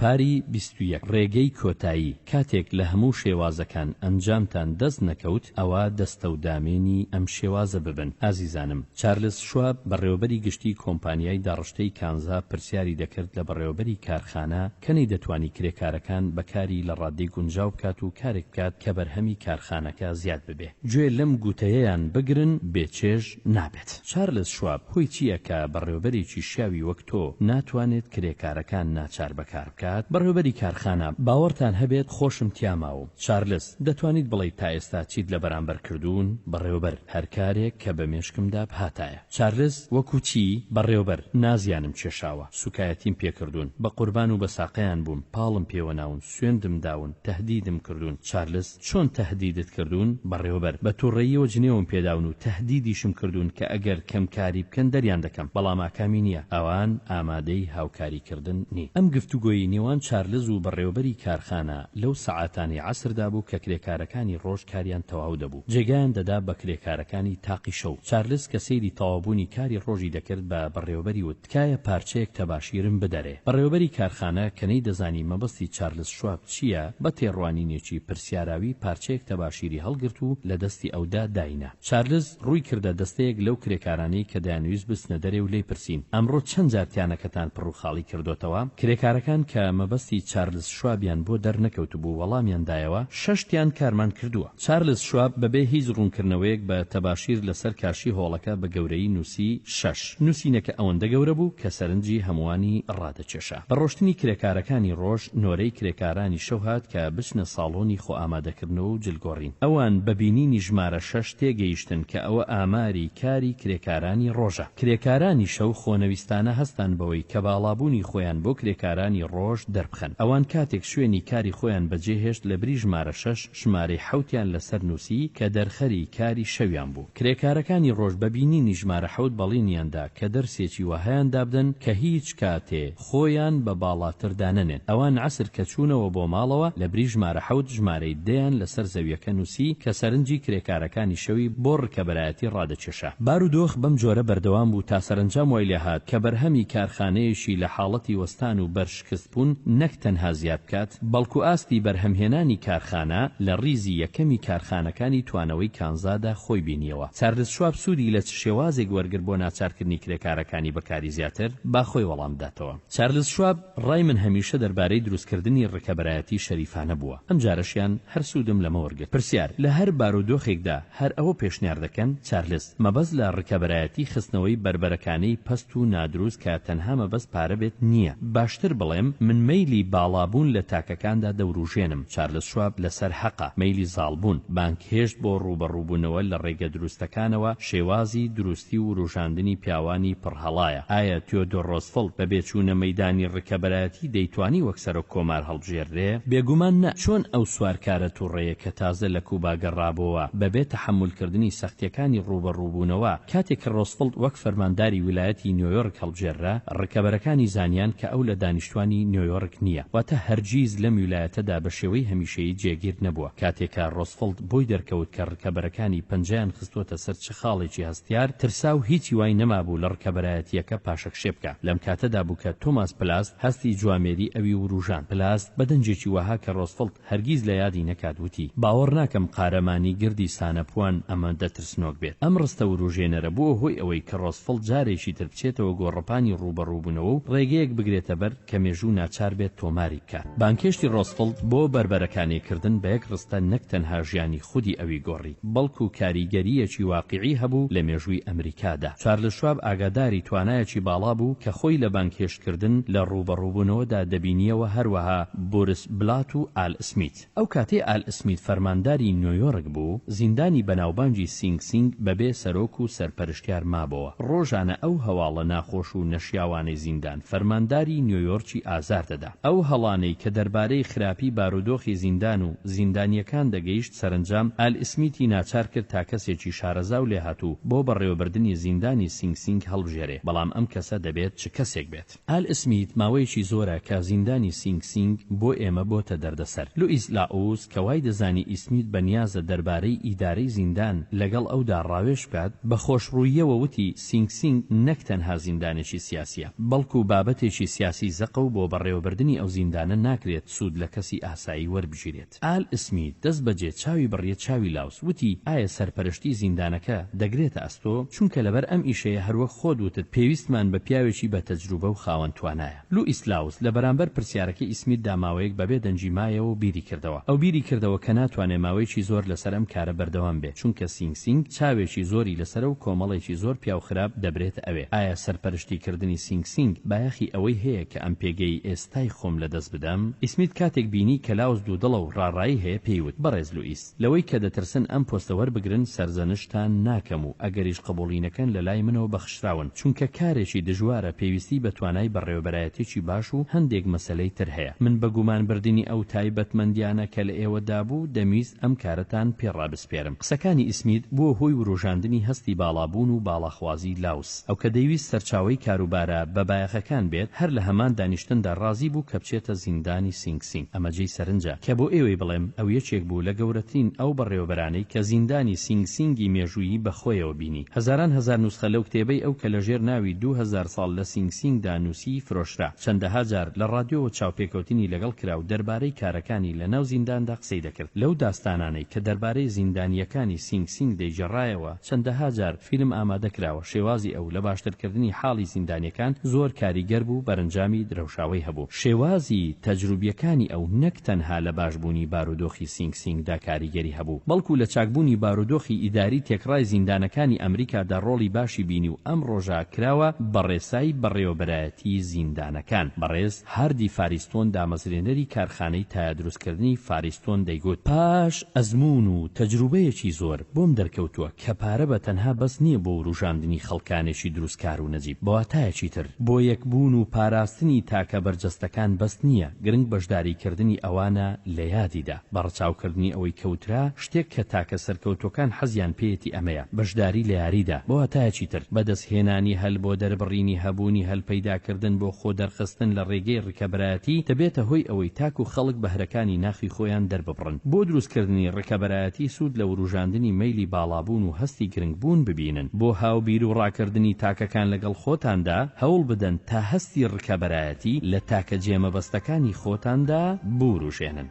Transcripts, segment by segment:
پاری 21، ڕێگەی کۆتایی، کاتێک لە هەموو شێوازەکان ئەنجامتان دەست نەکەوت، ئەوا دەستەودامێنی ئەم شێوازە ببن. ئازیزانم، چارلز شواب، بەڕێوەبەری گشتی کۆمپانیای داڕشتەی کانزا پرسیاری دەکرد لە بەڕێوەبەری کارخانە کە نەیدەتوانی کرێکارەکان بە کاری لە ڕاددەی گونجاو بکات و کارێک بکات کە بەرهەمی کارخانەکە زیاد ببێ. گوێ لەم گوتەیەیان بگرن بێ چێژ نابێت. چارلز شواب، هۆی چییە کە بەڕێوەبەرێکی شیاوی وەک تۆ ناتوانێت کرێکارەکان ناچار بە کار بکات؟ بەڕێوەبەری کارخانە، باوەڕتان هەبێت خۆشم تیا ماوم. چارلز، دەتوانیت بڵێیت تا ئێستا چیت لە بەرامبەر کردوون؟ بەڕێوەبەر، هەر کارێک کە بە مێشکمدا بهاتایە. چارلز، وەکو چی؟ بەڕێوەبەر، نازیانم کێشاوە، سوکایەتیم پێکردوون، بە قوربان و بە ساقەیان بووم، پاڵم پێوەناون، سوێندم داون، تەهدیدم کردوون. چارلز، چۆن تەهدیدت کردوون؟ بەڕێوەبەر، بە توڕەییەوە جنێوم پێداون و تەهدیدیشم کردوون کە ئەگەر کەم کاری بکەن دەریان دەکەم، بەڵام ئاکامی نییە، ئەوان ئامادەی هاوکاری کردن نین. ئەم گفتوگۆیەی نێوان چارلز و بەڕێوەبەری کارخانە لەو سەعاتانەی عەسردا بوو کە کرێکارەکانی ڕۆژ کاریان تەواو دەبوو، جێگایان دەدا بە کرێکارەکانی تاقی شەو. چارلز کە سەیری تەواوبوونی کاری ڕۆژی دەکرد بە بەڕێوەبەری وت، تکایە پارچەیەک تەباشیرم بدەرێ. بەڕێوەبەری کارخانە کە نەیدەزانی مەبەستی چارلز شواب چییە، بە تێڕوانینێکی پرسیاراوی پارچەیەک تەباشیری هەڵگرت و لە دەستی ئەودا داینا. چارلز ڕووی کردە دەستەیەک لەو کرێکارانەی کە دەیانویست بچنە دەرێ و لێی پرسین، ئەمڕۆ چەند جار تیانەکەتان پڕ و خاڵی کردۆتەوە؟ کرێکارەکان کە مەبەستی چارلز شوابیان بۆ دەرنەکەوتبوو وەڵامیان دایەوە، شەش تیان کارمان کردووە. چارلز شواب بەبێ هیچ ڕوونکردنەوەیەک بە تەباشیر لەسەر کاشی هۆڵەکە بە گەورەیی نووسی، شەش. نووسینەکە ئەوەندە گەورە بوو کە سەرنجی هەمووانی ڕادەکێشا. بە ڕۆشتنی کرێکارەکانی ڕۆژ، نۆرەی کرێکارانی شەو هات کە بچنە ساڵۆنی خۆئامادەکردنەوە و جلگۆڕین. ئەوان بە بینینی ژمارە شەش تێگەیشتن کە ئەوە ئاماری کاری کرێکارانی ڕۆژە. کرێکارانی شەو خۆنەویستانە هەستان بەوەی کە باڵابوونی خۆیان بۆ کرێکارانی ڕۆژ دەربخەن. ئەوان کاتێک شوێنی کاری خۆیان بەجێهێشت لەبری ژمارە شەش، ژمارەی حەوتیان لەسەر نووسی کە دەرخەری کاری شەویان بوو. کرێکارەکانی ڕۆژ بە بینینی ژمارە حەوت بەڵینیان دا کە دەرسێکی وەهایان دابدەن کە هیچ کاتێ خۆیان بە باڵاتر دانەنێن. ئەوان عەسر کە چوونەوە بۆ ماڵەوە لەبری ژمارە حەوت ژمارەی دەیان لەسەر زەویەکە نووسی کە سەرنجی کرێکارەکانی شەوی بۆ ڕکەبەرایەتی ڕادەکێشا. بارودۆخ بەم جۆرە بەردەوام بوو تا سەرەنجام وای لێهات کە بەرهەمی کارخانەیەکی لە حاڵەتی وەستان و بەر شکست بوون نەک تەنها زیاد بکات، بەڵکو ئاستی بەرهەمهێنانی کارخانە لە ڕیزی یەکەمی کارخانەکانی توانەوەی کانزادا خۆی بینیەوە. چارلز شواب سوودی لە چ شێوازێک وەرگرت بۆ ناچارکردنی کرێکارەکانی بە کاری زیاتر؟ با خۆی وەڵام بداتەوە. چارلز شواب، ڕای من هەمیشە دەربارەی دروستکردنی ڕکەبەرایەتی شەریفانە بووە. ئەمجارەشیان هەر سوودم لەمە وەرگرت. پرسیار، لە هەر بارودۆخێکدا هەر ئەوە پێشنیار دەکەن؟ چارلز، مەبەست لە ڕکەبەرایەتی خستنەوەی بەربەرەکانێی پەست و نادروست کە تەنها مەبەست پارە بێت نییە. باشتر بڵێم من مەیلی باڵابوون لە تاکەکاندا دەوروژێنم. چارلز شواب لەسەر هەقە. مەیلی زاڵبوون، بانگهێشت بۆ ڕووبەڕووبوونەوە لە ڕێگە دروستەکانەوە شێوازی دروستی و وروژاندنی پیاوانی پڕ هەڵایە. ئایا تیۆدۆر ڕۆزفڵت بە بێ چوونە مەیدانی ڕکەبەرایەتی دەیتوانی وەک سەرۆک کۆمار هەڵبژێررێ؟ بێگومان نا. چۆن ئەو سوارکارە توڕەیە کە تازە لە کوبا گەڕابۆوە، بە بێ تەحەمول کردنی سەختیەکانی ڕووبەڕووبوونەوە، کاتێک کە ڕۆزفڵت وەک فەرمانداری ویلایەتی نیۆیۆرک هەڵبژێررا، ڕکەبەرەکانی زانیان کە ئەو لە دانیشتوانی نیۆیۆرک نییە، واتە هەرگیز لەم ویلایەتەدا بە شێوەی هەمیشەیی جێگیر نەبووە. کاتێک کە ڕۆزفڵت بۆی دەرکەوت کە ڕکەبەرەکانی پەنجەیان خستووەتە سەر چ خاڵێکی هەستیار، ترسا و هیچی وای نەمابوو لە ڕکەبەرایەتییەکە پاشەکشێ بکا. لەم کاتەدا بوو کە تۆماس پلاست هەستی جوامێری ئەوی ورووژاند. پلاست بە دەنگێکی وەها کە ڕۆزفڵت هەرگیز لە یادی نەکات وتی، باوەڕ ناکەم قارەمانی گردی سانەپوان ئەمەندە ترسنۆک بێت. ئەم ڕستە ورووژێنەرە بووە هۆی ئەوەی کە ڕۆزفڵت جارێکی تر بچێتەوە گۆڕەپانی ڕووبەڕووبوونەوە و ڕێگەیەک بگرێتە بەر کە مێژوو ناچار بێت تۆماری بکات. بانگهێشتی ڕۆزفڵت بۆ بەربەرەکانێکردن بە یەک ڕستە نەک تەنها ژیانی خودی ئەوی گۆڕی، بەڵکو کاریگەرییەکی واقیعی هەبوو لە مێژووی ئەمریکادا. چارلز شواب ئاگاداری توانایەکی باڵا بوو کە خۆی لە بانگهێشتکردن لە ڕووبەڕووبوونەوەدا دەبینییەوە هەروەها بورس بلات و ئال سمیت. ئەو کاتەی ئال سمیت فەرمانداری نیۆیۆرک بوو، زیندانی بەناوبانگی سینگ سینگ بەبێ سەرۆک و سەرپەرشتیار مابۆوە. ڕۆژانە ئەو هەواڵە ناخۆش و نەشیاوانەی زیندان فەرمانداری نیۆیۆرکی ئازار دەدا. ئەو هەڵانەی کە دەربارەی خراپی بارودۆخی زیندان و زیندانییەکان دەگەیشت سەرەنجام ئال ئسمیتی ناچار کرد تا کەسێکی شارەزا و لێهاتوو بۆ بەڕێوەبردنی زیندانی سینگ سینگ هەڵبژێرێ، بەڵام ئەم کەسە دەبێت چ کەسێک بێت؟ ئال ئسمیت ماوەیەکی زۆرە کە زیندانی سینگ سینگ بۆ ئێمە بۆتە دەردەسەر. لوئیس لاوس کە وای دەزانی ئیسمیت بە نیازە دەربارەی ئیدارەی زیندان لەگەڵ ئەودا ڕاوێژ بکات، بە خۆشڕووییەوە وتی سینگ سینگ نەک تەنها زیندانێکی سیاسییە، بەڵکو بابەتێکی سیاسی زەقە و بۆ بەڕێوەبردنی. بەڕێوەبردنی ئەو زیندانە ناکرێت سوود لە کەسی ئاسایی وەربگیرێت. ئال ئسمیت دەست بەجێ چاوی بڕیە چاوی لاوس وتی، ئایا سەرپەرشتی زیندانەکە دەگرێتە ئەستۆ؟ چونکە لەبەر ئەم ئیشەیە هەروەک خۆت وتت پێویستمان بە پیاوێکی بە تەجروبە و خاوەن توانایە. لوئیس لاوس لە بەرامبەر پرسیارەکەی ئیسمیتدا ماوەیەک بەبێ دەنگی مایەوە و بیری کردەوە. ئەو بیری کردەوە کە ناتوانێ ماوەیەکی زۆر لەسەر ئەم کارە بەردەوام بێ، چونکە سینگ سینگ چاوێکی زۆری لەسەرە و کۆمەڵێکی زۆر پیاو خراپ دەبرێتە ئەوێ. ئایا سەرپەرشتی کردنی سینگ سینگ بایەخی ئەوەی هەیە کە ئەم پێگەی ئێستای خۆم لەدەست بدەم؟ ئیسمیت کاتێک بینی کە لاوس دوودڵە و ڕاڕایی هەیە پێی وت، بەڕێز لوئیس، لەوەی کە دەترسن ئەم پۆستە وەربگرن سەرزەنشتان ناکەم و ئەگەریش قبوڵی نەکەن لەلای منەوە بەخشراون چونکە کارێکی دژوارە پێویستی بە توانای بەڕێوەبەرایەتیەکی باش و هەندێک مەسەلەی تر هەیە من بە گومان بردنی ئەو تایبەتمەندیانە کە لە ئێوەدا بوو دەمویست ئەم کارەتان پێ ڕابسپێرم. قسەکانی ئیسمیت بووە هۆی وروژاندنی هەستی باڵابوون و باڵاخوازی لاوس. ئەو کە دەیویست سەرچاوەی کاروبارە بە بایەخەکان بێت، هەر لە هەمان دانیشتندا ڕازی بوو کە بچێتە زیندانی سینگ سینگ. ئەمە جێی سەرنجە کە بۆ ئێوەی بڵێم ئەو یەکێک بوو لە گەورەترین ئەو بەڕێوەبەرانەی کە زیندانی سینگ سینگی مێژوویی بە خۆیەوە بینی. هەزاران هەزار نوسخە لەو کتێبەی ئەو کە لە ژێر ناوی 2000 ساڵ لە سینگ سینگدا نووسی فرۆشرا. چەندەها جار لە ڕادیۆوە چاوپێکەوتنی لەگەڵ کرا و دەربارەی کارەکانی لە ناو زینداندا قسەی دەکرد. لەو داستانانەی کە دەربارەی زیندانییەکانی سینگ سینگ دەیگێڕایەوە چەندەها جار فیلم ئامادە کراوە، شێوازی ئەو لە باشترکردنی حاڵی زیندانیەکان زۆر کاریگەر بوو، بەرەنجامی درەوشاوەی هەبوو. شێوازی تەجروبیەکانی ئەو نەک تەنها لە باشبوونی بارودۆخی سینگ سینگدا کاریگەری هەبوو، بەڵکو لە چاکبوونی بارودۆخی ئیداری تێکڕای زیندانەکانی ئەمریکادا ڕۆڵی باشی بینی و ئەمڕۆژا کراوە بە ڕێسای بەڕێوەبەرایەتی زیندانەکان. بەڕێز هاردی فاریستۆن دامەزرێنەری کارخانەی تایە دروستکردنی فاریستۆن دەیگوت، پاش ئەزموون و تەجروبەیەکی زۆر بۆم دەرکەوتووە کە پارە بە تەنها بەس نییە بۆ وروژاندنی خەڵکانێکی دروستکار و نەجیب، بە واتایەکی تر بۆ یەکبوون و پاراستنی تاکە بەرجەستەکان بەس نییە، گرنگ بەشداریکردنی ئەوانە لە یادیدا. بە ڕەچاوکردنی ئەوەی کە وترا، شتێک کە تاکە سەرکەوتووەکان حەزیان پێیەتی ئەمەیە، بەشداری لە یاریدا، بە واتایەکی تر، بەدەستهێنانی هەل بۆ دەربڕینی هەبوونی هەل پەیداکردن بۆ خۆ دەرخستن لە ڕێگەی ڕکەبەرایەتی دەبێتە هۆی ئەوەی تاکو خەڵک بەهرەکانی ناخی خۆیان دەرببڕن. بۆ دروستکردنی ڕکەبەرایەتی سوود لە وروژاندنی مەیلی باڵابوون و هەستی گرنگبوون ببینن. بۆ هاوبیروڕاکردنی تاکەکان لەگەڵ خۆتاندا هەوڵ بدەن تا هەستی ڕکەبەرایەتی لە تاکە جێمەبەستەکانی خۆتاندا بوروژێنن.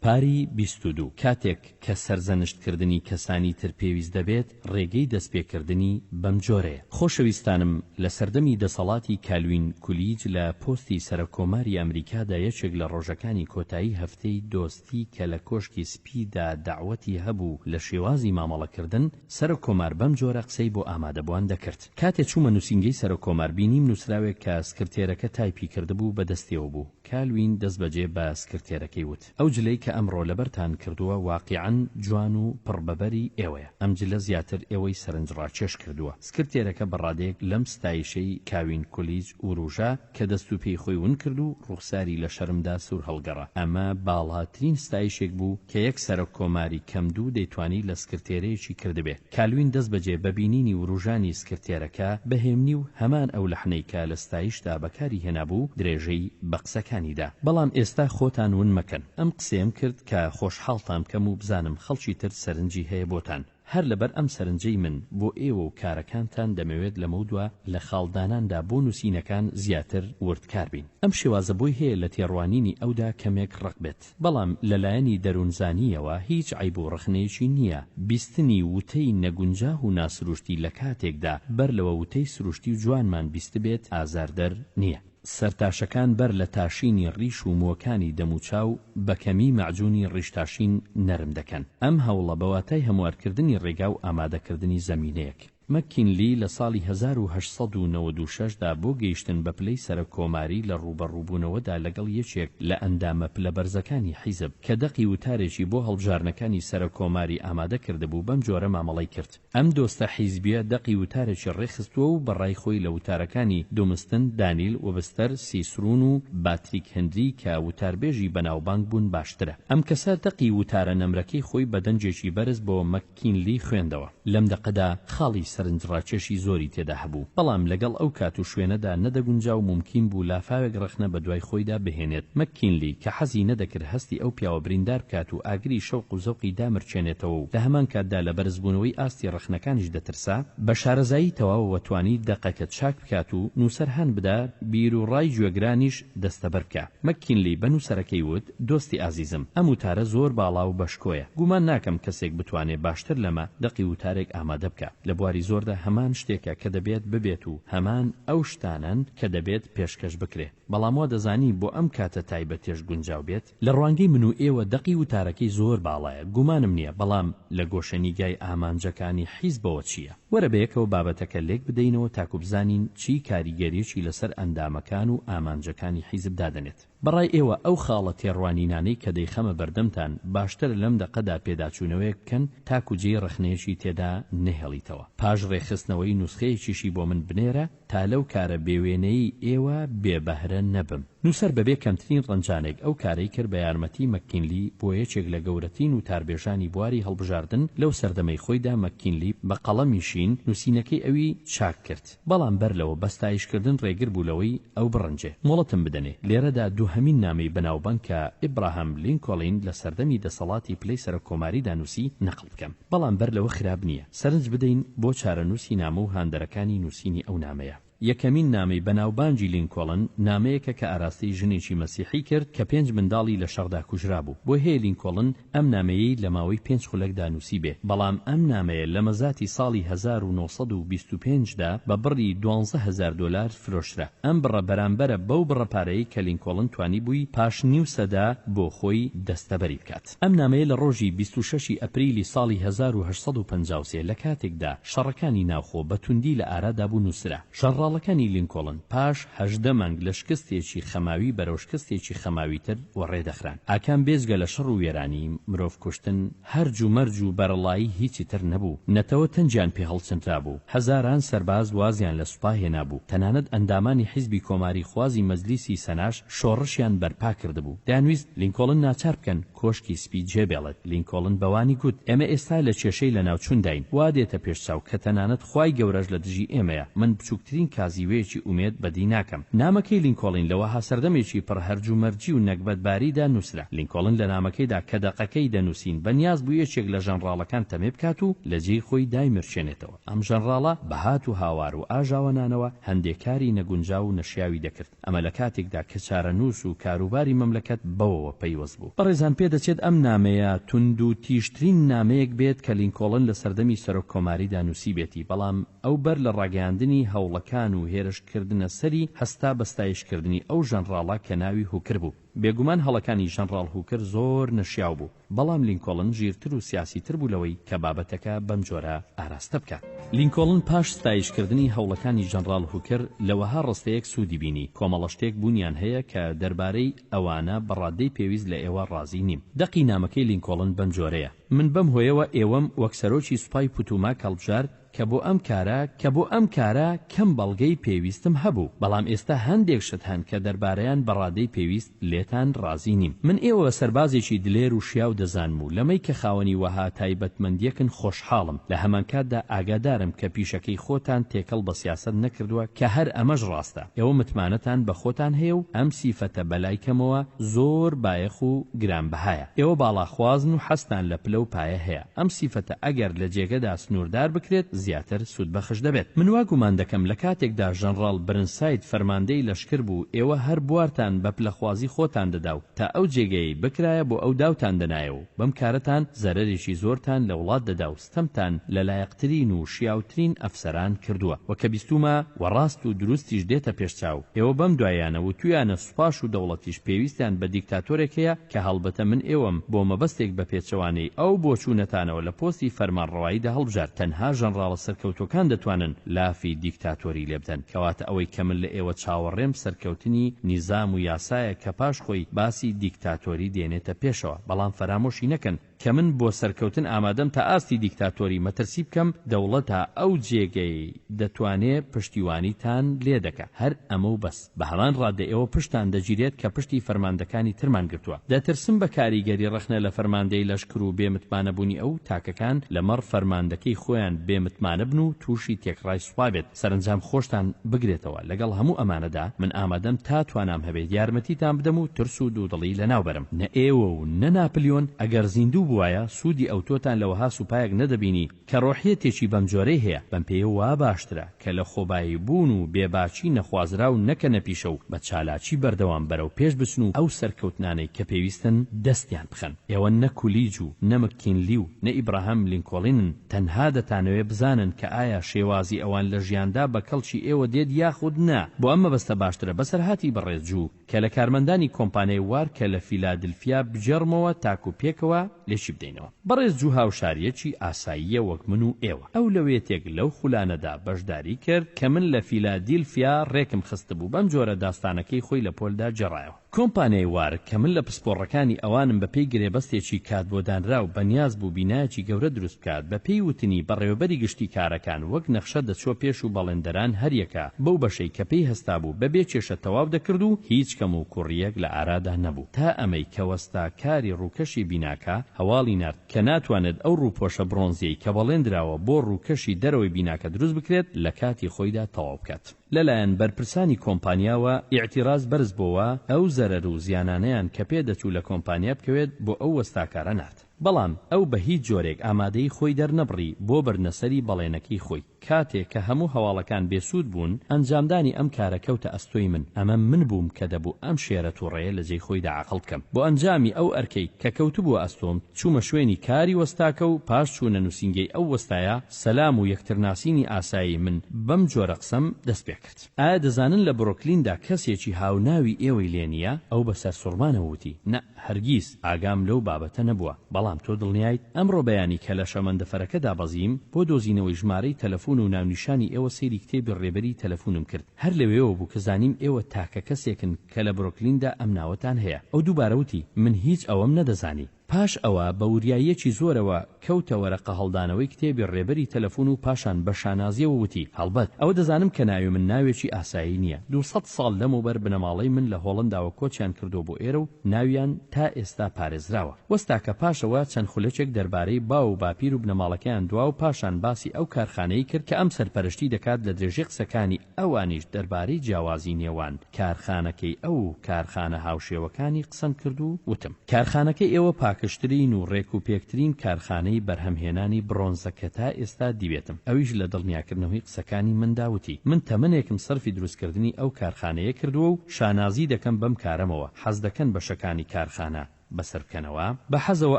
پاری 22، کاتێک کە سەرزەنشت کردنی کەسانی تر پێویست دەبێت، ڕێگەی دەستپێکردنی بەم جۆرەیە. خۆشەویستانم، لە سەردەمی دەسەڵاتی کالوین کولیج لە پۆستی سەرەک کۆماری ئەمریکادا یەکێک لە ڕۆژەکانی کۆتایی هەفتەی دۆستی کە لە کۆشکی سپی دا دەعوەتی هەبوو لە شێوازی مامەڵەکردن، سەرۆک کۆمار بەم جۆرە قسەی بۆ ئامادەبوان دەکرد. کاتێ چوومە نووسینگەی سەرۆک کۆمار بینیم نووسراوێک کە سکرتێرەکە تایپی کردبوو بە دەستیەوە بوو. کالوین دەستبەجێ بە سکرتێرەکەی وت، ئەو جلەی کە ئەمڕۆ لەبەرتان کردووە واقیعەن جوان و پڕ بە بەری ئێوەیە. ئەم جلە زیاتر ئێوەی سەرنجڕاکێش کردووە. سکرتێرەکە بە ڕادەیەک لەم ستایشەی کاوین کولیج وروژا کە دەست و پێی خۆی ون کرد و ڕووخساری لە شەرمدا سوور هەڵگەڕا. ئەمە باڵاترین ستایشێک بوو کە یەک سەرۆک کۆماری کەم دوو دەیتوانی لە سکرتێرەیەکی کردبێ. کالوین دەست بەجێ بە بینینی وروژانی سکرتێرەکە بە هێمنی و هەمان ئەو لەحنەی کە لە ستایشدا بەکاری هێنابوو درێژەی بە قسەکانی دا. بەڵام ئێستا خۆتان ون مەکەن. ئەم قسەیەم کرد کە خۆشحاڵتان بکەم و بزانم خەڵکی تر سەرنجی هەیە بۆتان. هەر لەبەر ئەم سەرنجەی من بۆ ئێوە و کارەکانتان دەمەوێت لەمەودوا لە خاڵداناندا بۆ نووسینەکان زیاتر وردکار بین. ئەم شێوازە بۆی هەیە لە تێڕوانینی ئەودا کەمێک ڕەق بێت. بەڵام لە لایەنی دەروونزانییەوە هیچ عەیب و ڕەخنەیەکی نییە، بیستنی وتەی نەگونجاه و ناسروشتی لە کاتێکدا بەر لەوە وتەی سروشتی و جوانمان بیستبێت ئازاردەر نییە. سەرتاشەکان بەر لە تاشینی ڕیش و مووەکانی دەموچاو بە کەمی مەعجونی ڕیشتاشین نەرم دەکەن. ئەم هەوڵە بە واتای هەموارکردنی ڕێگا و ئامادەکردنی زەمینەیەک. مەککینلی لە ساڵی 1896 دا بۆ گەیشتن بە پلەی سەرەک کۆماری لە ڕووبەڕووبوونەوەدا لەگەڵ یەکێک لە ئەندامە پلە بەرزەکانی حیزب کە دەقی وتارێکی بۆ هەڵبژاردنەکانی سەرەک کۆماری ئامادە کردبوو بەم جۆرە مامەڵەی کرد. ئەم دۆستە حیزبیە دەقی وتارێکی ڕێکخستووە و بە ڕای خۆی لە وتارەکانی دومستن، دانیل وبستەر، سیسرون و باتریک هنری کە وتاربێژی بەناوبانگ بوون باشترە. ئەم کەسە دەقی وتارە نەمرەکەی خۆی بە دەنگێکی بەرز بۆ مەککینلی خوێندەوە. لەم دەقەدا خاڵی سەرنجڕاکێشی زۆری تێدا هەبوو، بەڵام لەگەڵ ئەو کات و شوێنەدا نەدەگونجا و مومکین بوو لافاوێک ڕەخنە بە دوای خۆیدا بهێنێت. مەککینلی کە حەزی نەدەکرد هەستی ئەو پیاوە بریندار بکات و ئاگری شەوق و زەوقی دامرکێنێتەوە و لە هەمان کاتدا لە بەرزبوونەوەی ئاستی ڕەخنەکانیش دەترسا، بە شارەزایی تەواوەوە توانی دەقەکە چاک بکات و نووسەر هان بدا بیروڕای گوێگرانیش دەستەبەر بکا. مەککینلی بە نووسەرەکەی وت، دۆستی ئازیزم، ئەم وتارە زۆر باڵا و بەشکۆیە. گومان ناکەم کەسێک بتوانێ باشتر لەمە دەقی وتارێک ئامادە بکا. لە بواری زۆردا هەمان شتێکە کە دەبێت ببێت و هەمان ئەو شتانەن کە دەبێت پێشکەش بکرێ. بەڵام وا دەزانی بۆ ئەم کاتە تایبەتێش گونجاو بێت؟ لە ڕوانگەی من و ئێوە دەقی وتارەکەی زۆر باڵایە، گومانم نییە، بەڵام لە گۆشەنیگای ئامانجەکانی حیزبەوە چییە؟ وەرە بەیەکەوە بابەتەکە لێک بدەینەوە تاکو بزانین چی کاریگەریی لەسەر ئەندامەکان و ئامانجەکانی حیزب دادەنێت. بە ڕای ئێوە ئەو خاڵە تێڕوانینانەی کە دەیخەمە بەردەمتان باشترە لەم دەقەدا پێداچوونەوەیەک بکەن تاکو جێی ڕەخنەیەکی تێدا نەهێڵیتەوە. پاش ڕێکخستنەوەی نوسخەیەکیشی بۆ من بنێرە تا لەو کارە بێ وێنەیەی ئێوە بێ بەهرە نەبم. نووسەر بەبێ کەمترین ڕەنجانێک ئەو کارەی کرد بە یارمەتی مەککینلی بۆ یەکێک لە گەورەترین وتاربێژانی بواری هەڵبژاردن لەو سەردەمەی خۆیدا مەککینلی بە قەڵەمی شین نووسینەکەی ئەوی چاک کرد بەڵام بەر لەوە بە ستایشکردن ڕێگر بوو لەوەی ئەو بڕەنجێ. مۆڵەتم بدەنێ لێرەدا دووهەمین نامەی بەناوبانگ کە ئیبراهام لینکۆڵین لە سەردەمی دەسەڵاتی پلەی سەرۆککۆماریدا نووسی نەقڵ بکەم. بەڵام بەر لەوە خراپ نییە سەرنج بدەین بۆ چارەنووسی نامە و هاندەرەکانی نووسینی ئەو نامەیە. یەکەمین نامەی بەناوبانگی لینکۆڵن نامەیەکە کە ئاراستەی ژنێکی مەسیحی کرد کە پێنج منداڵی لە شەڕدا کوژرابوو. بۆی هەیە لینکۆڵن ئەم نامەیەی لە ماوەی پێنج خولەکدا نووسیبێ، بەڵام ئەم نامەیە لە مەزاتی ساڵی 1925 دا بە بڕی 12000 دۆلار فرۆشرا. ئەم بڕە بەرامبەرە بەو بڕە پارەیەی کە لینکۆڵن توانیبووی پاش نیو سەدە بۆ خۆی دەستەبەری بکات. ئەم نامەیە لە ڕۆژی 26 ی ئەپریلی ساڵی 1853 لە کاتێکدا شەڕەکانی ناوخۆ بە توندی لە ئارادا بوو نووسرا. ژەنڕاڵەکانی لینکۆڵن پاش 18 مانگ لە شکستێکی خەماوی بەرەو شکستێکی خەماویتر وەڕێ دەخران. ئاکام بێجگە لە شەڕ و وێرانی، مرۆڤ کوشتن، هەرج و مەرج و بەرەڵایی هیچی تر نەبوو. نەتەوە تەنگیان پێ هەڵچنرابوو. هەزاران سەرباز وازیان لە سوپا هێنابوو. تەنانەت ئەندامانی حیزبی کۆماریخوازی مەجلیسی سەناش شۆڕشیان بەرپا کردبوو. دەیانویست لینکۆڵن ناچار بکەن کۆشکی سپی جێ بێڵێت. لینکۆڵن بەوانی گوت، ئێمە ئێستا لە کێشەی لەناوچوونداین. وا دێتە پێش چاو کە تەنانەت خوای گەورەش لە دژی ئێمەیە. من بچووکترین کازیوەیەکی ئومێد بەدی ناکەم. نامەکەی لینکۆڵین لە وەها سەردەمێکی پڕ هەرجومەرجی و نەگبەتباریدا نووسرا. لینکۆڵن لە نامەکەیدا کە دەقەکەی دەنووسین بەنیاز بوو یەکێک لە ژەنڕاڵەکان تەمێ بکات و لە جێی خۆی دایمرکێنێتەوە. ئەم ژەنڕاڵە بە هات و هاوار و ئاژاوەنانەوە هەندێ کاری نەگونجاو و نەشیاوی دەکرد. ئەمە لە کاتێکدا کە چارەنووس و کاروباری مەملەکەت بەوەوە پەیوەست بوو. بەڕێزان پێدەچێت ئەم نامەیە توندوتیژترین نامەیەک بێت کە لینکۆڵن لە سەردەمی سەرۆک کۆماریدا نووسیبێتی، بەڵام ئەو بەر لە ڕاگەیاندنی هەوڵەکان و هێرشکردنە سەری هەستا بە ستایشکردنی ئەو ژەنڕاڵە کە ناوی هوکر بوو. بێگومان هەڵەکانی ژەنڕاڵ هوکر زۆر نەشیاو بوو. بەڵام لینکۆڵن ژیرتر و سیاسیتر بوو لەوەی کە بابەتەکە بەم جۆرە ئاراستە بکات. لینکۆڵن پاش ستایشکردنی هەوڵەکانی ژەنڕاڵ هوکر لە وەها ڕستەیەک سوودی بینی، کۆمەڵە شتێک بوونیان هەیە کە دەربارەی ئەوانە بە ڕادەی پێویست لە ئێوە ڕازی نیم. دەقی نامەکەی لینکۆڵن بەم جۆرەیە، من بەم هۆیەوە ئێوەم وەک سەرۆکی سوپای پوتوماک هەڵبژارد کە بۆ ئەم کارە کە بۆ ئەم کارە کەم بەڵگەی پێویستم هەبوو، بەڵام ئێستا هەندێک شت هەن کە دەربارەیان بە ڕادەی پێویست لێتان ڕازی نیم. من ئێوە بە سەربازێکی دلێر و شیاو دەزانم و لەمەی کە خاوەنی وەها تایبەتمەندییەکن خۆشحاڵم، لە هەمانکاتدا ئاگادارم کە پیشەکەی خۆتان تێکەڵ بە سیاسەت نەکردووە کە هەر ئەمەش ڕاستە. ئێوە متمانەتان بە خۆتان هەیە و ئەم سیفەتە بەلای کەمەوە زۆر بایەخ و گرانبەهایە. ئێوە باڵاخوازن و حەزتان لە پلە و پایە هەیە. ئەم سیفەتە ئەگەر لە جێگەدا سنووردار بکرێت زیاتر سوودبەخش دەبێت. من وا گومان دەکەم لە کاتێکدا ژەنڕاڵ برنساید فەرماندەی لەشکر بوو ئێوە هەر بوارتان بە پلەخوازی خۆتان دەدا و تا ئەو جێگەیەی بکرایە بۆ ئەو داوتان دەنایەوە و بەم کارەتان زەرەرێکی زۆرتان لە وڵات دەدا و ستەمتان لە لایەقترین و شیاوترین ئەفسەران کردووە و کە بیستوومە و ڕاست و دروستیش دێتە پێش چاو ئێوە بەم دواییانە وتوویانە سوپاش و دەوڵەتیش پێویستیان بە دیکتاتۆرێک هەیە کە هەڵبەتە من ئێوەم بۆ مەبەستێک بە پێچەوانەی ئەو بۆچوونەتانەوە لە پۆستی فەرمانڕەواییدا هەڵبژارد، تەنها ژەنڕاڵە سەرکەوتووەکان دەتوانن لافی دیکتاتۆری لێبدەن، کەواتە ئەوەی کە من لە ئێوە چاوەڕێم سەرکەوتنی نیزام و یاسایە کە پاش خۆی باسی دیکتاتۆری دێنێتە پێشەوە، بەڵام فەرامۆشی نەکەن. کە من بۆ سەرکەوتن ئامادەم تا ئاستی دیکتاتۆری مەترسی بکەم، دەوڵەت تا ئەو جێگەی دەتوانێ پشتیوانیتان لێ دەکا. هەر ئەمە و بەس. بە هەمان ڕادە ئێوە پشتتان دەگیرێت کە پشتی فەرماندەکانی ترمان گرتووە. دەترسم بە کاریگەری ڕەخنە لە فەرماندەی لەشکر و بێ متمانەبوونی ئەو، تاکەکان لە مەڕ فەرماندەکەی خۆیان بێ متمانە بن و تووشی تێکڕای سوپا بێت. سەرەنجام خۆشتان بگرێتەوە. لەگەڵ هەموو ئەمانەدا، من ئامادەم تا توانام هەبێت یارمەتیتان بدەم و ترس و دوودڵی لەناو بەرم. نە ئێوە و نە ناپلیۆن، ئەگەر زیندوو بووایە، سوودی ئەوتۆتان لە وەها سوپایەک نەدەبینی کە ڕۆحیەتێکی بەم جۆرەی هەیە. بەم پێیە وا باشترە کە لە خۆبایی بوون و بێباکی نەخوازراو نەکەنە پیشە و بە چالاکی بەردەوام بەرەو پێش بچن و ئەو سەرکەوتنانەی کە پێویستن دەستیان بخەن. ئێوە نە کولیج و نە مککینلی و نە ئیبراهام لینکۆڵینن، تەنها دەتانەوێ بزانن کە ئایا شێوازی ئەوان لە ژیاندا بە کەڵکی ئێوە دێت یاخود نا. بۆ ئەم مەبەستە باشترە بەسەرهاتی بەڕێز جوو کە لە کارمەندانی کۆمپانیای وارکە لە فیلادلفیا بگێڕمەوە تاکو پێکەوە لێکی بدەینەوە. بەڕێز جوو هاوشارییەکی ئاساییە وەک من و ئێوە. ئەو لە وێتێک لەو خولانەدا بەشداری کرد کە من لە فیلادیلفیا ڕێکم خستبوو بەم جۆرە داستانەکەی خۆی لە پۆلدا گێڕایەوە. کۆمپانیای وارک کە من لە پسپۆڕەکانی ئەوانم بە پێی گرێبەستێکی کات بۆ دانراو بەنیاز بوو بینایەکی گەورە دروست بکات بە پێی وتنی بەڕێوەبەری گشتی کارەکان وەک نەخشە دەچوە پێش و بەڵێندەران هەریەکە بەو بەشەی کە پێی هەستابوو بە بێ کێشە تەواو دەکرد و هیچ کەم و کوڕیەک لە ئارادا نەبوو تا ئەمەی کە وەستا کاری ڕووکەشی بیناکە هەواڵی نارد کە ناتوانێت ئەو ڕووپۆشە بڕۆنزیەی کە بەڵێن دراوە بۆ ڕووکەشی دەرەوەی بیناکە دروست بکرێت لە کاتی خۆیدا تەواو بکات. لەلایەن بەرپرسانی کۆمپانیاوە ئیعتیراز بەرز بۆوە، ئەو زەرەر و زیانانەیان کە پێ دەچوو لە کۆمپانیا بکەوێت بۆ ئەو وەستاکارە نارد. بەڵام ئەو بە هیچ جۆرێک ئامادەیی خۆی دەرنەبڕی بۆ بردنەسەری بەڵێنەکەی خۆی. کاتێ کە هەموو هەواڵەکان بێ سوود بوون، ئەنجامدانی ئەم کارە کەوتە ئەستۆی من. ئەمە من بووم کە دەبوو ئەم شێرە توڕەیە لە جێی خۆیدا عەقڵ بکەم. بۆ ئەنجامی ئەو ئەرکەی کە کەوتبووە ئەستۆم، چوومە شوێنی کاری وەستاکە و پاش چوونە نووسینگەی ئەو وەستایە، سەلام و یەکترناسینی ئاسایی من بەم جۆرە قسەم دەست پێ کرد. ئایا دەزانن لە برۆکلیندا کەسێکی هاوناوی ئێوەی لێ نییە؟ ئەو بە سەرسوڕمانەوە وتی، نا، هەرگیز ئاگام لەو بابەتە نەبووە. بەڵام تۆ دڵنیایت؟ ئەمڕۆ بەیانی کە لە شەمەندەفەرەکە دابەزیم، بۆ دۆزینەوەی ژمارەی تەلەفون و ناونیشانی ئێوە سەیری کتێبی ڕێبەری تەلەفونم کرد. هەر لەوێوە بوو کە زانیم ئێوە تاکە کەسێکن کە لە برۆکلیندا ئەم ناوەتان هەیە. ئەو دووبارە وتی، من هیچ ئەوەم نەدەزانی. پاش ئەوە بە وریاییەکی زۆرەوە کەوتە وەرەقە هەڵدانەوەی کتێبی ڕێبەری تەلەفون و پاشان بە شانازیەوە وتی، هەڵبەت ئەوە دەزانم کە ناوی من ناوێکی ئاسایی نییە. 200 ساڵ لەمەوبەر بنەماڵەی من لە هۆڵەنداوە کۆچیان کردووە بۆ ئێرە و ناویان تا ئێستا پارێزراوە. وەستا کە پاش ئەوە چەند خولەکێک دەربارەی باو و باپیر و بنەماڵەکەیان دوا و پاشان باسی ئەو کارخانەی کرد کە ئەم سەرپەرشتی دەکات لە درێژەی قسەکانی ئەوانیش دەربارەی جیاوازی نێوان کارخانەکەی ئەو و کارخانە هاوشێوەکانی قسەم کرد و وتم کارخانەکەی ئێوە پاکژترین و ڕێک و پێکترین کارخانەی بەرهەمهێنانی بڕۆنزە کە تا ئێستا دیبێتم. ئەویش لە دڵنیاکردنەوەی قسەکانی مندا وتی من تەمەنێکم سەرفی دروستکردنی ئەو کارخانەیە کردووە و شانازی دەکەم بەم کارەمەوە، حەزدەکەن بەشەکانی کارخانە بەسەر بکەنەوە؟ بە حەزەوە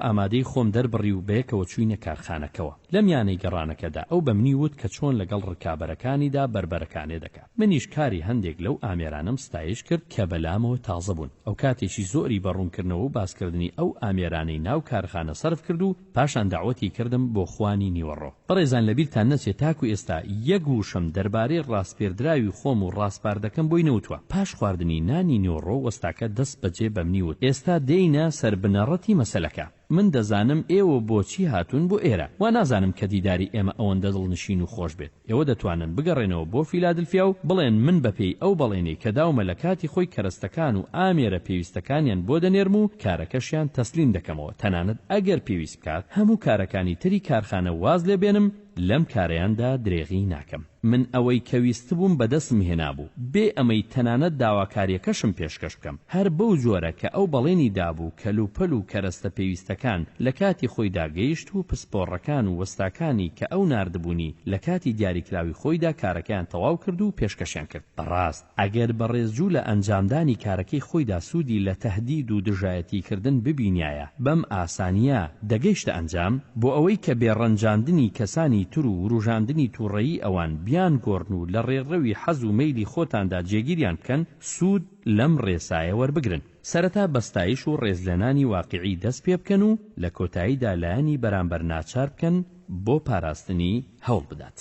ئامادەی خۆم دەربڕی و بەیەکەوە چووینە کارخانەکەوە. لەمیانەی گەڕانەکەدا ئەو بە منی وت کە چۆن لەگەڵ ڕکابەرەکانیدا بەربەرەکانێ دەکات. منیش کاری هەندێک لەو ئامێرانەم ستایش کرد کە بە لامەوە تازە بوون. ئەو کاتێکی زۆری بە ڕوونکردنەوە و باسکردنی ئەو ئامێرانەی ناو کارخانە سەرف کرد و پاشان دەعوەتی کردم بۆ خوانی نیوەڕۆ. بەڕێزان لەبیرتان نەچێ تاکو ئێستا یەک ووشەم دەربارەی ڕاسپێردراوی خۆم و ڕاسپاردەکەم بۆی نەوتوە. پاش خواردنی نانی نیوەڕۆ وەستاکە دەست بەجێ بەمنی وت ئێستا دێینە سەر بنەڕەتی مەسەلەکە. من دەزانم ئێوە بۆچی هاتوون بۆ ئێرە. وا نازانم کە دیداری ئێمە ئەوەندە دڵنشین و خۆش بێت. ئێوە دەتوانن بگەڕێنەوە بۆ فیلادلفیا و بڵێن من بەپێی ئەو بەڵێنەی کە داومە لە کاتی خۆی کەرەستەکان و ئامێرە پێویستەکانیان بۆ دەنێرم و کارەکەشیان تەسلیم دەکەمەوە تەنانەت ئەگەر پێویست بکات هەموو کارەکانی تری کارخانە واز لێ بێنم لەم کارەیاندا درێغی ناکەم. من ئەوەی کە ویستبووم بەدەستم هێنابوو، بێ ئەمەی تەنانەت داواکارییەکەشم پێشکەش بکەم. هەر بەو جۆرە کە ئەو بەڵێنی دابوو کەلوپەل و کەرەستە پێویستەکان لە کاتی خۆیدا گەیشت و پسپۆڕەکان و وەستاکانی کە ئەو ناردبوونی لە کاتی دیاریکراوی خۆیدا کارەکەیان تەواو کرد و پێشکەشیان کرد. بەڕاست ئەگەر بەڕێز جوو لە ئەنجامدانی کارەکەی خۆیدا سوودی لە تەهدید و دژایەتیکردن ببینیایە بەم ئاسانییە دەگەیشتە ئەنجام؟ بۆ ئەوەی کە بێ ڕەنجاندنی کەسانی تر و وروژاندنی تووڕەیی ئەوان بیانگۆڕن و لە ڕێڕەوی حەز و مەیلی خۆتاندا جێگیریان بکەن، سوود لەم ڕێسایە وەربگرن. سەرەتا بە ستایش و ڕێزلێنانی واقیعی دەست پێ بکەن و لە کۆتاییدا لایەنی بەرامبەر ناچار بکەن بۆ پاراستنی هەوڵ بدات.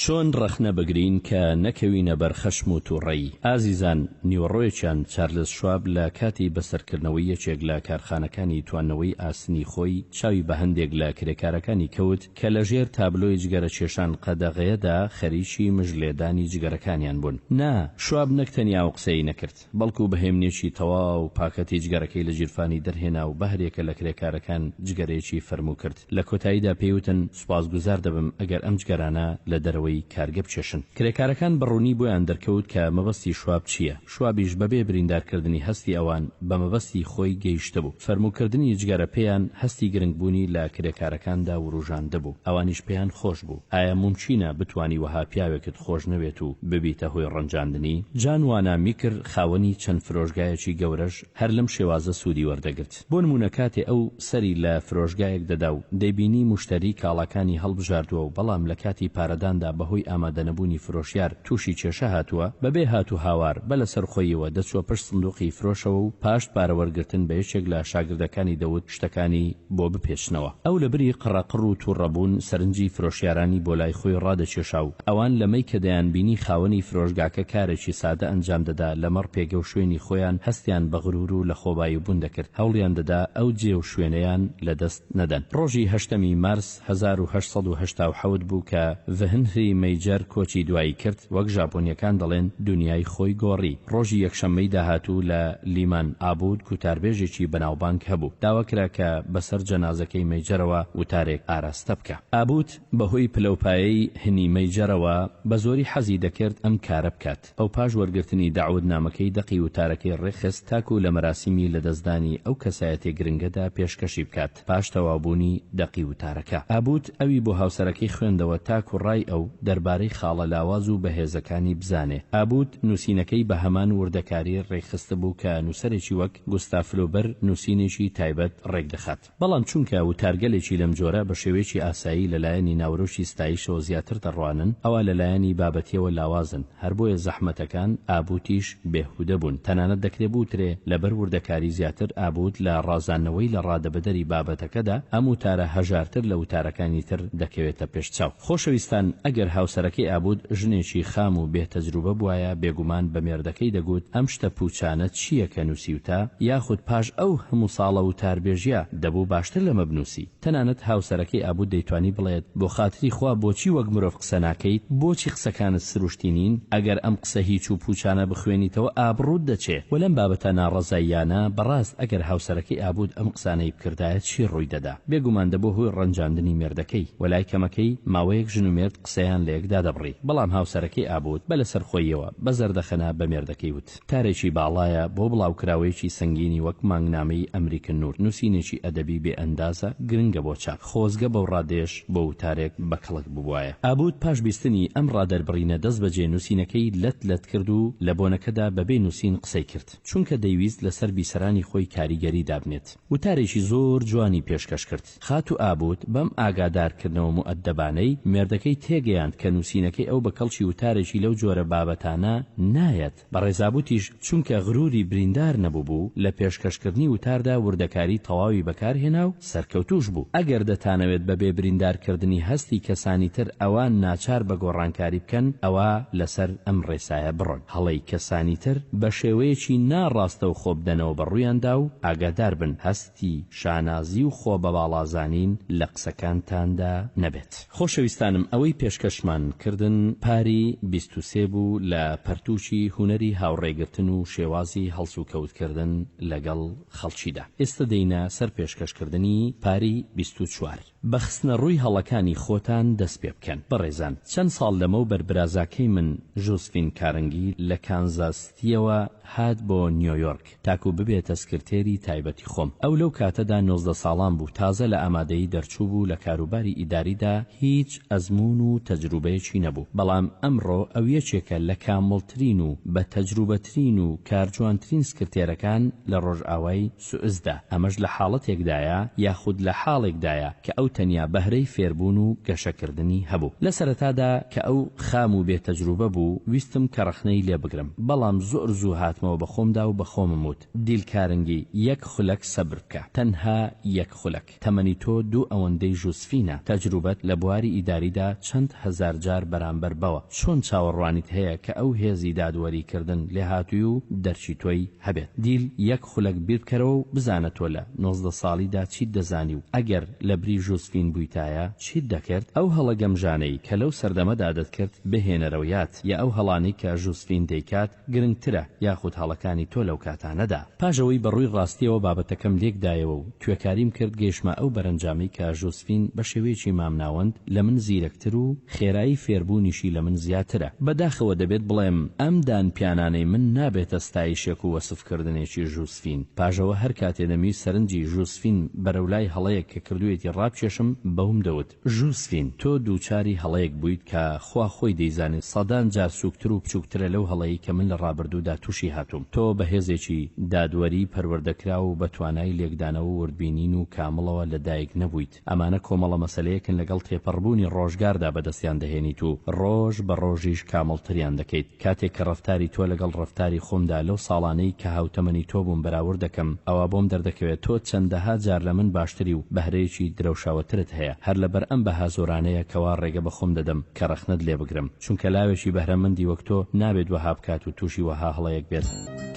چۆن ڕەخنە بگرین کە نەکەوینە بەر خەشم و تووڕەیی؟ ئازیزان، نیوەڕۆیەکیان چارلز شواب لە کاتی بەسەرکردنەوەی یەکێک لە کارخانەکانی تواندنەوەی ئاسنی خۆی چاوی بە هەندێک لە کرێکارەکانی کەوت کە لە ژێر تابلۆی جگەرەکێشان قەدەغەیەدا خەریکی مژلێدانی جگەرەکانیان بوون. نا، شواب نەک تەنیا ئەو قسەی نەکرد، بەڵکو بە هێمنیەکی تەواو پاکەتی جگەرەکەی لە گیرفانی دەرهێنا و بە هەریەکە لە کرێکارەکان جگەرەیەکی فەرموو کرد. لە کۆتاییدا پێی وتن، سوپاسگوزار دەبم ئەگەر ئەم جگەرانە لە دەرەوەی کارگە بکێشن. کرێکارەکان بە ڕوونی بۆیان دەرکەوت کە مەبەستی شواب چییە. شوابیش بەبێ بریندارکردنی هەستی ئەوان بە مەبەستی خۆی گەیشتبوو. فەرمووکردنی جگەرە پێیان هەستی گرنگبوونی لە کرێکارەکاندا وروژاندبوو. ئەوانیش پێیان خۆش بوو. ئایا مومکینە بتوانی وەها پیاوێکت خۆش نەوێت و ببیتە هۆی ڕەنجاندنی؟ جان وانا میکر خاوەنی چەند فرۆشگایەکی گەورەش هەر لەم شێوازە سوودی وەردەگرت. بۆ نموونە کاتێ ئەو سەری لە فرۆشگایەک دەدا و دەیبینی موشتەری کاڵاکانی هەڵبژاردووە و بەڵام لە کاتی پارەداندا بەهۆی ئامادەنەبوونی فرۆشیار تووشی کێشە هاتووە، بەبێ هات و هاوار بە لەسەر خۆیەوە دەچووە پشت سندوقی فرۆشەوە و پاش پارەوەرگرتن بە یەکێک لە شاگردەکانی دەوت شتەکانی بۆ بپێچنەوە. ئەو لەبری قڕەقڕ و تووڕەبوون سەرنجی فرۆشیارانی بۆ لای خۆی ڕادەکێشا و ئەوان لەمەی کە دەیانبینی خاوەنی فرۆشگاکە کارێکی سادە ئەنجام دەدا لەمەڕ پێگە و شوێنی خۆیان هەستیان بە غرور و لەخۆباییبوون دەکرد هەوڵیان دەدا ئەو جێ و شوێنەیان لە دەست نەدەن. ڕۆژی هەشتەمی مارس 1887 بوو کە ڤهنری مەیجەر کۆچی دوایی کرد، وەک ژاپۆنییەکان دەڵێن دونیای خۆی گۆڕی. ڕۆژی یەکشەممەی داهاتوو لە لیمان ئابود گوتاربێژێکی بەناوبانگ هەبوو. داوا کرا کە بەسەر جەنازەکەی مەیجەرەوە وتارێک ئاراستە بکا. ئابود بەهۆی پلەوپایەی هنی مەیجەرەوە بەزۆری حەزی دەکرد ئەم کارە بکات. ئەو پاش وەرگرتنی دەعوەتنامەکەی دەقی وتارەکەی ڕێکخست تاکو لە مەراسیمی لەدەستدانی ئەو کەسایەتیە گرنگەدا پێشکەشی بکات. پاش تەواوبوونی دەقی وتارەکە ئابوت ئەوی بۆ هاوسەرەکەی خوێندەوە تاکو ڕای ئەو دەربارەی خاڵە لاواز و بەهێزەکانی بزانێ. ئابوت نووسینەکەی بە هەمان وردەکاری ڕێکخستبوو کە نووسەرێکی وەک گوستاف فلوبەر نووسینێکی تایبەت ڕێکدەخات. بەڵام چونکە وتارگەلێکی لەم جۆرە بە شێوەیەکی ئاسایی لە لایەنی ناوەرۆکی ستایشەوە زیاتر دەڕوانن، ئەوا لە لایەنی بابەتییەوە لاوازن، هەر بۆیە زەحمەتەکان ئابوتیش بێهودە بوون، تەنانەت دەکرێ بوترێ لەبەر وردەکاری زیاتر ئابوت لە ڕازاندنەوەی لە ڕادەبەدەری بابەتەکەدا ئەم وتارە هەژارتر لە وتارەکانی تر دەکەوێتە پێش چاو. خۆشەویستان ئەگەر هاوسەرەکەی ئابوت ژنێکی خام و بێ تەجروبە بوایە بێگومان بە مێردەکەی دەگوت ئەم شتە پوچانە چییە کە نوسیوتە یاخود پاش ئەو هەموو ساڵە وتاربێژیە دەبوو باشتر لەمە بنوسی. تەنانەت هاوسەرەکەی ئابوت دەیتوانی بڵێت، بۆ خاتری خوا بۆچی وەک مرۆڤ قسە ناکەیت؟ بۆچی قسەکانت سروشتی نین؟ ئەگەر ئەم قسە هیچ و پوچانە بخوێنیتەوە ئابڕووت دەچێ. وە لەم بابەتە ناڕەزاییانە، بەڕاست ئەگەر هاوسەرەکەی ئابوت ئەم قسانەی بکردایە چی ڕووی دەدا؟ بێگومان دەبووە هۆی ڕەنجاندنی مێردەکەی. وە لای کەمەکەی ماوەیەک ژن و مێرد قسەیان لەیەک دادەبڕی. بەڵام هاوسەرەکەی ئابوت بە لەسەرخۆییەوە بە زەردەخەنە بە مێردەکەی وت. کارێکی باڵایە بۆ بڵاوکراوەیەکی سەنگینی وەک مانگنامەی ئەمریکن نور، نووسینێکی ئەدەبی بێ ئەندازە گرنگە بۆ چاپ، خۆزگە بەو ڕادەیەش بۆ وتارێک بە کەڵک ببوایە. ئابوود پاش بیستنی ئەم ڕادەربڕینە دەستبەجێ نووسینەکەی لەت لەت کرد و لە بۆنەکەدا بەبێ نووسین قسەی کرد، چونکە دەیویست لەسەر بیسەرانی خۆی کاریگەری دابنێت. وتارێکی زۆر جوانی پێشکەش کرد. خاتوو ئابوود بەم ئاگادارکردنەوە موئەدەبانەی، مێردەکەی تێگەیاند کە نووسینەکەی ئەو بە کەڵکی وتارێکی لەو جۆرە بابەتانە نایەت. بەڕێز ئابووتیش چونکە غرووری بریندار نەبووبوو، لە پێشکەشکردنی وتاردا وردەکاری تەواوی بەکار هێنا و سەرکەوتووش بوو. ئەگەر دەتانەوێت بە بێ بریندارکردنی هەستی کەسانی تر ئەوان ناچار بە گۆڕانکاری بکەن، ئەوا لەسەر ئەم ڕێسایە بڕۆن. هەڵەی کەسانی تر بە شێوەیەکی نا ڕاستەوخۆ بدەنەوە بە ڕوویاندا و ئاگادار بن هەستی شانازی و خۆ بەباڵازانین لە قسەکانتاندا نەبێت. خۆشەویستانم ئەوەی پێشکەشمان کردن پاری 23 بوو لە پەرتووکی هونەری هاوڕێگرتن و شێوازی هەڵسوکەوتکردن لەگەڵ خەڵکیدا. ئێستە دێینە سەر پێشکەشکردنی پاری 24. بە خستنە ڕووی هەڵەکانی خۆتان دەست پێ بکەن. بەڕێزان چەند ساڵ لەمەو بەر برازاکەی من ژوزفین کارنگی لە کانزاس ستیەوە هات بۆ نیۆیۆرک تاکو ببێتە سکرتێری تایبەتی خۆم. ئەو لەو کاتەدا 19 ساڵان بوو تازە لە ئامادەیی دەرچوو بوو لە کاروباری ئیداریدا هیچ ئەزموون و تەجروبەیەکی نەبوو بەڵام ئەمڕۆ ئەو یەکێکە لە کامڵترین و بە تەجروبەترین و کارجوانترین سکرتێرەکان لە ڕۆژئاوای سوئسدا، ئەمەش لە حاڵەتێکدایە یاخود لە حاڵێکدایە کە ئەو ئەو تەنیا بەهرەی فێربوون و گەشەکردنی هەبوو. لە سەرەتادا کە ئەو خام و بێ تەجروبە بوو، ویستم کە ڕەخنەی لێ بگرم، بەڵام زۆر زوو هاتمەوە بە خۆمدا و بە خۆمم وت، دیل کارنگی، یەک خولەک سەبر بکە. تەنها یەک خولەک. تەمەنی تۆ دوو ئەوەندەی ژوزفینە، تەجروبەت لە بواری ئیداریدا چەند هەزارجار بەرامبەر بەوە، چۆن چاوەڕوانیت هەیە کە ئەو هێزی دادوەری کردن لێهاتووی و دەرکی تۆی هەبێت؟ دیل، یەک خولەک بیربکەرەوە و بزانە تۆ لە، 19 ساڵیدا چیت دەزانی و ئەگەر لە بری ژوزفین بوویتایە چیت دەکرد؟ ئەو هەڵە گەمژانەی کە لەو سەردەمەدا دەتکرد بهێنەرەوە یاد، یا ئەو هەڵانەی کە ژوزفین دەیکات گرنگترە یاخود هەڵەکانی تۆ لەو کاتانەدا؟ پاش ئەوەی بە ڕووی ڕاستیەوە بابەتەکەم لێک دایەوە و توێکاریم کرد گەیشتمە ئەو بەرەنجامەی کە ژوزفین بە شێوەیەکی مامناوەند لە من زیرەکتر و خێرایی فێربوونیشی لە من زیاترە. بە داخەوە دەبێت بڵێم ئەم دانپیانانەی من نابێتە ستایشێک و وەسفکردنێکی ژوزفین. پاش ئەوە هەر کاتێ دەمویست سەرنجی ژوزفین بەرەو لای هەڵەیەک کە کردوویەتی ڕابکێشم بەوم دەوت، ژوزفین، تۆ دووچاری هەڵەیەک بوویت کە خوا خۆی دەیزانێت سەدان جار سووکتر و بچووکترە لەو هەڵەی کە من لە ڕابردوودا تووشی هاتووم. تۆ بە هێزێکی دادوەری پەروەردەکراو و بە توانای لێکدانەوە و وردبینین و کامڵەوە لە دایک نەبوویت. ئەمانە کۆمەڵە مەسەلەیەکن لەگەڵ تێپەڕبوونی ڕۆژگاردا بەدەستیان دەهێنیت و ڕۆژ بە ڕۆژیش کامڵتریان دەکەیت. کاتێک کە ڕەفتاری تۆ لەگەڵ ڕەفتاری خۆمدا لەو ساڵانەی کە هاوتەمەنی تۆ بووم بەراورد دەکەم، ئەوا بۆم دەردەکەوێت تۆ چەندەها جار لە من باشتری و بەهرەیەکی درەوشاوەترت هەیە. هەر لەبەر ئەم بەها زۆرانەیە کەوا ڕێگە بە خۆم دەدەم کە ڕەخنەت لێ بگرم. چونکە لاوێکی بەهرەمەندی وەک تۆ نابێت وەها بکات و تووشی وەها هەڵەیەک بێت.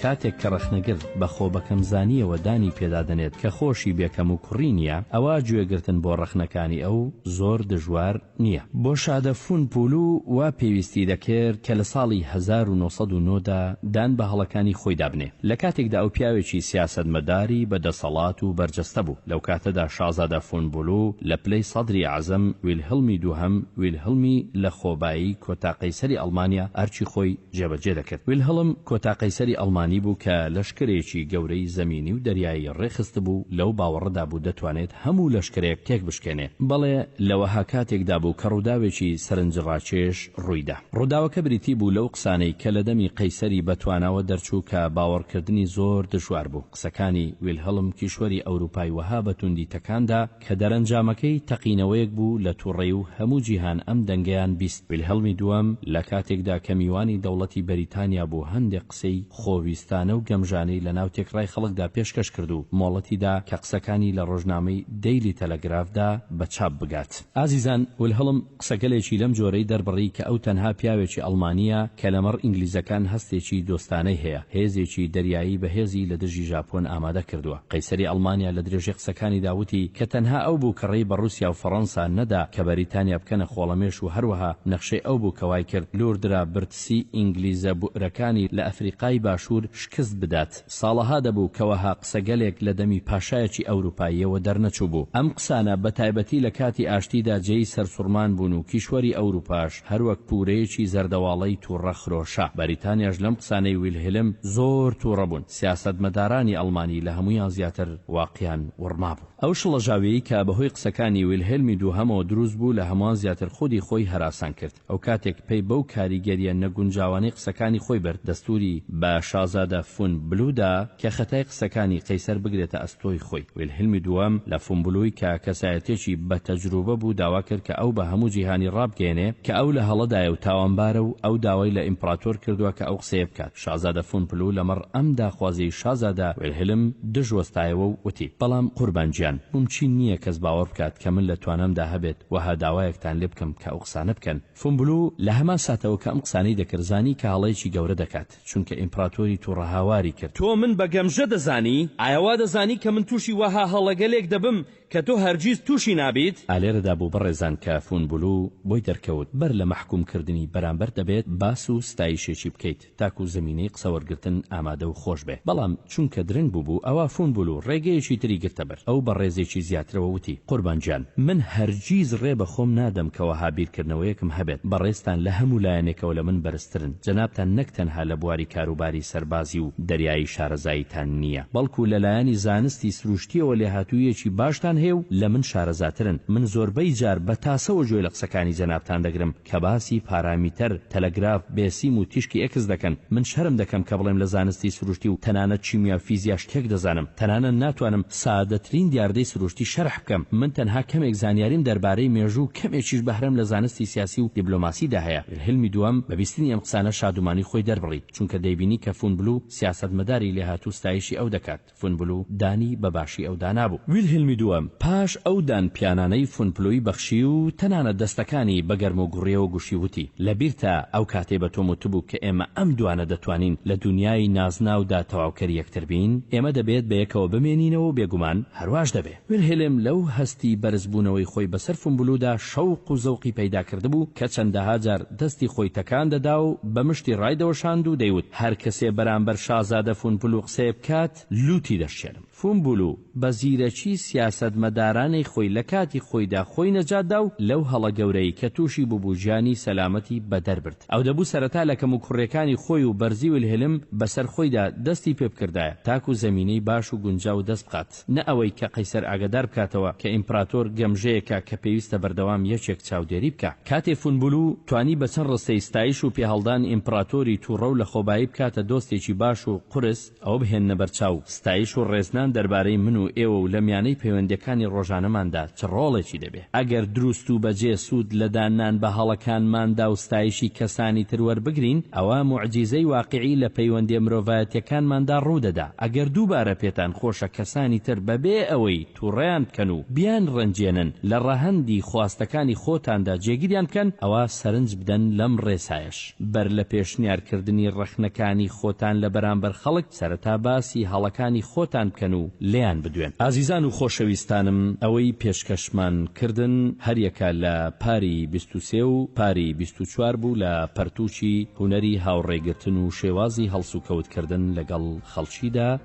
کاتێک کە ڕەخنەگر بە خۆبەکەمزانییەوە دانی پێدا دەنێت کە خۆشی بێ کەموکوڕی نییە، ئەوا گوێگرتن بۆ ڕەخنەکانی ئەو زۆر دژوار نییە. بۆ شادە فون پولو وا پێویستی دەکرد کە لە ساڵی 1909 دا دان بە هەڵەکانی خۆیدا بنێ، لە کاتێکدا ئەو پیاوێکی سیاسەتمەداری بە دەسەڵات و بەرجەستە بوو. لەو کاتەدا شازادە فون بولو لە پلەی سەدری ئەعزەم ویلهڵمی دووهەم ویلهڵمی لە خۆبایی کۆتا قەیسەری ئەڵمانیا ئەرکی خۆی جێبەجێ دەکرد. ویلهڵم کۆتا قەیسەری ئەڵمانی بوو کە لەشکرێکی گەورەی زەمینی و دەریایی ڕێکخستبوو، لەو باوەڕەدا بوو دەتوانێت هەموو لەشکرێک تێکبشکێنێ. بەڵێ لە وەها کاتێکدا بوو کە ڕووداوێکی سەرنجڕاکێش ڕوویدا. ڕووداوەکە بریتی بوو لەو قسانەی کە لە دەمی قەیسەری بەتواناوە دەرچوو کە باوەڕکردنی زۆر دژوار بوو. قسەکانی ویلهڵم کیشوەری ئەوروپای وەها بە توندی تەکان دا کە دەرەنجامەکەی تەقینەوەیەک بوو لە توڕەی و هەموو جیهان ئەم دەنگەیان بیست. ویلهڵمی دووەم لە کاتێکدا کە میوانی دەوڵەتی بەریتانیا بوو هەندێک قسەی خۆویستانە و گەمژانەی لە ناو تێکڕای خەڵکدا پێشکەش کرد و مۆڵەتی دا کە قسەکانی لە ڕۆژنامەی دەیلی تەلەگرافدا بە چاپ بگات. ئازیزان ولهڵم قسەگەلێکی لەم جۆرەی دەربڕی کە ئەو تەنها پیاوێکی ئەڵمانییە کە لەمەڕ ئینگلیزەکان هەستێکی دۆستانەی هەیە، هێزێکی دەریایی بەهێزی لە دژی ژاپۆن ئامادە کردووە. قەیسەری ئەڵمانیا لە درێژەی قسەکانیدا وتی کە تەنها ئەو بوو کە ڕێی بە ڕووسیا و فەڕەنسا نەدا کە بەریتانیا بکەنە خۆڵەمێش و هەروەها نەخشەی ئەو بوو کە وای کرد لوردرا برتسی ئینگلیزە بوئرەکانی لە ئەفریقای باشوور شکست بدات. ساڵەها دەبوو کە وەها قسەگەلێک لە دەمی پاشایەکی ئەوروپاییەوە دەرنەچووبوو. ئەم قسانە بە تایبەتی لە کاتی ئاشتیدا جێی سەرسوڕمان بوون و کیشوەری ئەوروپاش هەروەک پوورەیەکی زەردەواڵەی تووڕە خرۆشا. بەریتانیاش لەم قسانەی ویلهلم زۆر تووڕە بوون. سیاسەتمەدارانی ئەڵمانی لە هەموویان زیاتر واقیان وڕمابوو. ئەو شڵەژاویەی کە بەهۆی قسەکانی ویلهێلمی دووهەمەوە دروست بوو لە هەمووان زیاتر خودی خۆی هەراسان کرد. ئەو کاتێک پەی بەو کاریگەرییە نەگونجاوانەی قسەکانی خۆی برد، دەستووری بە شازادە فون بلو دا کە خەتای قسەکانی قەیسەر بگرێتە ئەستۆی خۆی. ویلهلمی دووەم لە فون بلوی کە کەسایەتیەکی بە تەجروبە بوو داوا کرد کە ئەو بە هەموو جیهانی ڕابگەیەنێ کە ئەو لە هەڵەدایە و تاوانبارە و ئەو داوای لە ئیمپڕاتۆر کردووە کە ئەو قسەیە بکات. شازادە فون بلو لەمەڕ ئەم داخوازیەی شازادە ویلهلم دژ وەستایەوە و وتی، بەڵام قوربان گیان، مومکین نییە کەس باوەڕ بکات کە من لە توانامدا هەبێت وەها داوایەکتان لێ بکەم کە ئەو قسانە بکەن. فونبلو لە هەمان ساتەوە کە ئەم قسانەی دەکرد زانی کە هەڵەیەکی گەورە دەکات، چونکە ئیمپراتۆری توڕە هاواری کرد. تۆ من بە گەمژە دەزانی؟ ئایا وا دەزانی کە من تووشی وەها هەڵەگەلێک دەبم کە تۆ هەرگیز تووشی نابیت؟ ئا لێرەدا بوو بەڕێزان کە فونبلو بۆی دەرکەوت بەر لە مەحکوم کردنی بەرامبەر دەبێت باس و ستایشێکی بکەیت. تاکو زەمینەی قسەوەرگرتن ئامادە و خۆش بێ. بەڵام چونکە درەنگ بووبوو، ئەوا فون بولو ڕێگەیەکی تری گرتە بەر. ئەو بە ڕێزێکی زیاترەوە وتی، قوربان گیان، من هەرگیز ڕێ بە خۆم نادەم کە وەها بیرکردنەوەیەکم هەبێت. بەڕێزتان لە هەموو لایەنێکەوە لە من بەرزترن. جەنابتان نەک تەنها لە بواری کاروباری سەربازی و دەریایی شارەزاییتان نییە، بەڵکو لە لایەنی زانستی سروشتییەوە لێهاتووییەکی باشتان هەیە. هەیە و لە من شارەزاترن. من زۆربەی جار بە تاسەوە گوێ لە قسەکانی جەنابتان دەگرم کە باسی پارامیتەر، تەلەگراف، بێسیم و تیشکی ئێکس دەکەن. من شەرم دەکەم کە بڵێم لە زانستی سروشتی و تەنانەت کیمیا و فیزیا شتێک دەزانم. تەنانەت ناتوانم سادەترین دیاردەی سروشتی شەرح بکەم. من تەنها کەمێک زانیاریم دەربارەی مێژوو و کەمێکیش بەهرەم لە زانستی سیاسی و دیبلۆماسیدا هەیە. ویلهلمی دووەم بە بیستنی ئەم قسانە شادومانی خۆی دەربڕی، چونکە دەیبینی کە فون بلو سیاسەتمەداری لێهاتوو ستایشی ئەو دەکات. فون بلو دانی بە باشی ئەودا نابوو. ویلهلمی دووەم پاش ئەو دان پیانانەی فون بلوی بەخشی و تەنانەت دەستەکانی بە گەرموگوڕیەوە گوشی وتی، لە بیرتە ئەو کاتەی بە تۆم وتبوو کە ئێمە ئەم دوانە دەتوانین لە دونیای نازناودا تەواوکەری یەکتر بین؟ ئێمە دەبێت بە یەکەوە بمێنینەوە و بێگومان هەرواش دەبێ. ویلهلم لەو هەستی بەرزبوونەوەی خۆی بەسەر فون بلودا شەوق و زەوقی پەیدا کردبوو کە چەندەها جار دەستی خۆی تەکان دەدا و بە مشتی ڕایدەوەشاند و دەیوت هەر کەسێ بەرامبەر شازادە فون بلو قسەیە بکات لووتی دەشکێنم. فون بلو بە زیرەکی سیاسەتمەدارانەی خۆی لە کاتی خۆیدا خۆی نەجات دا و لەو هەڵە گەورەی کە تووشی بووبوو گیانی سەلامەتی بەدەر برد. ئەو دەبوو سەرەتا لە کەموکوڕیەکانی خۆی و بەرزی ویلهلم بەسەر خۆیدا دەستی پێ بکردایە تاکو زەمینەی باش و گونجاو دەست بخات. نە ئەوەی کە قەیسەر ئاگادار بکاتەوە کە ئیمپراتۆر گەمژەیەکە کە پێویستە بەردەوام یەکێک چاودێری بکا. کاتێ فونبولو توانی بە چەند ڕستەی ستایش و پێهەڵدان ئیمپراتۆری توڕە و لەخۆبایی بکاتە دۆستێکی باش و قورس، ئەوە بهێننە بەرچاو ستایش و ڕێزنان دەربارەی من و ئێوە و لە میانەی پەیوەندیەکانی ڕۆژانەماندا چ ڕۆڵێکی دەبێ. ئەگەر دروست و بەجێ سوود لە داننان بە هەڵەکانماندا و ستایشی کەسانی تر وەربگرین، ئەوا موعجیزەی واقیعی لە پەیوەندیە مرۆڤایەتیەکانماندا ڕوودەدا. ئەگەر دووبارە پێتان خۆشە کەسانی تر بەبێ ئەوەی توڕەیان بکەن و بیانڕەنجێنن لە ڕەهەندی خواستەکانی خۆتاندا جێگیریان بکەن، ئەوا سەرنج بدەن لەم ڕێسایەش. بەر لە پێشنیارکردنی ڕەخنەکانی خۆتان لە بەرامبەر خەڵک، سەرەتا باسی هەڵەکانی خۆتان بکەن و لێیان بدوێن. ئازیزان و خۆشەویستانم ئەوەی پێشکەشمان کردن هەریەکە لە پاری 23 و پاری 24 بوو لە پەرتووکی هونەری هاوڕێگرتن و شێوازی هەڵسوکەوت کردن لەگەڵ خەڵکیدا،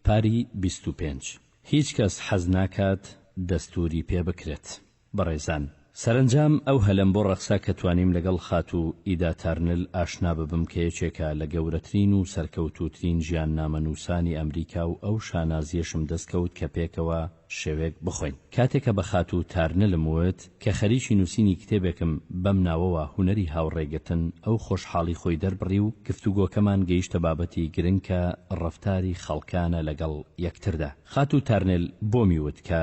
پاری 25 هیچ کەس حەز ناکات دەستووری پێ بکرێت. بەڕێزان، سەرەنجام ئەو هەلەم بۆ ڕەخسا کە توانیم لەگەڵ خاتوو ئیدا تارنل ئاشنا ببم کە یەکێکە لە گەورەترین و سەرکەوتووترین ژیاننامەنووسانی ئەمریکا و ئەو شانازییەشم دەست کەوت کە پێکەوە شەوێک بخۆین. کاتێ کە بە خاتوو تارنلم وت کە خەریکی نووسینی کتێبێکم بەم ناوەوە هونەری هاوڕێگرتن ئەو خۆشحاڵی خۆی دەربڕی و گفتوگۆکەمان گەیشتە بابەتی گرنگ کە ڕەفتاری خەڵکانە لەگەڵ یەکتردا. خاتوو تارنێل بۆمی وت کە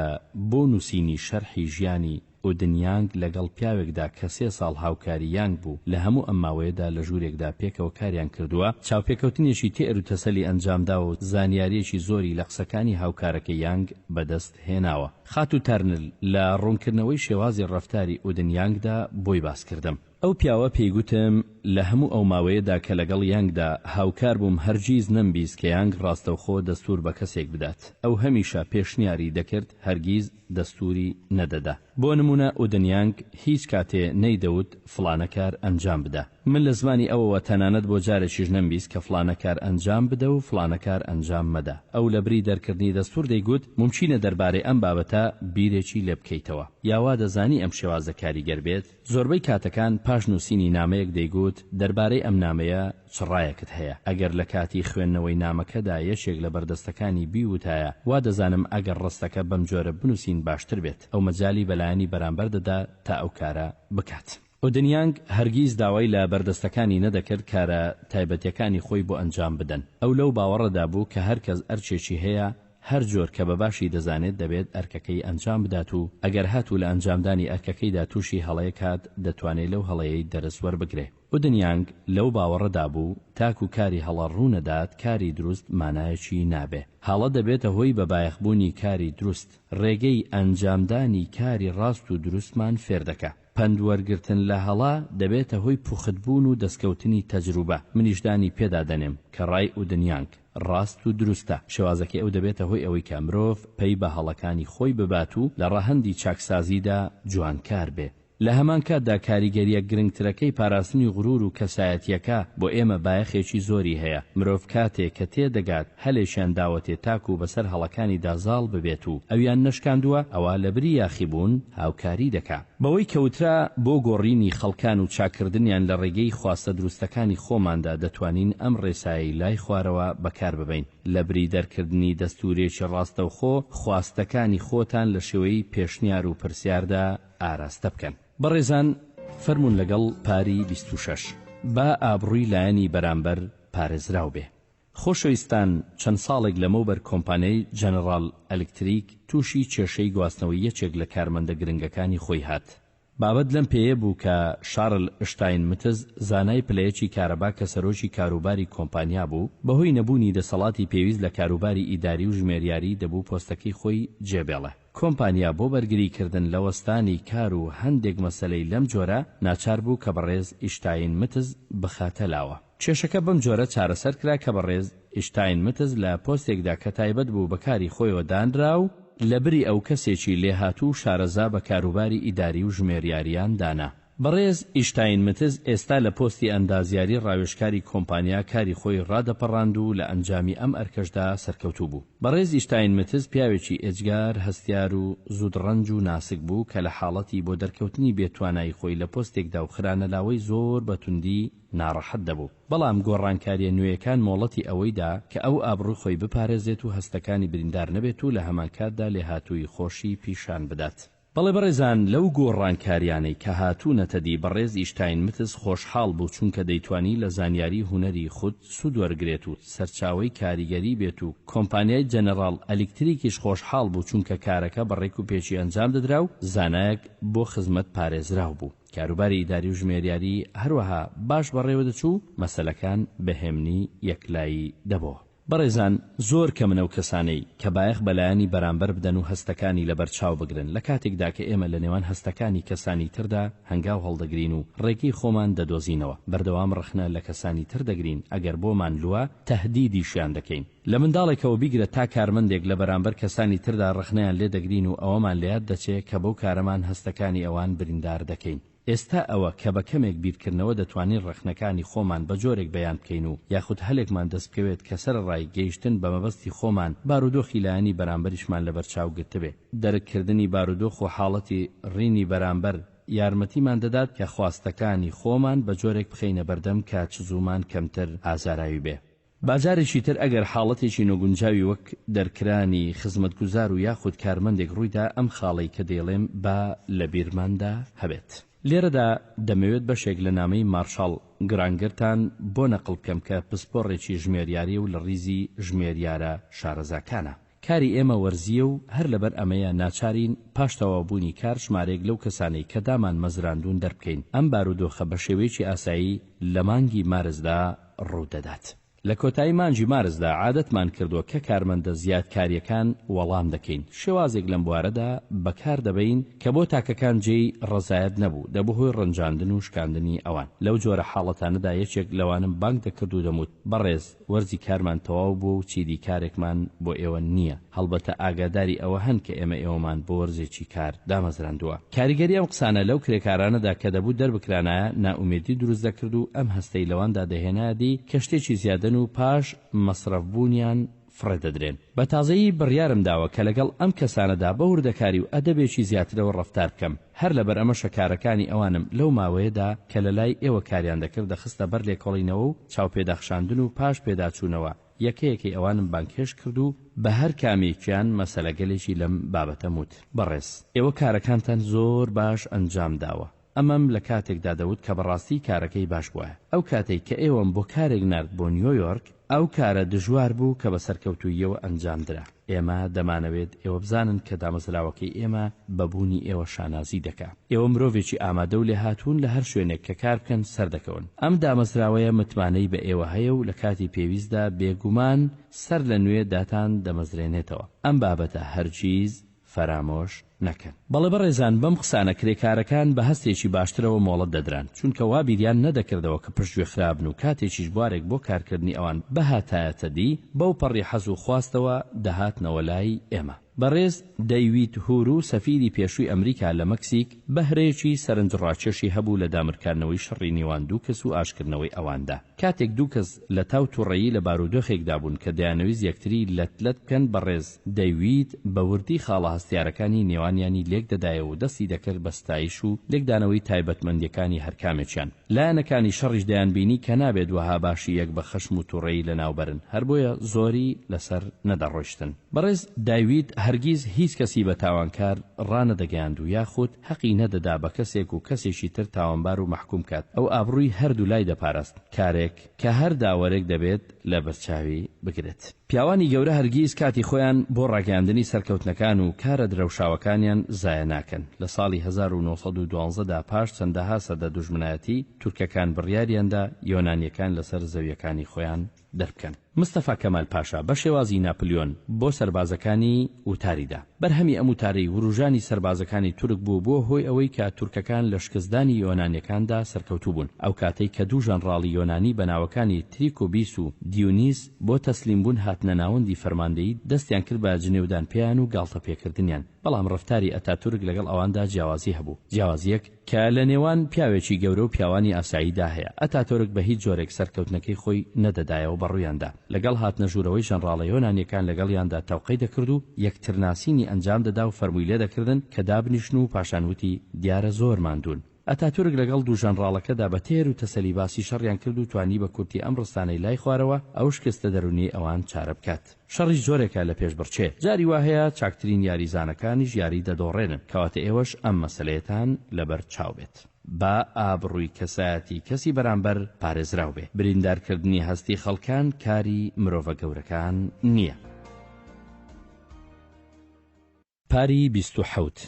بۆ نووسینی شەرحی ژیانی ئودن یانگ لەگەڵ پیاوێکدا کە سێ ساڵ هاوکاری یانگ بوو لە هەموو ئەم ماوەیەدا لە ژوورێکدا پێکەوە کاریان کردووە چاوپێکەوتنێکی تێر و تەسەلی ئەنجامداوە و زانیارییەکی زۆری لە قسەکانی هاوکارەکەی یانگ بەدەست هێناوە. خاتوو تارنل لە ڕوونکردنەوەی شێوازی ڕەفتاری ئودن یانگدا بۆی باس کردم. ئەو پیاوە پێی گوتم، لە هەموو ئەو ماوەیەدا کە لەگەڵ یانگدا هاوکار بووم هەرگیز نەمبیست کە یانگ ڕاستەوخۆ دەستوور بە کەسێک بدات. ئەو هەمیشە پێشنیاری دەکرد، هەرگیز دەستووری نەدەدا. بۆ نموونە ئودن یانگ هیچ کاتێ نەیدەوت فڵانە کار ئەنجام بدە. من لە زمانی ئەوەوە تەنانەت بۆ جارێکیش نەمبیست کە فڵانە کار ئەنجام بدە و فڵانە کار ئەنجام مەدە. ئەو لەبری دەرکردنی دەستوور دەیگوت، مومکینە دەربارەی ئەم بابەتە بیرێکی لێ بکەیتەوە. یا وا دەزانی ئەم شێوازە کاریگەر بێت؟ زۆربەی کاتەکان پاش نووسینی نامەیەک دەیگوت، دەربارەی ئەم نامەیە چ ڕایەکت هەیە؟ ئەگەر لە کاتی خوێندنەوەی نامەکەدا یەکێک لە بەردەستەکانی بیوتایە، وا دەزانم ئەگەر ڕستەکە بەم جۆرە بنووسین باشتر بێت، ئەو مەجالی بە لایەنی بەرامبەر دەدا تا ئەو کارە بکات. ئودن یانگ هەرگیز داوای لە بەردەستەکانی نەدەکرد کارە تایبەتیەکانی خۆی بۆ ئەنجام بدەن. ئەو لەو باوەڕەدا بوو کە هەر کەس ئەرکێکی هەیە، هەر جۆر کە بە باشی دەزانێت دەبێت ئەرکەکەی ئەنجام بدات و ئەگەر هاتوو لە ئەنجامدانی ئەرکەکەیدا تووشی هەڵەیەک هات دەتوانێ لەو هەڵەیەی دەرس وەربگرێ. ئودن یانگ لەو باوەڕەدا بوو تاکو کاری هەڵە ڕوونەدات کاری دروست مانایەکی نابێ. هەڵە دەبێتە هۆی بە بایەخ بوونی کاری دروست. ڕێگەی ئەنجامدانی کاری ڕاست و دروستمان فێر دەکا. پەند وەرگرتن لە هەڵە دەبێتە هۆی پوخت بوون و دەستکەوتنی تەجروبە، منیش دانی پێدا دەنێم کە ڕای ئودن یانگ ڕاست و دروستە، شێوازەکەی ئەو دەبێتە هۆی ئەوەی کە مرۆڤ پەی بە هەڵەکانی خۆی ببات و لە ڕەهەندی چاکسازیدا جوانکار بێ. لە هەمان کاتدا کاریگەرییە گرنگترەکەی پاراستنی غرور و کەسایەتییەکە بۆ ئێمە بایەخێکی زۆری هەیە. مرۆڤ کاتێ کە تێدەگات هەلێکیان داوەتێ تاکوو بەسەر هەڵەکانیدا زاڵ ببێت و ئەویان نەشکاندووە، ئەوا لەبری یاخیبوون هاوکاری دەکا. بەوەی کە وترا بۆ گۆڕینی خەڵکان و چاککردنیان لە ڕێگەی خواستە دروستەکانی خۆماندا دەتوانین ئەم ڕێسایەی لای خوارەوە بەکار ببەین، لەبری دەرکردنی دەستوورێکی ڕاستەوخۆ، خواستەکانی خۆتان لە شێوەی پێشنیار و پرسیاردا ئاراستە بکەن. بەڕێزان فەرموون لەگەڵ پاری 26. با ئابڕووی لایەنی بەرامبەر پارێزراو بێ. خۆشەویستان چەند ساڵێک لەمەوبەر کۆمپانیای جەنەڕاڵ ئەلکتریک تووشی کێشەی گواستنەوەی یەکێک لە کارمەندە گرنگەکانی خۆی هات. بابەت لەم پێیە بوو کە شارل شتاینمتز زانای پلەیەکی کارەبا کە سەرۆکی کاروباری کۆمپانیا بوو، بەهۆی نەبوونی دەسەڵاتی پێویست لە کاروباری ئیداری و ژمێریاری دەبوو پۆستەکەی خۆی جێبێڵێ. کۆمپانیا بۆ بەرگری کردن لە وەستانی کار و هەندێک مەسەلەی لەم جۆرە ناچار بوو کە بەڕێز ئیشتاینمتز بخاتە لاوە. کێشەکە بەم جۆرە چارەسەر کرا کە بەڕێز ئیشتاینمتز لە پۆستێکدا کە تایبەت بوو بە کاری خۆیەوە دانرا و لە بری ئەو کەسێکی لێهاتوو و شارەزا بە کاروباری ئیداری و ژمێریاریان دانا. بەڕێز ئیشتاینمتز ئێستا لە پۆستی ئەندازیاری ڕاوێژکاری کۆمپانیا کاری خۆی ڕادەپەڕاند و لە ئەنجامی ئەم ئەرکەشدا سەرکەوتوو بوو. بەڕێز ئیشتاینمتز پیاوێکی ئێجگار هەستیار و زوودڕەنج و ناسک بوو کە لە حاڵەتی بۆ دەرکەوتنی بێتوانایی خۆی لە پۆستێکدا و خرانەلاوەی زۆر بە توندی ناڕەحەت دەبوو. بەڵام گۆڕانکارییە نوێیەکان مۆڵەتی ئەوەی دا کە ئەو ئابڕووی خۆی بپارێزێت و هەستەکانی بریندار نەبێت و لە هەمانکاتدا لێهاتوویی خۆشی پیشان بدات. بەڵێ بەڕێزان لەو گۆڕانکاریانەی کە هاتوونەتە دی بەڕێز ئیشتاینمتز خۆشحاڵ بوو چونکە دەیتوانی لە زانیاری هونەری خود سوود وەرگرێت و سەرچاوەی کاریگەری بێت و کۆمپانیای جەنەڕاڵ ئەلیکتریکیش خۆشحاڵ بوو چونکە کارەکە بە ڕێک و پێکی ئەنجام دەدرا و زانایەک بۆ خزمەت پارێزراو بوو. کاروباری ئیداری و ژمێریاری هەروەها باش بەڕێوە دەچوو و مەسەلەکان بە هێمنی یەکلایی دەبۆوە. بەڕێزان زۆر کەمن ئەو کەسانەی کە بایەخ بە لایەنی بەرامبەر بدەن و هەستەکانی لەبەر چاو بگرن لە کاتێکدا کە ئێمە لە نێوان هەستەکانی کەسانی تردا هەنگاو هەڵدەگرین و ڕێگەی خۆمان دەدۆزینەوە بەردەوام ڕەخنە لە کەسانی تر دەگرین ئەگەر بۆمان لووە تەهدیدیشیان دەکەین لە منداڵێکەوە بیگرە تا کارمەندێک لە بەرامبەر کەسانی تردا ڕەخنەیان لێ دەگرین و ئەوەمان لەیاد دەچێ کە بەو کارەمان هەستەکانی ئەوان بریندار دەکەین. ئێستا ئەوە کە بە کەمێک بیرکردنەوە دەتوانین ڕەخنەکانی خۆمان بە جۆرێک بەیان بکەین و یاخود هەلێکمان دەست بکەوێت کە سەرەڕای گەیشتن بە مەبەستی خۆمان بارودۆخی لایەنی بەرامبەریشمان لەبەرچاو گرتبێ. دەرک کردنی بارودۆخ و حاڵەتی ڕینی بەرامبەر یارمەتیمان دەدات کە خواستەکانی خۆمان بە جۆرێک بخەینە بەردەم کە چزوومان کەمتر ئازاراوی بێ. با جارێکی تر ئەگەر حاڵەتێکی نەگونجاوی وەک دەرکرانی خزمەتگوزار و یاخود کارمەندێک ڕوویدا ئەم خاڵەی کە دەیڵێم با لە بیرماندا هەبێت. لێرەدا دەمەوێت بەشێک لە نامەی مارشاڵ گرانگەرتان بۆ نەقڵ بکەم کە پسپۆڕێکی ژمێریاریە و لە ڕیزی ژمێریارە شارەزاکانە. کاری ئێمە وەرزییە و هەر لەبەر ئەمەیە ناچارین پاش تەواوبوونی کار ژمارەیەک لەو کەسانەی کە دامان مەزراندوون دەربکەین. ئەم بارودۆخە بە شێوەیەکی ئاسایی لە مانگی مارسدا ڕوودەدات. لە کۆتایی مانگی مارسدا عادەتمان کردووە کە کارمەندە زیادکارییەکان وەڵام دەکەین. شێوازێک لەم بوارەدا بەکار دەبەین کە بۆ تاکەکان جێی ڕەزایەت نەبوو، دەبوو هۆی ڕەنجاندن و شکاندنی ئەوان. لەو جۆرە حاڵەتانەدا یەکێک لەوانم بانگ دەکرد و دەموت، بەڕێز، وەرزی کارمان تەواو بووە و چیدی کارێکمان بۆ ئێوە نییە، هەڵبەتە ئاگاداری ئەوە هەن کە ئێمە ئێوەمان بۆ وەرزێکی کار دامەزراندووە. کاریگەری ئەم قسانە لەو کرێکارانەدا کە دەبوو دەربکرانایە نائومێدی دروست دەکرد و ئەم هەستەی لەواندا دەهێنایە دی کە شتێکی زیادەن و پاش مەسرەف بوونیان فڕێ دەدرێن. بە تازەیی بڕیارم داوە کە لەگەڵ ئەم کەسانەدا بە وردەکاری و ئەدەبێکی زیاترەوە ڕەفتار بکەم. هەر لەبەر ئەمەشە کارەکانی ئەوانم لەو ماوەیەدا کە لە لای ئێوە کاریان دەکرد دەخستە بەر لێکۆڵینەوە و چاوپێداخشاندن و پاش پێداچوونەوە یەکە یەکەی ئەوانم بانگهێشت کرد و بە هەر کامێکیان مەسەلەگەلێکی لەم بابەتەم وت. بەڕێز، ئێوە کارەکانتان زۆر باش ئەنجام داوە. ئەمەم لە کاتێکدا دەوت کە بەڕاستی کارەکەی باش بوایە. ئەو کاتەی کە ئێوەم بۆ کارێک نارد بۆ نیۆیۆرک، ئەو کارە دژوار بوو کە بە سەرکەوتووییەوە ئەنجام درا. ئێمە دەمانەوێت ئێوە بزانن کە دامەزراوەکەی ئێمە بە بوونی ئێوە شانازی دەکا. ئێوە مرۆڤێکی ئامادە و لێهاتوون لە هەر شوێنێک کە کار بکەن سەردەکەون. ئەم دامەزراوەیە متمانەی بە ئێوە هەیە و لە کاتی پێویستدا بێگومان سەر لە نوێ داتان دەمەزرێنێتەوە. ئەم بابەتە هەرگیز فەرامۆش نەکەن. بەڵێ بەڕێزان بەم قسانە کرێکارەکان بە هەستێکی باشترەوە مۆڵەت دەدران، چونکە وا بیریان نەدەکردەوە کە پشتگوێ خرابن و کاتێکیش بوارێک بۆ کارکردنی ئەوان بهاتایەتە دی، بەوپەڕی حەز و خواستەوە دەهاتنەوە لای ئێمە. بەڕێز دەیوید هورو سەفیری پێشووی ئەمریکا لە مەکسیک بەهرەیەکی سەرنجڕاکێشی هەبوو لە دامرکاندنەوەی شەڕی نێوان دوو کەس و ئاشکردنەوەی ئەواندا. کاتێک دوو کەس لە تاو توڕەیی لە بارودۆخێکدا بوون کە دەیانەویست یەکتری لەت لەت بکەن بەڕێز دەیوید بە وردی خاڵە هەستیارەکانی نێوانیانی لێک دەدایەوە و دەستی دەکرد بە ستایش و لێکدانەوەی تایبەتمەندیەکانی هەرکامێکیان. لایەنەکانی شەڕیش دەیانبینی کە نابێت وەها باشی یەک بە خەشم و توڕەیی لەناو بەرن هەر بۆیە زۆری لەسەر نەدەڕۆیشتن. بەڕێز دایوید هەرگیز هیچ کەسی بە تاوانکار ڕانەدەگەیاند و یاخود هەقی نەدەدا بە کەسێک و کەسێکی تر تاوانبار و مەحکوم کات، ئەو ئابڕووی هەردوو لای دەپاراست، کارێک کە هەر داوەرێک دەبێت لە بەرچاوی بگرێت. پیاوانی گەورە هەرگیز کاتی خۆیان بۆ ڕاگەیاندنی سەرکەوتنەکان و کارە درەوشاوەکانیان زایە ناکەن. لە ساڵی 1912 دا پاش چەندەها سەدە دوژمنایەتی، تورکەکان بڕیاریان دا یۆنانیەکان لەسەر زەویەکانی خۆیان دەربکەن. مستەفا کەمال پاشا بە شێوازی ناپلیۆن بۆ سەربازەکانی وتاری دا. بەرهەمی ئەم وتارەی وروژانی سەربازەکانی تورک بوو بووە هۆی ئەوەی کە تورکەکان لە شکستدانی یۆنانیەکاندا سەرکەوتوو بوون. ئەو کاتەی کە دوو ژەنڕاڵی یۆنانی بە ناوەکانی تریکوبیس و دیونیس بۆ تەسلیم بوون هاتنە ناوەندی فەرماندەیی دەستیان کرد بە جنێودان پێیان و گاڵتە پێکردنیان. بەڵام ڕەفتاری ئەتاتورک لەگەڵ ئەواندا جیاوازی هەبوو. جیاوازیەک. کە لە نێوان پیاوێکی گەورە و پیاوانی ئاساییدا هەیە. ئەتاتۆرک بە هیچ جۆرێک سەرکەوتنەکەی خۆی نەدەدایەوە بە ڕوویاندا. لەگەڵ هاتنە ژوورەوەی ژەنڕاڵە یۆنانییەکان لەگەڵیاندا تەوقەی دەکرد و یەکترناسینی ئەنجام دەدا و فەرمووی لێدەکردن کە دابنیشن و پاشان وتی دیارە زۆر ماندوون. ئەتاتورک لەگەڵ دوو ژەنڕاڵەکەدا بە تێر و تەسەلی باسی شەڕیان کرد و توانی بە کورتی ئەم ڕستانەی لای خوارەوە ئەو شکستە دەروونیەی ئەوان چارە بکات. شەڕیش جۆرێکە لە پێشبڕکێ، جاری وا هەیە چاکترین یاریزانەکانیش یاری دەدۆڕێنن، کەواتە ئێوەش ئەم مەسەلەیەتان لەبەر چاو بێت. با ئابڕووی کەسایەتی کەسی بەرامبەر پارێزراو بێ. بریندارکردنی هەستی خەڵکان کاری مرۆڤە گەورەکان نییە. پاری 27،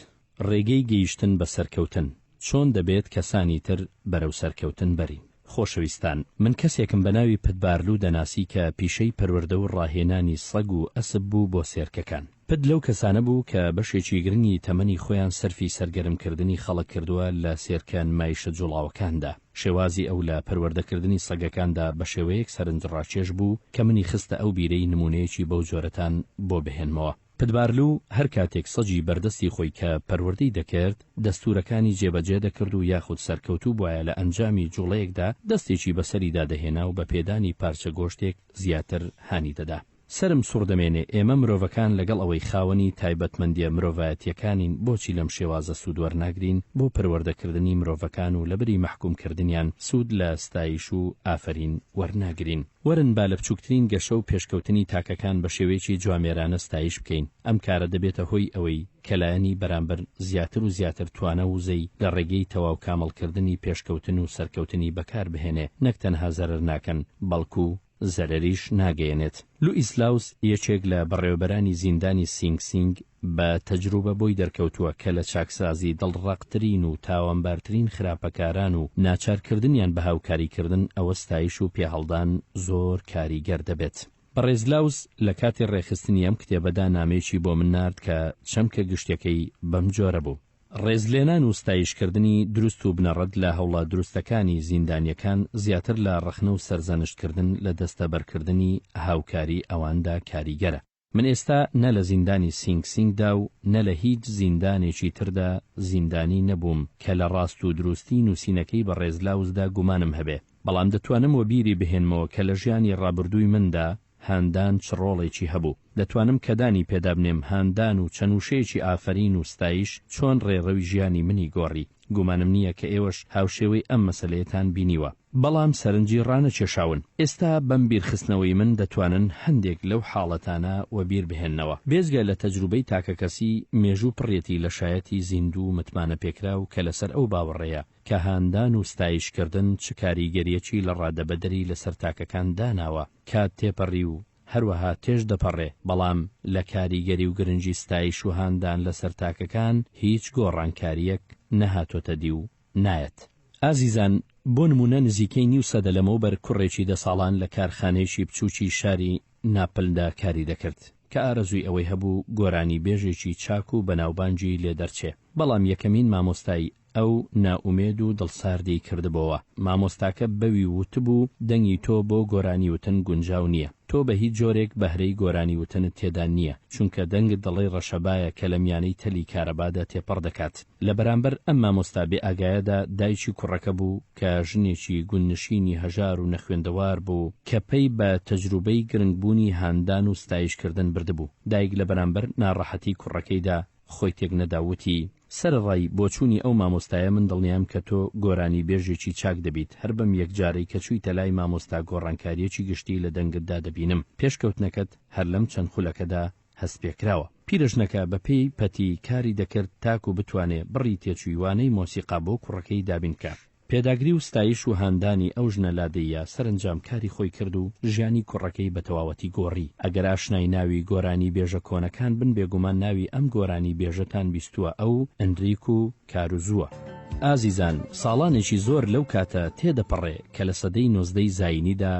ڕێگەی گەیشتن بە سەرکەوتن، چۆن دەبێت کەسانی تر بەرەو سەرکەوتن بەرین؟ خۆشەویستان، من کەسێکم بە ناوی پت بارلو دەناسی کە پیشەی پەروەردە و ڕاهێنانی سەگ و ئەسپ بوو بۆ سێرکەکان. پت لەو کەسانە بوو کە بەشێکی گرنگی تەمەنی خۆیان سەرفی سەرگەرمکردنی خەڵک کردووە لە سێرکە نمایشە جوڵاوەکاندا. شێوازی ئەو لە پەروەردەکردنی سەگەکاندا بە شێوەیەک سەرنجڕاکێش بوو کە منی خستە ئەو بیرەی نموونەیەکی بەو جۆرەتان بۆ بهێنمەوە. پتبارلو هەر کاتێک سەگی بەردەستی خۆی کە پەروەردەی دەکرد، دەستوورەکانی جێبەجێ دەکرد و یاخود سەرکەوتوو بوایە لە ئەنجامی جوڵەیەکدا دەستێکی بەسەریدا دەهێنا و بە پێدانی پارچە گۆشتێک زیاتر هانی دەدا. سەرم سوڕدەمێنێ ئێمە مرۆڤەکان لەگەڵ ئەوەی خاوەنی تایبەتمەندیە مرۆڤایەتیەکانین بۆچی لەم شێوازە سوود وەرناگرین بۆ پەروەردەکردنی مرۆڤەکان و لەبری مەحکوم کردنیان سوود لە ستایش و ئافەرین وەرناگرین؟ وەرن با لە بچووکترین گەشە و پێشکەوتنی تاکەکان بە شێوەیەکی جوامێرانە ستایش بکەین، ئەم کارە دەبێتە هۆی ئەوەی کە لایەنی بەرامبەر زیاتر و زیاتر توانا و وزەی لە ڕێگەی تەواو کامڵکردنی پێشکەوتن و سەرکەوتنی بەکار بهێنێ، نەک تەنها زەرەر ناکەن، بەڵکو زەرەریش ناگەیەنێت. لوئیس لاوس یەکێک لە بەڕێوەبەرانی زیندانی سینگ سینگ بە تەجروبە بۆی دەرکەوتووە کە لە چاکسازی دڵڕەقترین و تاوانبارترین خراپەکاران و ناچارکردنیان بە هاوکاریکردن ئەوە ستایش و پێهەڵدان زۆر کاریگەر دەبێت. بەڕێز لاوس لە کاتی ڕێکخستنی ئەم کتێبەدا نامەیەکی بۆ من نارد کە چەمکە گشتیەکەی بەم جۆرە بوو. ڕێزلێنان و ستایشکردنی دروست و بنەڕەت لە هەوڵە دروستەکانی زیندانیەکان زیاتر لە ڕەخنە و سەرزەنشتکردن لە دەستەبەرکردنی هاوکاری ئەواندا کاریگەرە. من ئێستا نە لە زیندانی سینگ سینگدا و نە لە هیچ زیندانێکی تردا زیندانی نەبووم کە لە ڕاست و دروستی نووسینەکەی بەڕێز لاوزدا گومانم هەبێ، بەڵام دەتوانم وەبیری بهێنمەوە کە لە ژیانی ڕابردووی مندا هاندان چ ڕۆڵێکی هەبوو. دەتوانم کە دانی پێدا بنێم هاندان و چەند وشەیەکی ئافەرین و ستایش چۆن ڕێڕەوی ژیانی منی گۆڕی. گومانم نییە کە ئێوەش هاوشێوەی ئەم مەسەلەیەتان بینیوە. بەڵام سەرنجی ڕانەکێشاون. ئێستا بەم بیرخستنەوەی من دەتوانن هەندێک لەو حاڵەتانە وەبیر بهێننەوە. بێجگە لە تەجروبەی تاکەکەسی، مێژوو پڕیەتی لە شایەتی زیندوو و متمانەپێکراو کە لەسەر ئەو باوەڕەیە کە هاندان و ستایشکردن چ کاریگەرییەکی لەڕادەبەدەری لەسەر تاکەکان داناوە. کات تێپەڕی و هەروەها تێش دەپەڕێ، بەڵام لە کاریگەری و گرنگی ستایش و هاندان لەسەر تاکەکان هیچ گۆڕانکارییەک نەهاتۆتە دی و نایەت. ئازیزان، بۆ نموونە نزیکەی نیو سەدە لەمەوبەر کوڕێکی دە ساڵان لە کارخانەیەکی بچووکی شاری ناپلدا کاری دەکرد، کە ئارەزووی ئەوەی هەبوو گۆرانیبێژێکی چاک و بەناوبانگی لێ دەرچێ، بەڵام یەکەمین مامۆستای ئەو نائومێد و دڵساردی کردبۆوە. مامۆستاکە بەوی وتبوو دەنگی تۆ بۆ گۆرانیوتن گونجاو نییە. تۆ بە هیچ جۆرێک بەهرەی گۆرانی وتنت تێدا نییە، چونکە دەنگت دەڵێی ڕەشەبایە کە لە میانەی تەلی کارەبادا تێپەڕ دەکات. لە بەرامبەر ئەم مامۆستا بێ ئاگایەدا دایکی کوڕەکە بوو کە ژنێکی گوندنشینی هەژار و نەخوێندەوار بوو کە پەی بە تەجروبەی گرنگبوونی هاندان و ستایشکردن بردبوو. دایک لە بەرامبەر ناڕەحەتی کوڕەکەیدا خۆی تێک نەدا و وتی، سەرەڕای بۆچوونی ئەو مامۆستایە من دڵنیام کە تۆ گۆرانی بێژێکی چاک دەبیت، هەر بەم یەکجارەی کە چوویتە لای مامۆستا گۆڕانکارییەکی گشتی لە دەنگتدا دەبینم، پێشکەوتنەکەت هەر لەم چەند خولەکەدا هەست پێکراوە. پیرەژنەکە بە پێی پەتی کاری دەکرد تاکو بتوانێ بڕی تێچووی وانەی مۆسیقا بۆ کوڕەکەی دابین بکا. پێداگری و ستایش و هاندانی ئەو ژنە لادێیە سەرەنجام کاری خۆی کرد و ژیانی کوڕەکەی بە تەواوەتی گۆڕی. ئەگەر ئاشنای ناوی گۆرانی بێژە کۆنەکان بن بێگومان ناوی ئەم گۆرانی بێژەتان بیستووە ئەو، ئەنریکو کاروزووە. ئازیزان ساڵانێکی زۆر لەو کاتە تێدەپەڕێ کە لە سەدەی نۆزدەی زایینیدا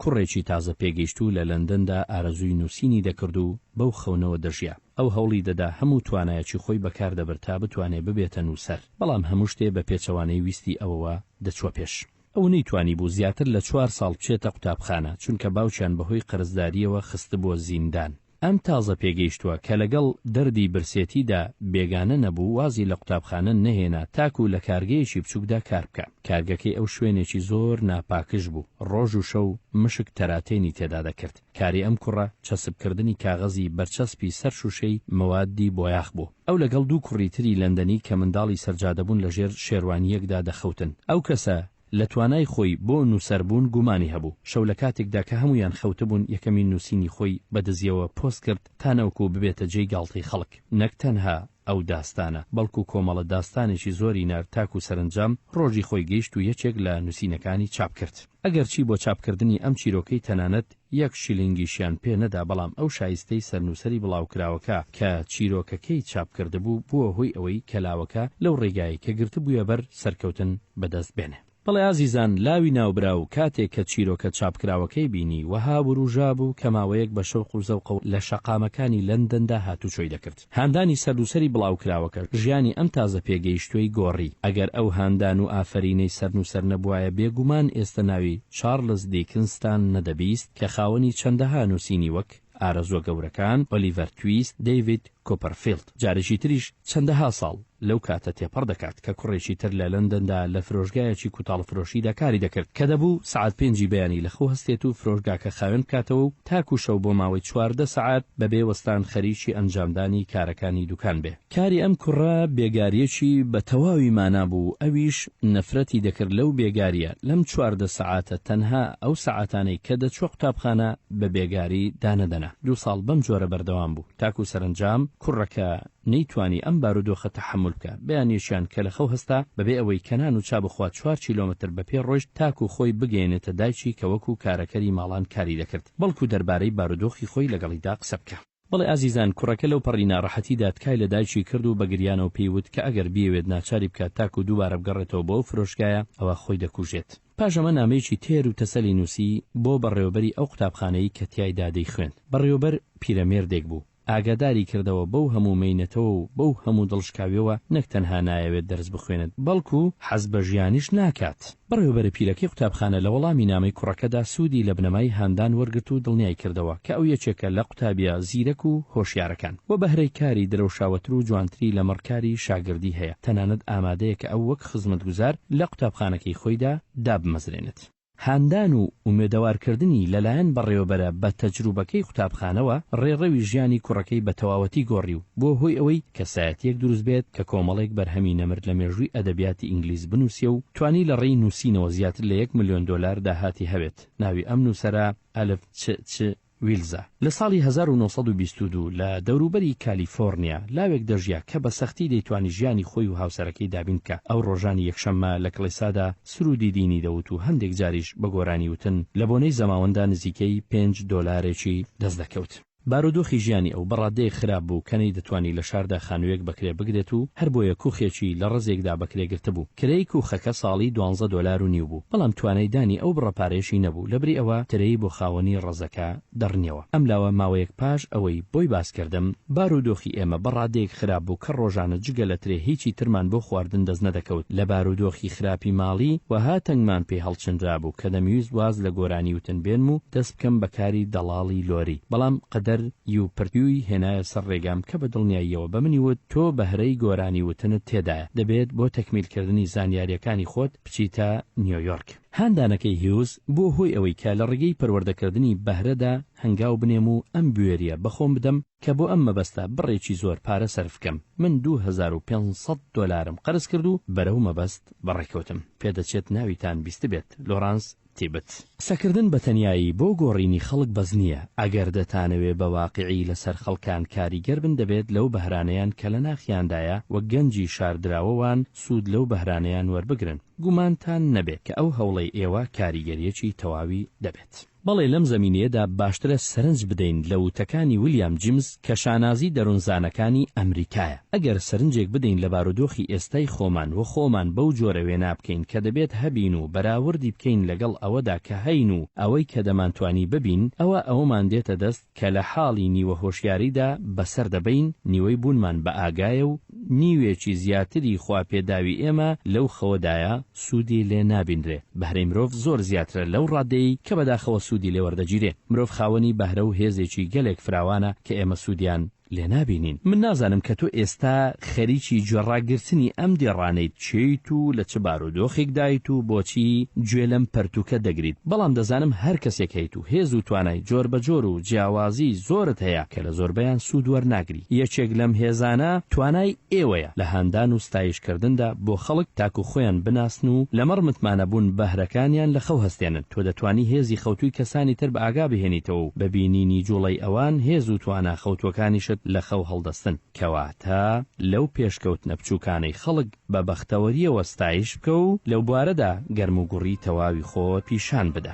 کوڕێکی تازە پێگەیشتوو لە لەندەندا ئارەزووی نووسینی دەکرد و بەو خەونەوە دەژیا. ئەو هەوڵی دەدا هەموو توانایەکی خۆی بەکار دەبرد تا بتوانێ ببێتە نووسەر، بەڵام هەموو شتێ بە پێچەوانەی ویستی ئەوەوە دەچووە پێش. ئەو نەیتوانیبوو زیاتر لە چوار ساڵ بچێتە قوتابخانە، چونکە باوکیان بەهۆی قەرزدارییەوە خستبووە زیندان. ئەم تازە پێگەیشتووە کە لەگەڵ دەردی برسێتیدا بێگانە نەبوو، وازی لە قوتابخانە نەهێنا تاکوو لە کارگەیەکی بچووکدا کار بکا. کارگەکەی ئەو شوێنێکی زۆر ناپاکژ بوو، ڕۆژ و شەو مشک تەراتێنی تێدا دەکرد. کاری ئەم کوڕە چەسپکردنی کاغەزی بەرچەسپی سەر شووشەی مەوادی بۆیاخ بوو. ئەو لەگەڵ دوو کوڕی تری لەندەنی کە منداڵی سەرجادە بوون لەژێر شێروانییەکدا دەخەوتن. ئەو کەسە لە توانای خۆی بۆ نووسەربوون گومانی هەبوو. شەو لە کاتێکدا کە هەموویان خەوتبوون یەکەمین نووسینی خۆی بە دزییەوە پۆست کرد تا نەوەکو ببێتە جێی گاڵتەی خەڵک. نەک تەنها ئەو داستانە، بەڵکو کۆمەڵە داستانێکی زۆری نارد تاکو سەرەنجام ڕۆژی خۆی گەیشت و یەکێک لە نووسینەکانی چاپ کرد. ئەگەرچی بۆ چاپکردنی ئەم چیرۆکەی تەنانەت یەک شیلینگیشیان پێ نەدا بەڵام ئەو شایستەی سەرنووسەری بڵاوکراوەکە کە چیرۆکەکەی چاپ کردبوو بووە هۆی ئەوەی کە لاوەکە لەو ڕێگایەی کە گرتبوویە بەر سەرکەوتن بەدەست بێنێ. بەڵێ ئازیزان لاوی ناوبراو کاتێک کە چیرۆکە چاپکراوەکەی بینی وەها وروژابوو کە ماوەیەک بە شەوق و زەوقەوە لە شەقامەکانی لەندەندا هاتوچۆی دەکرد. هاندانی سەرنووسەری بڵاوکراوەکە ژیانی ئەم تازە پێگەیشتووەی گۆڕی. ئەگەر ئەو هاندان و ئافەرینەی سەرنووسەر نەبوایە بێگومان ئێستە ناوی چارڵز دیکنزتان نەدەبیست کە خاوەنی چەندەها نووسینی وەک، ئارەزووە گەورەکان، ئۆلیڤەر تویست، دەیڤید کۆپەرفیڵد. جارێکی تریش چەندەها ساڵ لەو کاتە تێپەڕ دەکات کە کوڕێکی تر لە لەندەندا لە فرۆشگایەکی کوتاڵفرۆشیدا کاری دەکرد کە دەبوو سەعات پێنجی بەیانی لە خەو هەستێت و فرۆشگاکە خاوێن بکاتەوە و تاکو شەو بۆ ماوەی 14 سەعات بەبێ وەستان خەریکی ئەنجامدانی کارەکانی دوکان بێ. کاری ئەم کوڕە بێگارییەکی بە تەواوی مانا بوو ئەویش نەفرەتی دەکرد لەو بێگارییە لەم 14 سەعاتە تەنها ئەو سەعاتانەی کە دەچووە قوتابخانە بە بێگاری دانەدەنا. دوو ساڵ بەم جۆرە بەردەوام بوو تاکو سەرەنجام کوڕەکە نەیتوانی ئەم بارودۆخە تەحەمول بکا، بەیانیەکیان کە لە خەو هەستا بەبێ ئەوەی کە نان و چا بخوا چوار کیلۆمەتر بە پێ ڕۆیشت تاکو خۆی بگەیەنێتە دایکی کە وەکو کارەکەری ماڵان کاری دەکرد بەڵکو دەربارەی بارودۆخی خۆی لەگەڵیدا قسە بکا. بەڵێ ئازیزان کوڕەکە لەو پەڕی ناڕەحەتیدا تکای لە دایکی کرد و بە گریانەوە پێی وت کە ئەگەر بیەوێت ناچاری بکات تاکو دووبارە بگەڕێتەوە بۆ ئەو فرۆشگایە ئەوا خۆی دەکوژێت. پاش ئەمە نامەیەکی تێر و تەسەلی نووسی بۆ بەڕێوەبەری ئەو قوتابخانەی کە تیایدا دەیخوێند. بەڕێوەبەر پیرەمێردێک بوو. ئاگاداری کردەوە بەو هەموو مەینەتەوە و بەو هەموو دڵشکاویەوە نەک تەنها نایەوێت دەرس بخوێنێت بەڵکو حەز بە ژیانیش ناکات. بەڕێوەبەرە پیرەکەی قوتابخانە لە وەڵامی نامەی کوڕەکەدا سوودی لە بنەمای هاندان وەرگرت و دڵنیای کردەوە کە ئەو یەکێکە لە قوتابیە زیرەک و هۆشیارەکان و بەهرەی کاری درەوشاوەتر و جوانتری لەمەڕ کاری شاگردی هەیە تەنانەت ئامادەیە کە ئەو وەک خزمەتگوزار لە قوتابخانەکەی خۆیدا دابمەزرێنێت. هاندان و ئومێدەوارکردنی لەلایەن بەڕێوەبەرە بە تەجروبەکەی قوتابخانەوە ڕێڕەوی ژیانی کوڕەکەی بە تەواوەتی گۆڕی و بووە هۆی ئەوەی کەسایەتییەک دروست بێت کە کۆمەڵێک بەرهەمی نەمر لە مێژووی ئەدەبیاتی ئینگلیز بنووسێ و توانی لە ڕێی نووسینەوە زیاتر لە یەک ملیۆن دۆلار داهاتی هەبێت. ناوی ئەم نووسەرە ئەلف چ چ ویلزە. لە ساڵی 1922 لە دەوروبەری کالیفۆرنیا لاوێک دەژیا کە بە سەختی دەیتوانی ژیانی خۆی و هاوسەرەکەی دابین بکا. ئەو ڕۆژانی یەکشەممە لە کڵێسادا سروودی دینی دەوت و هەندێک جاریش بە گۆرانی وتن لە بۆنەی زەماوەندا نزیکەی پێنج دۆلارێکی دەست دەکەوت. بارودۆخی ژیانی ئەو بە ڕادەیەک خراپ بوو کە نەیدەتوانی لە شاردا خانوویەک بە کرێ بگرێت و هەر بۆیە کوخێکی لە ڕەزێکدا بە کرێ گرتبوو. کرێی کوخەکە ساڵی دوانزە دۆلار و نیو بوو، بەڵام توانای دانی ئەو بڕە پارەیەشی نەبوو، لەبری ئەوە ترێی بۆ خاوەنی ڕەزەکە دەڕنیەوە. ئەم لاوە ماوەیەک پاش ئەوەی بۆی باس کردم، بارودۆخی ئێمە بە ڕادەیەک خراپ بوو کە ڕۆژانە جگە لە ترێ هیچی ترمان بۆ خواردن دەست نەدەکەوت. لە بارودۆخی خراپی ماڵی وەها تەنگمان پێ هەڵچنرابوو کە دەمویست واز لە گۆرانی وتن بێنم و دەست بکەم بە کاری دەڵاڵی لۆری، بەڵام قەدەر ی پرتووی هێنایە سەر ڕێگام کە بە دڵنیاییەوە بە منی وت تۆ بەهرەی گۆرانی وتنت تێدایە، دەبێت بۆ تەکمیلکردنی زانیارییەکانی خۆت بچیتە نیۆیۆرک. هاندانەکەی هیوز بووە هۆی ئەوەی کە لە ڕێگەی پەروەردەکردنی بەهرەدا هەنگاو بنێم و ئەم بوێرییە بە خۆم بدەم کە بۆ ئەم مەبەستە بڕێکی زۆر پارە سەرف بکەم. من 2500 دۆلارم قەرز کرد و بەرەو مەبەست بەڕێکەوتم. پێدەچێت ناویتان بیستبێت، لۆرانس تیبت. قسەکردن بە تەنیایی بۆ گۆڕینی خەڵک بەس نییە، ئەگەر دەتانەوێ بە واقیعی لەسەر خەڵکان کاریگەر بن دەبێت لەو بەهرانەیان کە لە ناخیاندایە وەک گەنجی شاردراوە وان سوود لەو بەهرانەیان وەربگرن. گومانتان نەبێ کە ئەو هەوڵەی ئێوە کاریگەرییەکی تەواوی دەبێت. بەڵێ لەم زەمینەیەدا باشترە سەرنج بدەین لە وتەکانی ویلیام جیمز کە شانازی دەروونزانەکانی ئەمریکایە. ئەگەر سەرنجێک بدەین لە بارودۆخی ئێستای خۆمان و خۆمان بەو جۆرە وێنا بکەین کە دەبێت هەبین و بەراوردی بکەین لەگەڵ ئەوەدا کە هەین و ئەوەی کە دەمانتوانی ببین ئەوا ئەوەمان دێتە دەست کە لە حاڵی نیوە هۆشیاریدا بەسەر دەبەین، نیوەی بوونمان بە ئاگایە و نیوێکی زیاتری خواپێداوی ئێمە لەو خەوەدایە سوودی لێ نابینرێ. بەهرەی مرۆڤ زۆر زیاترە لەو ڕادەیەی کە بەداخەوە سوودی لێ وەردەگیرێ. مرۆڤ خاوەنی بەهرە و هێزێکی گەلێک فراوانە کە ئێمە سوودیان لێ نابینین. من نازانم کە تۆ ئێستا خەریکی گوێڕاگرتنی ئەم دێڕانەیت کێیت و لە چ بارودۆخێکدایت و بۆچی گوێ لەم پەرتووکە دەگریت، بەڵام دەزانم هەر کەسێک هەیت و هێز و توانای جۆربەجۆر و جیاوازی زۆرت هەیە کە لە زۆربەیان سوود وەرناگری. یەکێک لەم هێزانە توانای ئێوەیە لە هاندان و ستایشکردندا بۆ خەڵک تاکو خۆیان بناسن و لەمەڕ متمانەبوون بەهرەکانیان لە خەو هەستێنن. تۆ دەتوانی هێزی خەوتووی کەسانی تر بە ئاگا بهێنیتەوە و بە بینینی جوڵەی ئەوان هێز و توانا خەوتووەکانیشت لە خەو هەڵدەستن. کەواتە لەو پێشکەوتنە بچووکانەی خەڵک بە بەختەوەرییەوە ستایش بکە و لەو بوارەدا گەرموگوڕی تەواوی خۆت پیشان بدە.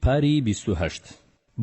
پاری 28.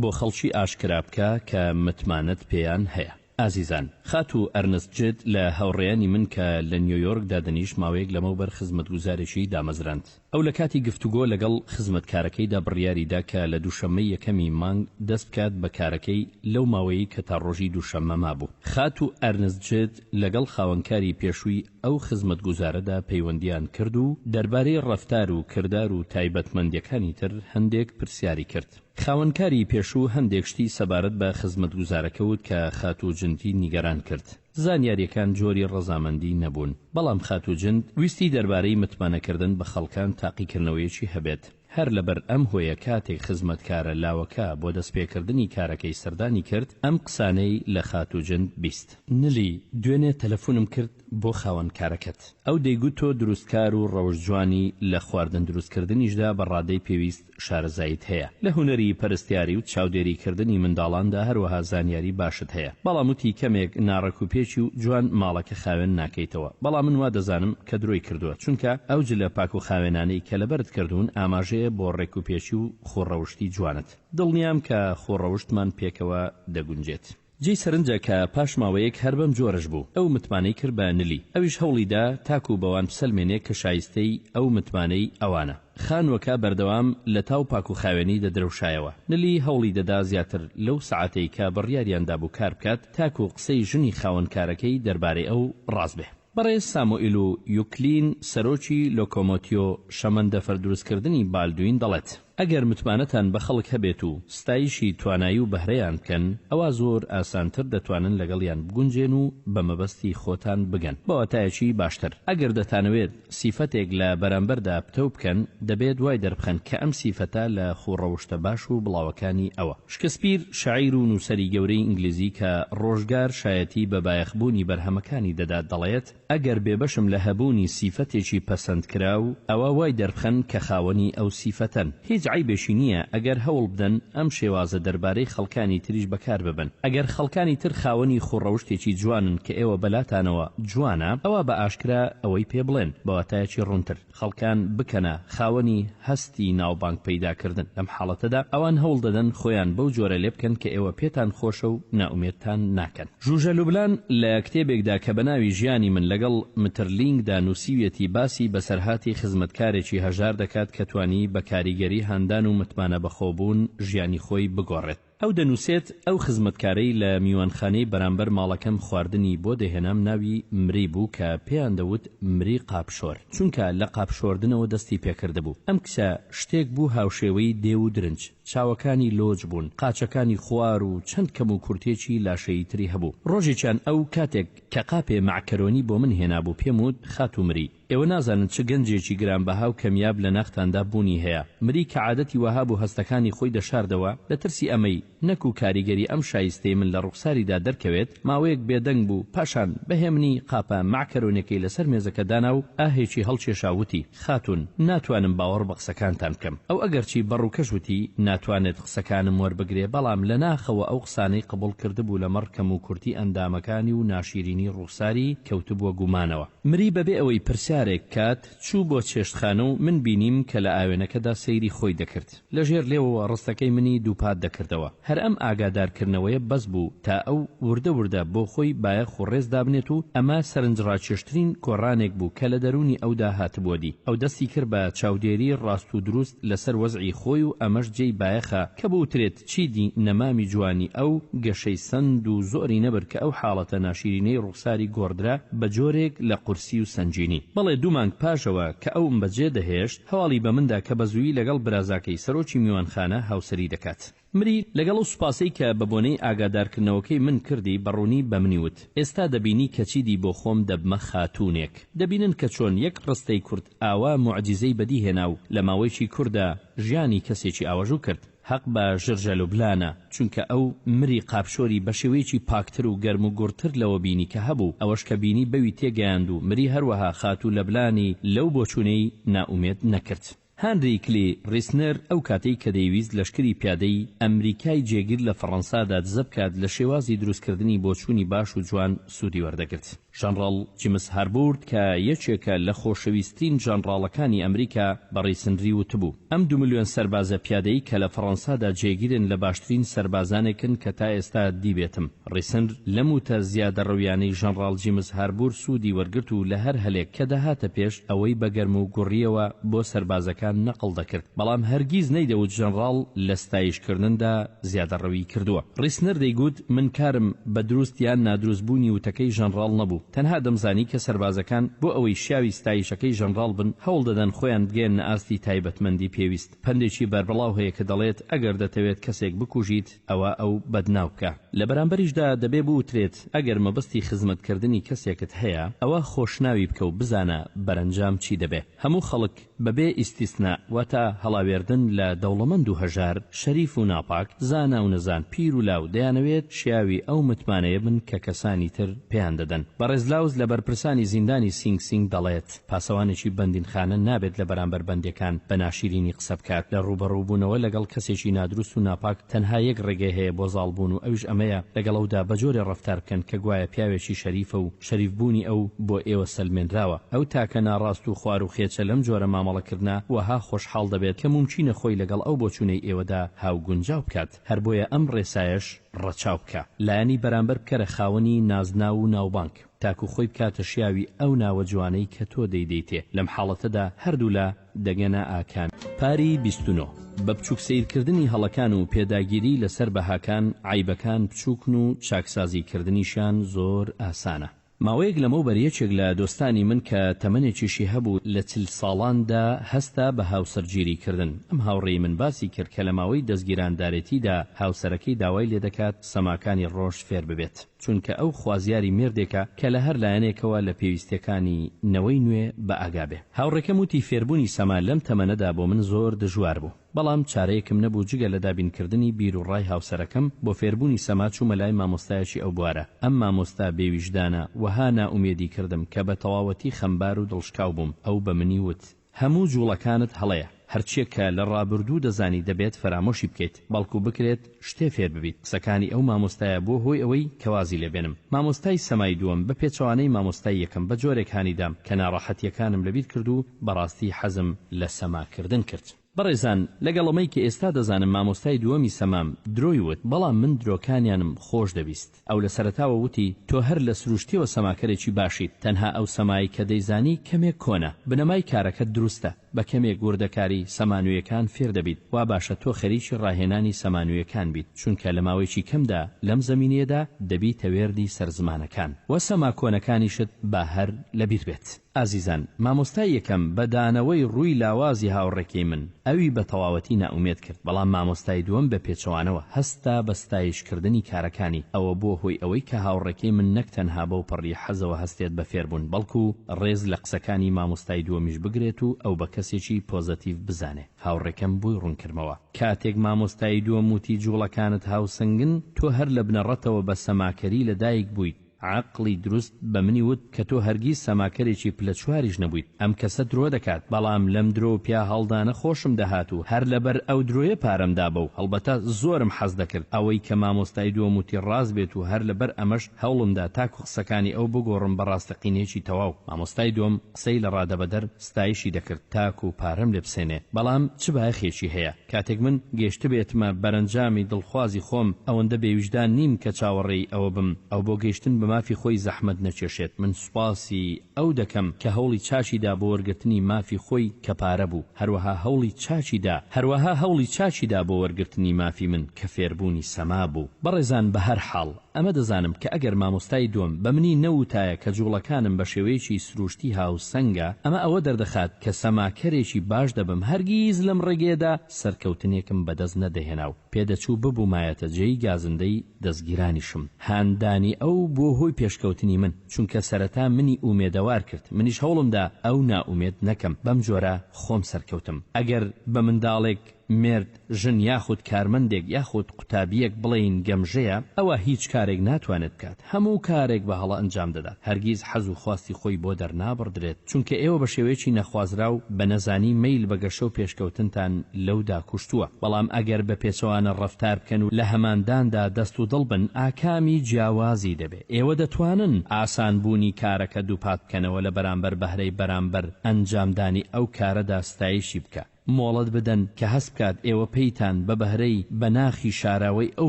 بۆ خەڵکی ئاشکرا بکە کە متمانەت پێیان هەیە. ئازیزان، خاتوو ئەرنست جد لە هاوڕێیانی من کە لە نیۆیۆرک دادەنیشت ماوەیەک لەمەوبەر خزمەتگوزارێکی دامەزراند. ئەو لە کاتی گفتوگۆ لەگەڵ خزمەتکارەکەیدا بڕیاری دا کە لە دووشەممەی یەکەمی مانگ دەست بکات بە کارەکەی لەو ماوەیەی کە تا ڕۆژی دووشەممە مابوو. خاتوو ئەرنست جد لەگەڵ خاوەنکاری پێشووی ئەو خزمەتگوزارەدا پەیوەندییان کرد و دەربارەی ڕەفتار و کردار و تایبەتمەندییەکانی تر هەندێک پرسیاری کرد. خاوەنکاری پێشوو هەندێک شتی سەبارەت بە خزمەتگوزارەکە وت کە خاتوو جندی نیگەران کرد. زانیارییەکان جۆری ڕەزامەندی نەبوون، بەڵام خاتوو جند ویستی دەربارەی متمانەکردن بە خەڵکان تاقیکردنەوەیەکی هەبێت. هەر لەبەر ئەم هۆیە کاتێک خزمەتکارە لاوەکە بۆ دەستپێکردنی کارەکەی سەردانی کرد، ئەم قسانەی لە خاتوو جند بیست. نلی، دوێنێ تەلەفونم کرد بۆ خاوەن کارەکەت. ئەو دەیگوت تۆ دروستکار و ڕەوشتجوانی، لە خواردن دروستکردنیشدا بە ڕادەی پێویست شارەزاییت هەیە. لە هونەری پەرستیاری و چاودێری کردنی منداڵاندا هەروەها زانیاری باشت هەیە. بەڵام وتی کەمێک ناڕێکوپێکی و جوان ماڵەکە خاوێن ناکەیتەوە. بەڵام من وا دەزانم کە درۆی کردووە، چونکە ئەو جلە پاک و خاوێنانەی کە لەبەرت کردوون ئاماژەیە بۆ ڕێکوپێکی و خووڕەوشتی جوانت. دڵنیام کە خووڕەوشتمان پێکەوە دەگونجێت. جێی سەرنجە کە پاش ماوەیەک هەر بەم جۆرەش بوو. ئەو متمانەی کرد بە نلی. ئەویش هەوڵی دا تاکوو بەوان بسەلمێنێ کە شایستەی ئەو متمانەی ئەوانە. خانووەکە بەردەوام لە تاو پاکوخاوێنی دەدرەوشایەوە. نلی هەوڵی دەدا زیاتر لەو سەعاتەی کە بڕیاریان دابوو کار بکات تاکوو قسەی ژنی خاوەنکارەکەی دەربارەی ئەو ڕاست بێ. بەڕێز سامۆئیل و یوکلین سەرۆکی لۆکۆمۆتیۆ شەمەندەفەر دروستکردنی بالدوین دەڵێت، ئەگەر متمانەتان بە خەڵک هەبێت و ستایشی توانایی و بەهرەیان بکەن، ئەوا زۆر ئاسانتر دەتوانن لەگەڵیان بگونجێن و بە مەبەستی خۆتان بگەن. بە واتایەکی باشتر، ئەگەر دەتانەوێت سیفەتێک لە بەرامبەردا پتەو بکەن، دەبێت وای دەربخەن کە ئەم سیفەتە لە خووڕەوشتە باش و بڵاوەکانی ئەوە. شکسپیر، شاعیر و نووسەری گەورەی ئینگلیزی کە ڕۆژگار شایەتی بە بایەخبوونی بەرهەمەکانی دەدات دەڵێت، ئەگەر بێبەشم لە هەبوونی سیفەتێکی پەسەندکراو، ئەوا وای دەربخەن کە خاوەنی ئەو سیفەتەن. هیچ. هیچ عەیبێکی نییە ئەگەر هەوڵ بدەن ئەم شێوازە دەربارەی خەڵکانی تریش بەکار ببەن. ئەگەر خەڵکانی تر خاوەنی خووڕەوشتێکی جوانن کە ئێوە بەلاتانەوە جوانە، ئەوا بە ئاشکرا ئەوەی پێ بڵێن، بە واتایەکی ڕوونتر. خەڵکان بکەنە خاوەنی هەستی ناوبانگ پەیداکردن، لەم حاڵەتەدا ئەوان هەوڵ دەدەن خۆیان بەو جۆرە لێبکەن کە ئێوە پێتان خۆشە و نائومێدتان ناکەن. ژوژە لوبلان لە کتێبێکدا کە بە ناوی ژیانی من لەگەڵ مترلینگدا نووسیویەتی باسی بەسەرهاتی خزمەتکارێکی هەژار دەکات کە توانی بە کاریگەری هاندان و متمانە بەخۆبوون ژیانی خۆی بگۆڕێت. ئەو دەنووسێت، ئەو خزمەتکارەی لە میوانخانەی بەرامبەر ماڵەکەم خواردنی بۆ دەهێنام ناوی مری بوو کە پێیان دەوت مری قاپشۆر، چونکە لە قاپشۆردنەوە دەستی پێکردبوو. ئەم کچە شتێک بوو هاوشێوەی دێو و درنج، چاوەکانی لۆچ بوون، قاچەکانی خوار و چەند کەموکورتییەکی لاشەیی تری هەبوو. ڕۆژێکیان ئەو کاتێک کە قاپێ مەعکەرۆنی بۆ من هێنابوو پێم وت، خاتوو مری، ئێوە نازانن چ گەنجێکی گرانبەها و کەمیاب لە ناختاندا بوونی هەیە. مری کە عادەتی وەها بوو هەستەکانی خۆی دەشاردەوە، لە ترسی ئەمەی نەکوو کاریگەری ئەم شایستەی من لە ڕوخساریدا دەرکەوێت، ماوەیەک بێدەنگ بوو، پاشان بە هێمنی قاپە مەعکەرۆنیەکەی لەسەر مێزەکە دانا و ئاهێکی هەڵکێشا وتی، خاتوون، ناتوانم باوەڕ بە قسەکانتان بکەم. ئەو ئەگەرچی بە ڕووکەش وتی، ناتوانێت قسەکانم وەربگرێ، بەڵام لە ناخەوە ئەو قسانەی قبوڵ کردبوو لەمەڕ کەموکورتی ئەندامەکانی و ناشیرینی ڕووخساری کەوتبووە گومانەوە. مری بەبێ ئەوەی پرسیارێک بکات چوو بۆ چێشتخانە و من بینیم کە لە ئاوێنەکەدا سەیری خۆی دەکرد. لە ژێر لێوەوە ڕستەکەی منی دووپات دەکردەوە. هەر ئەم ئاگادارکردنەوەیە بەس بوو تا ئەو وردە وردە بۆ خۆی بایەخ و ڕێز دابنێت و ئەمە سەرنجڕاکێشترین گۆڕانێک بوو کە لە دەروونی ئەودا هاتبووە دی. ئەو دەستی کرد بە چاودێری ڕاست و دروست لەسەر وەزعی خۆی و ئەمەش جێی بایەخە کە بوترێت چیدی نەمامی جوانی ئەو گەشەی سەند و زۆری نەبرد کە ئەو حاڵەتە ناشیرینەی ڕوخساری گۆڕدرا بە جۆرێک لە قورسی و سەنگینی. بەڵێ دوو مانگ پاشەوە کە ئەوم بەجێ دەهێشت هەواڵی بە من دا کە بە زوویی لەگەڵ برازاکەی سەرۆکی میوانخانە هاوسەری دەکات. مری لەگەڵ ئەو سوپاسەی کە بە بۆنەی ئاگادارکردنەوەکەی من کردی بە ڕوونی بە منی وت، ئێستا دەبینی کە چیدی بۆ خۆم دەبمە خاتوونێک. دەبینن کە چۆن یەک ڕستەی کورت ئاوا موعجیزەی بەدی هێنا و لە ماوەیەکی کورتدا ژیانی کەسێکی ئاوەژوو کرد. هەق بە ژرژەلوبلانە، چونکە ئەو مری قاپشۆری بە شێوەیەکی پاکتر و گەرم و گوڕتر لەوە بینی کە هەبوو، ئەوەش کە بینی بەوی تێگەیاند و مری هەروەها خاتوو لەبلانی لەو بۆچوونەی نائومێد نەکرد. هانری کلی ڕیسنەر ئەو کاتەی کە دەیویست لەشکری پیادەی ئەمریکای جێگیر لە فەڕەنسادا دزە بکات لە شێوازی دروستکردنی بۆچوونی باش و جوان سوودی وەردەگرت. ژەنڕاڵ جیمس هاربورد کە یەکێکە لە خۆشەویسترین ژەنڕاڵەکانی ئەمریکا بە ڕیسنری وتبوو، ئەم دوو ملیۆن سەربازە پیادەی کە لە فەڕەنسادا جێگیرن لە باشترین سەربازانێکن کە تا ئێستا دیبێتم. ڕیسنر لەم وتە زیادەڕەویانەی ژەنڕاڵ جیمس هاربور سوودی وەرگرت و لە هەر هەلێک کە دەهاتە پێش ئەوەی بە گەرم و گوڕییەوە بۆ سەربازەکان نەقڵ دەکرد بەڵام هەرگیز نەیدەوت ژەنڕاڵ لە ستایشکردندا زیادەڕەویی کردووە. ڕیسنەر دەیگوت، من کارم بە دروست یان نادروست بوونی وتەکەی ژەنڕاڵ نەبوو، تەنها دەمزانی کە سەربازەکان بۆ ئەوەی شیاوی ستایشەکەی ژەنڕاڵ بن، هەوڵ دەدەن خۆیان بگەیەننە ئاستی تایبەتمەندی پێویست. پەندێکی بەربڵاو هەیە کە دەڵێت، ئەگەر دەتەوێت کەسێک بکوژیت، ئەوا ئەو بەدناو بکە. لە بەرامبەریشدا دەبێ بوترێت، ئەگەر مەبەستی خزمەتکردنی کەسێکت هەیە، ئەوا خۆشناوی بکە و بزانە بەرەنجام چی دەبێ. هەموو خەڵک، بەبێ ئیستیسنا، واتە هەڵاوێردن لە دەوڵەمەند و هەژار، شەریف و ناپاک، زانا و نەزان، پیر و لاو، دەیانەوێت شیاوی ئەو متمانەیە بن کە کەسانی تر پێیان دەدەن. بەڕێز لاوز لە بەرپرسانی زیندانی سینگ سینگ دەڵێت، پاسەوانێکی بەندینخانە نابێت لە بەرامبەر بەندیەکان بە ناشیرینی قسە بکات. لە ڕووبەڕووبوونەوە لەگەڵ کەسێکی نادروست و ناپاک تەنها یەک ڕێگەی هەیە بۆ زاڵبوون و ئەویش ئەمەیە لەگەڵ ئەودا بە جۆرێ ڕەفتار بکەن کە گوایە پیاوێکی شەریفە و شەریف بوونی ئەو بۆ ئێوە سەلمێنراوە. ئەو تاکە ناڕاست و خوار و خێچە لەم جۆرە مامەڵەکردنە وەها خۆشحاڵ دەبێت کە مومکینە خۆی لەگەڵ ئەو بۆچوونەی ئێوەدا هاوگونجاو بکات. هەر بۆیە ئەم ڕێسایەش ڕەچاو بکە. لایەنی بەرامبەر بکەرە خاوەنی نازناو و ناوبانگ. تاکو خۆی بکاتە شیاوی ئەو ناوە جوانەی کە تۆ دەیدەیتێ. لەم حاڵەتەدا هەردوولا دەگەنە ئاکامی. پاری 29. بە بچوک سەیرکردنی هەڵەکان و پێداگیری لەسەر بەهاکان، عەیبەکان بچوکن و چاکسازی کردنیشیان زۆر ئاسانە. ماوەیەک لەمەوبەر یەکێک لە دۆستانی من کە تەمەنێکیشی هەبوو لە 40 ساڵاندا هەستا بە هاوسەرگیری کردن. ئەم هاوڕێی من باسی کرد کە لە ماوەی دەزگیراندارێتیدا هاوسەرەکەی داوای لێدەکات سەماکانی ڕۆژ فێر ببێت. چونکە ئەو خوازیاری مێردێکە کە لە هەر لایەنێکەوە لە پێویستیەکانی نەوەی نوێ بە ئاگا بێ. هاوڕێکەم وتی فێربوونی سەما لەم تەمەنەدا بۆ من زۆر دژوار بوو. بەڵام چارەیەکم نەبوو جگە لە دابینکردنی بیروڕای هاوسەرەکەم، بۆ فێربوونی سەما چوومە لای مامۆستایەکی ئەو بوارە. ئەم مامۆستا بێویژدانە وەها نائومێدی کردم کە بە تەواوەتی خەمبار و دڵشکاو بووم. ئەو بە منی وت. هەموو جوڵەکانت هەڵەیە. هەرچیەک کە لە ڕابردوو دەزانی دەبێت فەرامۆشی بکەیت، بەڵکو بکرێت شتێ فێر ببیت. قسەکانی ئەو مامۆستایە بووە هۆی ئەوەی کە وازی لێ بێنم. مامۆستای سەمای دووەم بە پێچەوانەی مامۆستای یەکەم بە جۆرێک هانی دام کە ناڕەحەتیەکانم لەبیر کرد و بەڕاستی حەزم لە سەما کردن کرد. بەڕێزان لەگەڵ ئەمەی کە ئێستا دەزانم مامۆستای دووەمی سەمام درۆی وت، بەڵام من درۆکانیانم خۆش دەویست. ئەو لە سەرەتاوە وتی، تۆ هەر لە سروشتیەوە سەماکەرێکی باشیت، تەنها ئەو سەمایەی کە دەیزانی کەمێک کۆنە. بنەمای کارەکەت دروستە. بە کەمێک وردەکاری سەما نوێیەکان فێر دەبیت. وا باشە تۆ خەریکی ڕاهێنانی سەما نوێیەکان بیت، چونکە لە ماوەیەکی کەمدا لەم زەمینەیەدا دەبیتە وێردی سەر زمانەکان. وە سەما کۆنەکانیشت با هەر لەبیر بێت. ئازیزان، مامۆستای یەکەم بە دانەوەی ڕووی لاوازی هاوڕێکەی من، ئەوی بە تەواوەتی نائومێد کرد، بەڵام مامۆستای دووەم بە پێچەوانەوە هەستا بە ستایش کردنی کارەکانی، ئەوە بووە هۆی ئەوەی کە هاوڕێکەی من نەک تەنها بەو پەڕی حەزەوە هەستێت بە فێربوون، بەڵکو ڕێز لە قسەکانی مامۆستای دووەمیش بگرێت و ئەو بە کەسێکی پۆزەتیڤ بزانێ. هاوڕێکەم بۆی ڕوونکردمەوە. کاتێک مامۆستای دووەم وتی جوڵەکانت هاوسەنگن، تۆ هەر لە بنەڕەتەوە بە سەماکەری لە دایک بوویت، عەقڵی دروست بە منی وت کە تۆ هەرگیز سەماکەرێکی پلە چواریش نەبوویت. ئەم کەسە درۆ دەکات. بەڵام لەم درۆ و پیاهەڵدانە خۆشم دەهات و هەر لەبەر ئەو درۆیە پارەم دا بەو. هەڵبەتە زۆرم حەز دەکرد ئەوەی کە مامۆستای دووەم وتی ڕاست بێت و هەر لەبەر ئەمەش هەوڵم دا تاکو قسەکانی ئەو بگۆڕم بە ڕاستەقینەیەکی تەواو. مامۆستای دووەم قسەی لە ڕادەبەدەر ستایشی دەکرد تاکو پارەم لێ بسێنێ. بەڵام چ بایەخێکی هەیە؟ کاتێک من گەیشتبێتمە بەرەنجامی دڵخوازی خۆم، ئەوەندە بێویژدان نیم کە چاوەڕێی ئەوە بم ئەو بۆ گەیشتن بە مافی خۆی زەحمەت نەکێشێت. من سوپاسی ئەو دەکەم کە هەوڵی چاکی دا بۆ وەرگرتنی مافی خۆی کە پارە بوو، هەروەها هەوڵی چاکی دا هەروەها هەوڵی چاکی دا بۆ وەرگرتنی مافی من کە فێربوونی سەما بوو. بەڕێزان بەهەرحاڵ ئەمە دەزانم کە ئەگەر مامۆستای دووەم بە منی نەوتایە کە جوڵەکانم بە شێوەیەکی سروشتی هاوسەنگە، ئەمە ئەوە دەردەخات کە سەماکەرێکی باش دەبم، هەرگیز لەم ڕێگەیەدا سەرکەوتنێکم بەدەست نەدەهێنا و پێدەچوو ببوومایەتە جێی گازندەی دەزگیرانیشم. هاندانی ئەو بووە هۆی پێشکەوتنی من، چونکە سەرەتا منی ئومێدەوار کرد، منیش هەوڵمدا ئەو نائومێد نەکەم، بەمجۆرە خۆم سەرکەوتم. ئەگەر بە منداڵێک مێرد، ژن یاخود کارمەندێک یاخود قوتابییەک بڵێین گەمژەیە، ئەوا هیچ کارێک ناتوانێت بکات، هەموو کارێک بە هەڵە ئەنجام دەدات، هەرگیز حەز و خواستی خۆی بۆ دەرنابڕدرێت، چونکە ئێوە بە شێوەیەکی نەخوازراو بە نەزانی مەیل بە گەشە و پێشکەوتنتان لەودا کوشتووە، بەڵام ئەگەر بە پێچەوانە ڕەفتار بکەن و لە هەمانداندا دەست و دڵ بن، ئاکامی جیاوازی دەبێ. ئێوە دەتوانن ئاسان بوونی کارەکە دووپات بکەنەوە لە بەرامبەر بەهرەی بەرامبەر ئەنجامدانی ئەو کارەدا ستایشی بکە. مۆڵەت بدەن کە هەست بکات ئێوە پەیتان بە بەهرەی بە ناخی شاراوەی ئەو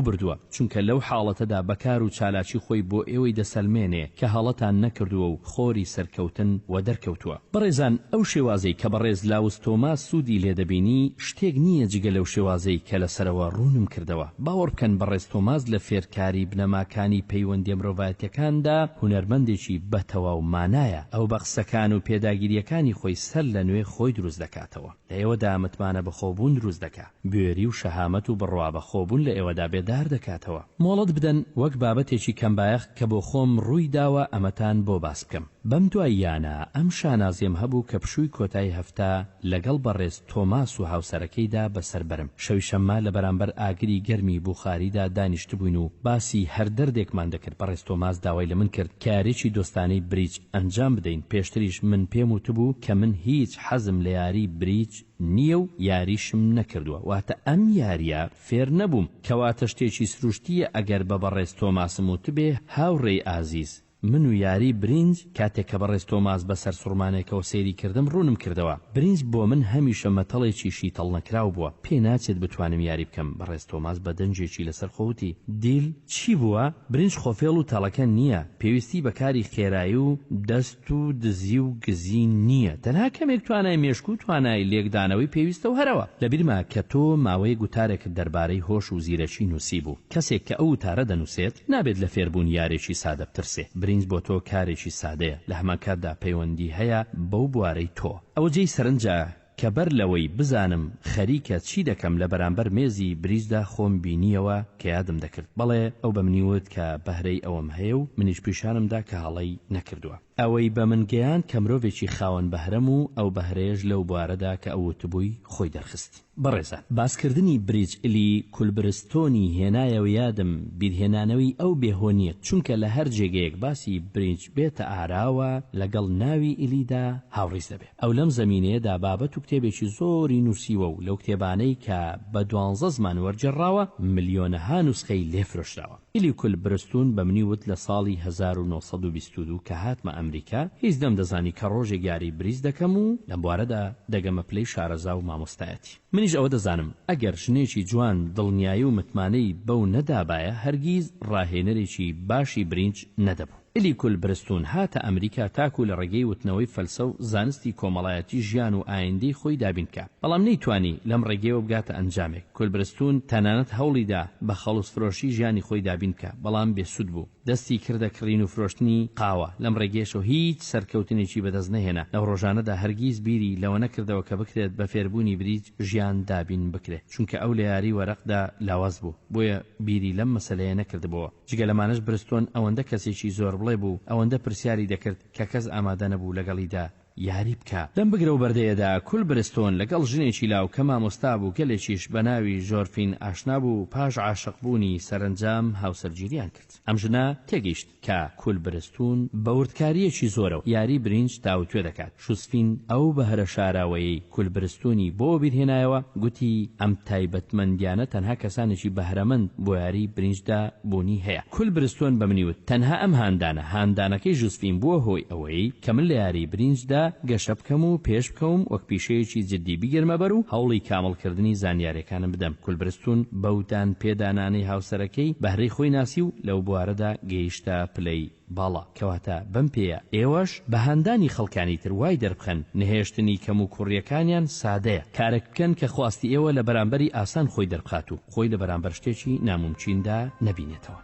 بردووە، چونکە لەو حاڵەتەدا بە کار و چالاکی خۆی بۆ ئێوەی دەسەلمێنێ کە هەڵەتان نەکردووە و خۆری سەرکەوتن وەدەرکەوتووە. بەڕێزان ئەو شێوازەی کە بەڕێز لاوس تۆماس سوودی لێ دەبینی شتێک نییە جگە لەو شێوازەی کە لە سەرەوە ڕوونم کردەوە. باوەڕ بکەن بەڕێز تۆماس لە فێرکاری بنەماکانی پەیوەندیە مرۆڤایەتیەکاندا هونەرمەندێکی بە تەواو مانایە. ئەو بە قسەکان و پێداگیریەکانی خۆی سەر لە نوێ خۆی دروست دەکاتەوە. لە ئێوەدا متمانە بەخۆبوون دروست دەکا. بوێری و شەهامەت و بڕوا بەخۆبوون لە ئێوەدا بێدار دەکاتەوە. مۆڵەت بدەن وەک بابەتێکی کەمبایەخ کە بۆ خۆم ڕووی داوە ئەمەتان بۆ باس بکەم. بەم دواییانە ئەم شانازیەم هەبوو کە پشووی کۆتایی هەفتە لەگەڵ بەڕێز تۆماس و هاوسەرەکەیدا بەسەر بەرم. شەوی شەممە لە بەرامبەر ئاگری گەرمی بوخاریدا دانیشتبووین و باسی هەر دەردێکمان دەکرد. بەڕێز تۆماس داوای لە من کرد کە یاریی دۆستانەی بریج ئەنجام بدەین، پێشتریش من پێم وتبوو کە من هیچ حەزم لە یاری بریج نییە و یاریشم نەکردووە، واتە ئەم یارییە فێر نەبووم، کەواتە شتێکی سروشتییە ئەگەر بە بەڕێز تۆماسم وتبێ هاوڕێی ئازیز، من و یاری برینج، کاتێک کە بەڕێز تۆماس بە سەرسوڕمانێکەوە سەیری کردم، ڕوونم کردەوە، برینج بۆ من هەمیشە مەتەڵێکی شیتەڵنەکراو بووە، پێ ناچێت بتوانم یاری بکەم، بەڕێز تۆماس بە دەنگێکی لەسەرخۆ وتی، دیل، چی بووە؟ برینج خۆفێڵ و تەڵەکە نییە، پێویستی بە کاری خێرایی و دەست و دزی و گزی نییە، تەنها کەمێک توانای مێشک و توانای لێکدانەوەی پێویستە و هەرەوە. لەبیرمە کە تۆ ماوەیەک وتارێکت دەربارەی هۆش و زیرەکی نووسیبوو. کەسێک کە ئەو وتارە دەنووسێت، نابێت لە فێربوونی یارێکی سادە بترسێ. برینج بۆ تۆ کارێکی سادەیە، لە هەمانکاتدا پەیوەندی هەیە بەو بوارەی تۆ. ئەوە جێی سەرنجە کە بەر لەوەی بزانم خەریکە چی دەکەم لە بەرامبەر مێزی بریجدا خۆم بینییەوە کە یادم دەکرد. بەڵێ، ئەو بە منی وت کە بەهرەی ئەوەم هەیە و منیش پیشانم دا کە هەڵەی نەکردووە. ئەوەی بە من گەیاند کە مرۆڤێکی خاوەن بەهرەم و ئەو بەهرەیەش لەو بوارەدا کە ئەو وتبووی خۆی دەرخست. بەڕێزان باسکردنی بریج الی کولبرستۆنی هێنایەوە یادم، بیرهێنانەوەی ئەو بێ هۆ نییە، چونکە لە هەر جێگەیەک باسی بریج بێتە ئاراوە لەگەڵ ناوی الیدا هاوڕیز دەبێ. ئەو لەم زەمینەیەدا بابەت و کتێبێکی زۆری نووسیوە و لەو کتێبانەی کە بە دوانزە زمان وەرگێڕراوە ملیۆنەها نوسخەی لێ فرۆشراوە. ئیلی کول برستون بە منی وت لە ساڵی 1922 کە هاتمە ئەمریکا هیچ نەمدەزانی کە ڕۆژێک یاری بریج دەکەم و لەم بوارەدا دەگەمە پلەی شارەزا و مامۆستایەتی. منیش ئەوە دەزانم ئەگەر ژنێکی جوان دڵنیایی و متمانەی بەو نەدابایە هەرگیز ڕاهێنەرێکی باشی برینج نەدەبوو. ئیلی کول برستون هاتە ئەمریکا تاکو لە ڕێگەی وتنەوەی فەلسە و زانستی کۆمەڵایەتی ژیان و ئایندەی خۆی دابین بکا بەڵام نەیتوانی لەم ڕێگەیەوە بگاتە ئەنجامێک کول برستون تەنانەت هەوڵیدا بە خەڵوز فرۆشی ژیانی خۆی دابین بکا بەڵام بێ سود بوو دەستی کردە کڕین و فرۆشتنی قاوە لەم ڕێگەیەشەوە هیچ سەرکەوتنێکی بەدەست نەهێنا لەو ڕۆژانەدا هەرگیز بیری لەوە نەکردەوە کە بکرێت بە فێربوونی بریج ژیان دابین بکرێ چونکە ئەو لە یاری وەرەقدا لاواز بوو بۆیە بیری لەم مەسەلەیە نەکردبۆوە. جگە لەمانەش برستۆن ئەوەندە کەسێکی زۆربڵێ بوو، ئەوەندە پرسیاری دەکرد کە کەس ئامادە نەبوو لەگەڵیدا یاری بکا. لەم بگرە و بەردەیەدا کول برستۆن لەگەڵ ژنێکی لاو کە مامۆستا بوو گەلێکیش بە ناوی ژۆرفین ئاشنا بوو، پاش عاشق بوونی سەرەنجام هاوسەرگیریان کرد. ئەم ژنە تێگەیشت کە کول برستون بە وردکارییەکی زۆرەوە یاری برینج تاوتوێ دەکات. شوسفین ئەو بەهرە شاراوەیەی کولبرستونی بۆ وەبیرهێنایەوە، گوتی، ئەم تایبەتمەندیانە تەنها کەسانێکی بەهرەمەند بۆ یاری برینجدا بوونی هەیە. کولبرستۆن بە منی وت، تەنها ئەم هاندانە، هاندانەکەی ژوسفین بووە هۆی ئەوەی کە من لە یاری برینجدا گەشە بکەم و پێش بکەوم وەک پیشەیەکی جدی بیگرمە بەر و هەوڵی کامڵکردنی زانیاریەکانم بدەم. کولبرستون بەو دان پێدانانەی هاوسەرەکەی بەهرەی خۆی ناسی و لەو بوارەدا گەیشتە پلەی باڵا، کەواتە بەم پێیە ئێوەش بە هاندانی خەڵکانی تر وای دەربخەن نەهێشتنی کەموکوڕییەکانیان سادەیە، کارێک بکەن کە خواستی ئێوە لە بەرامبەری ئاسان خۆی دەربخات و خۆی لە بەرامبەر شتێکی نامومکیندا نەبینێتەوە.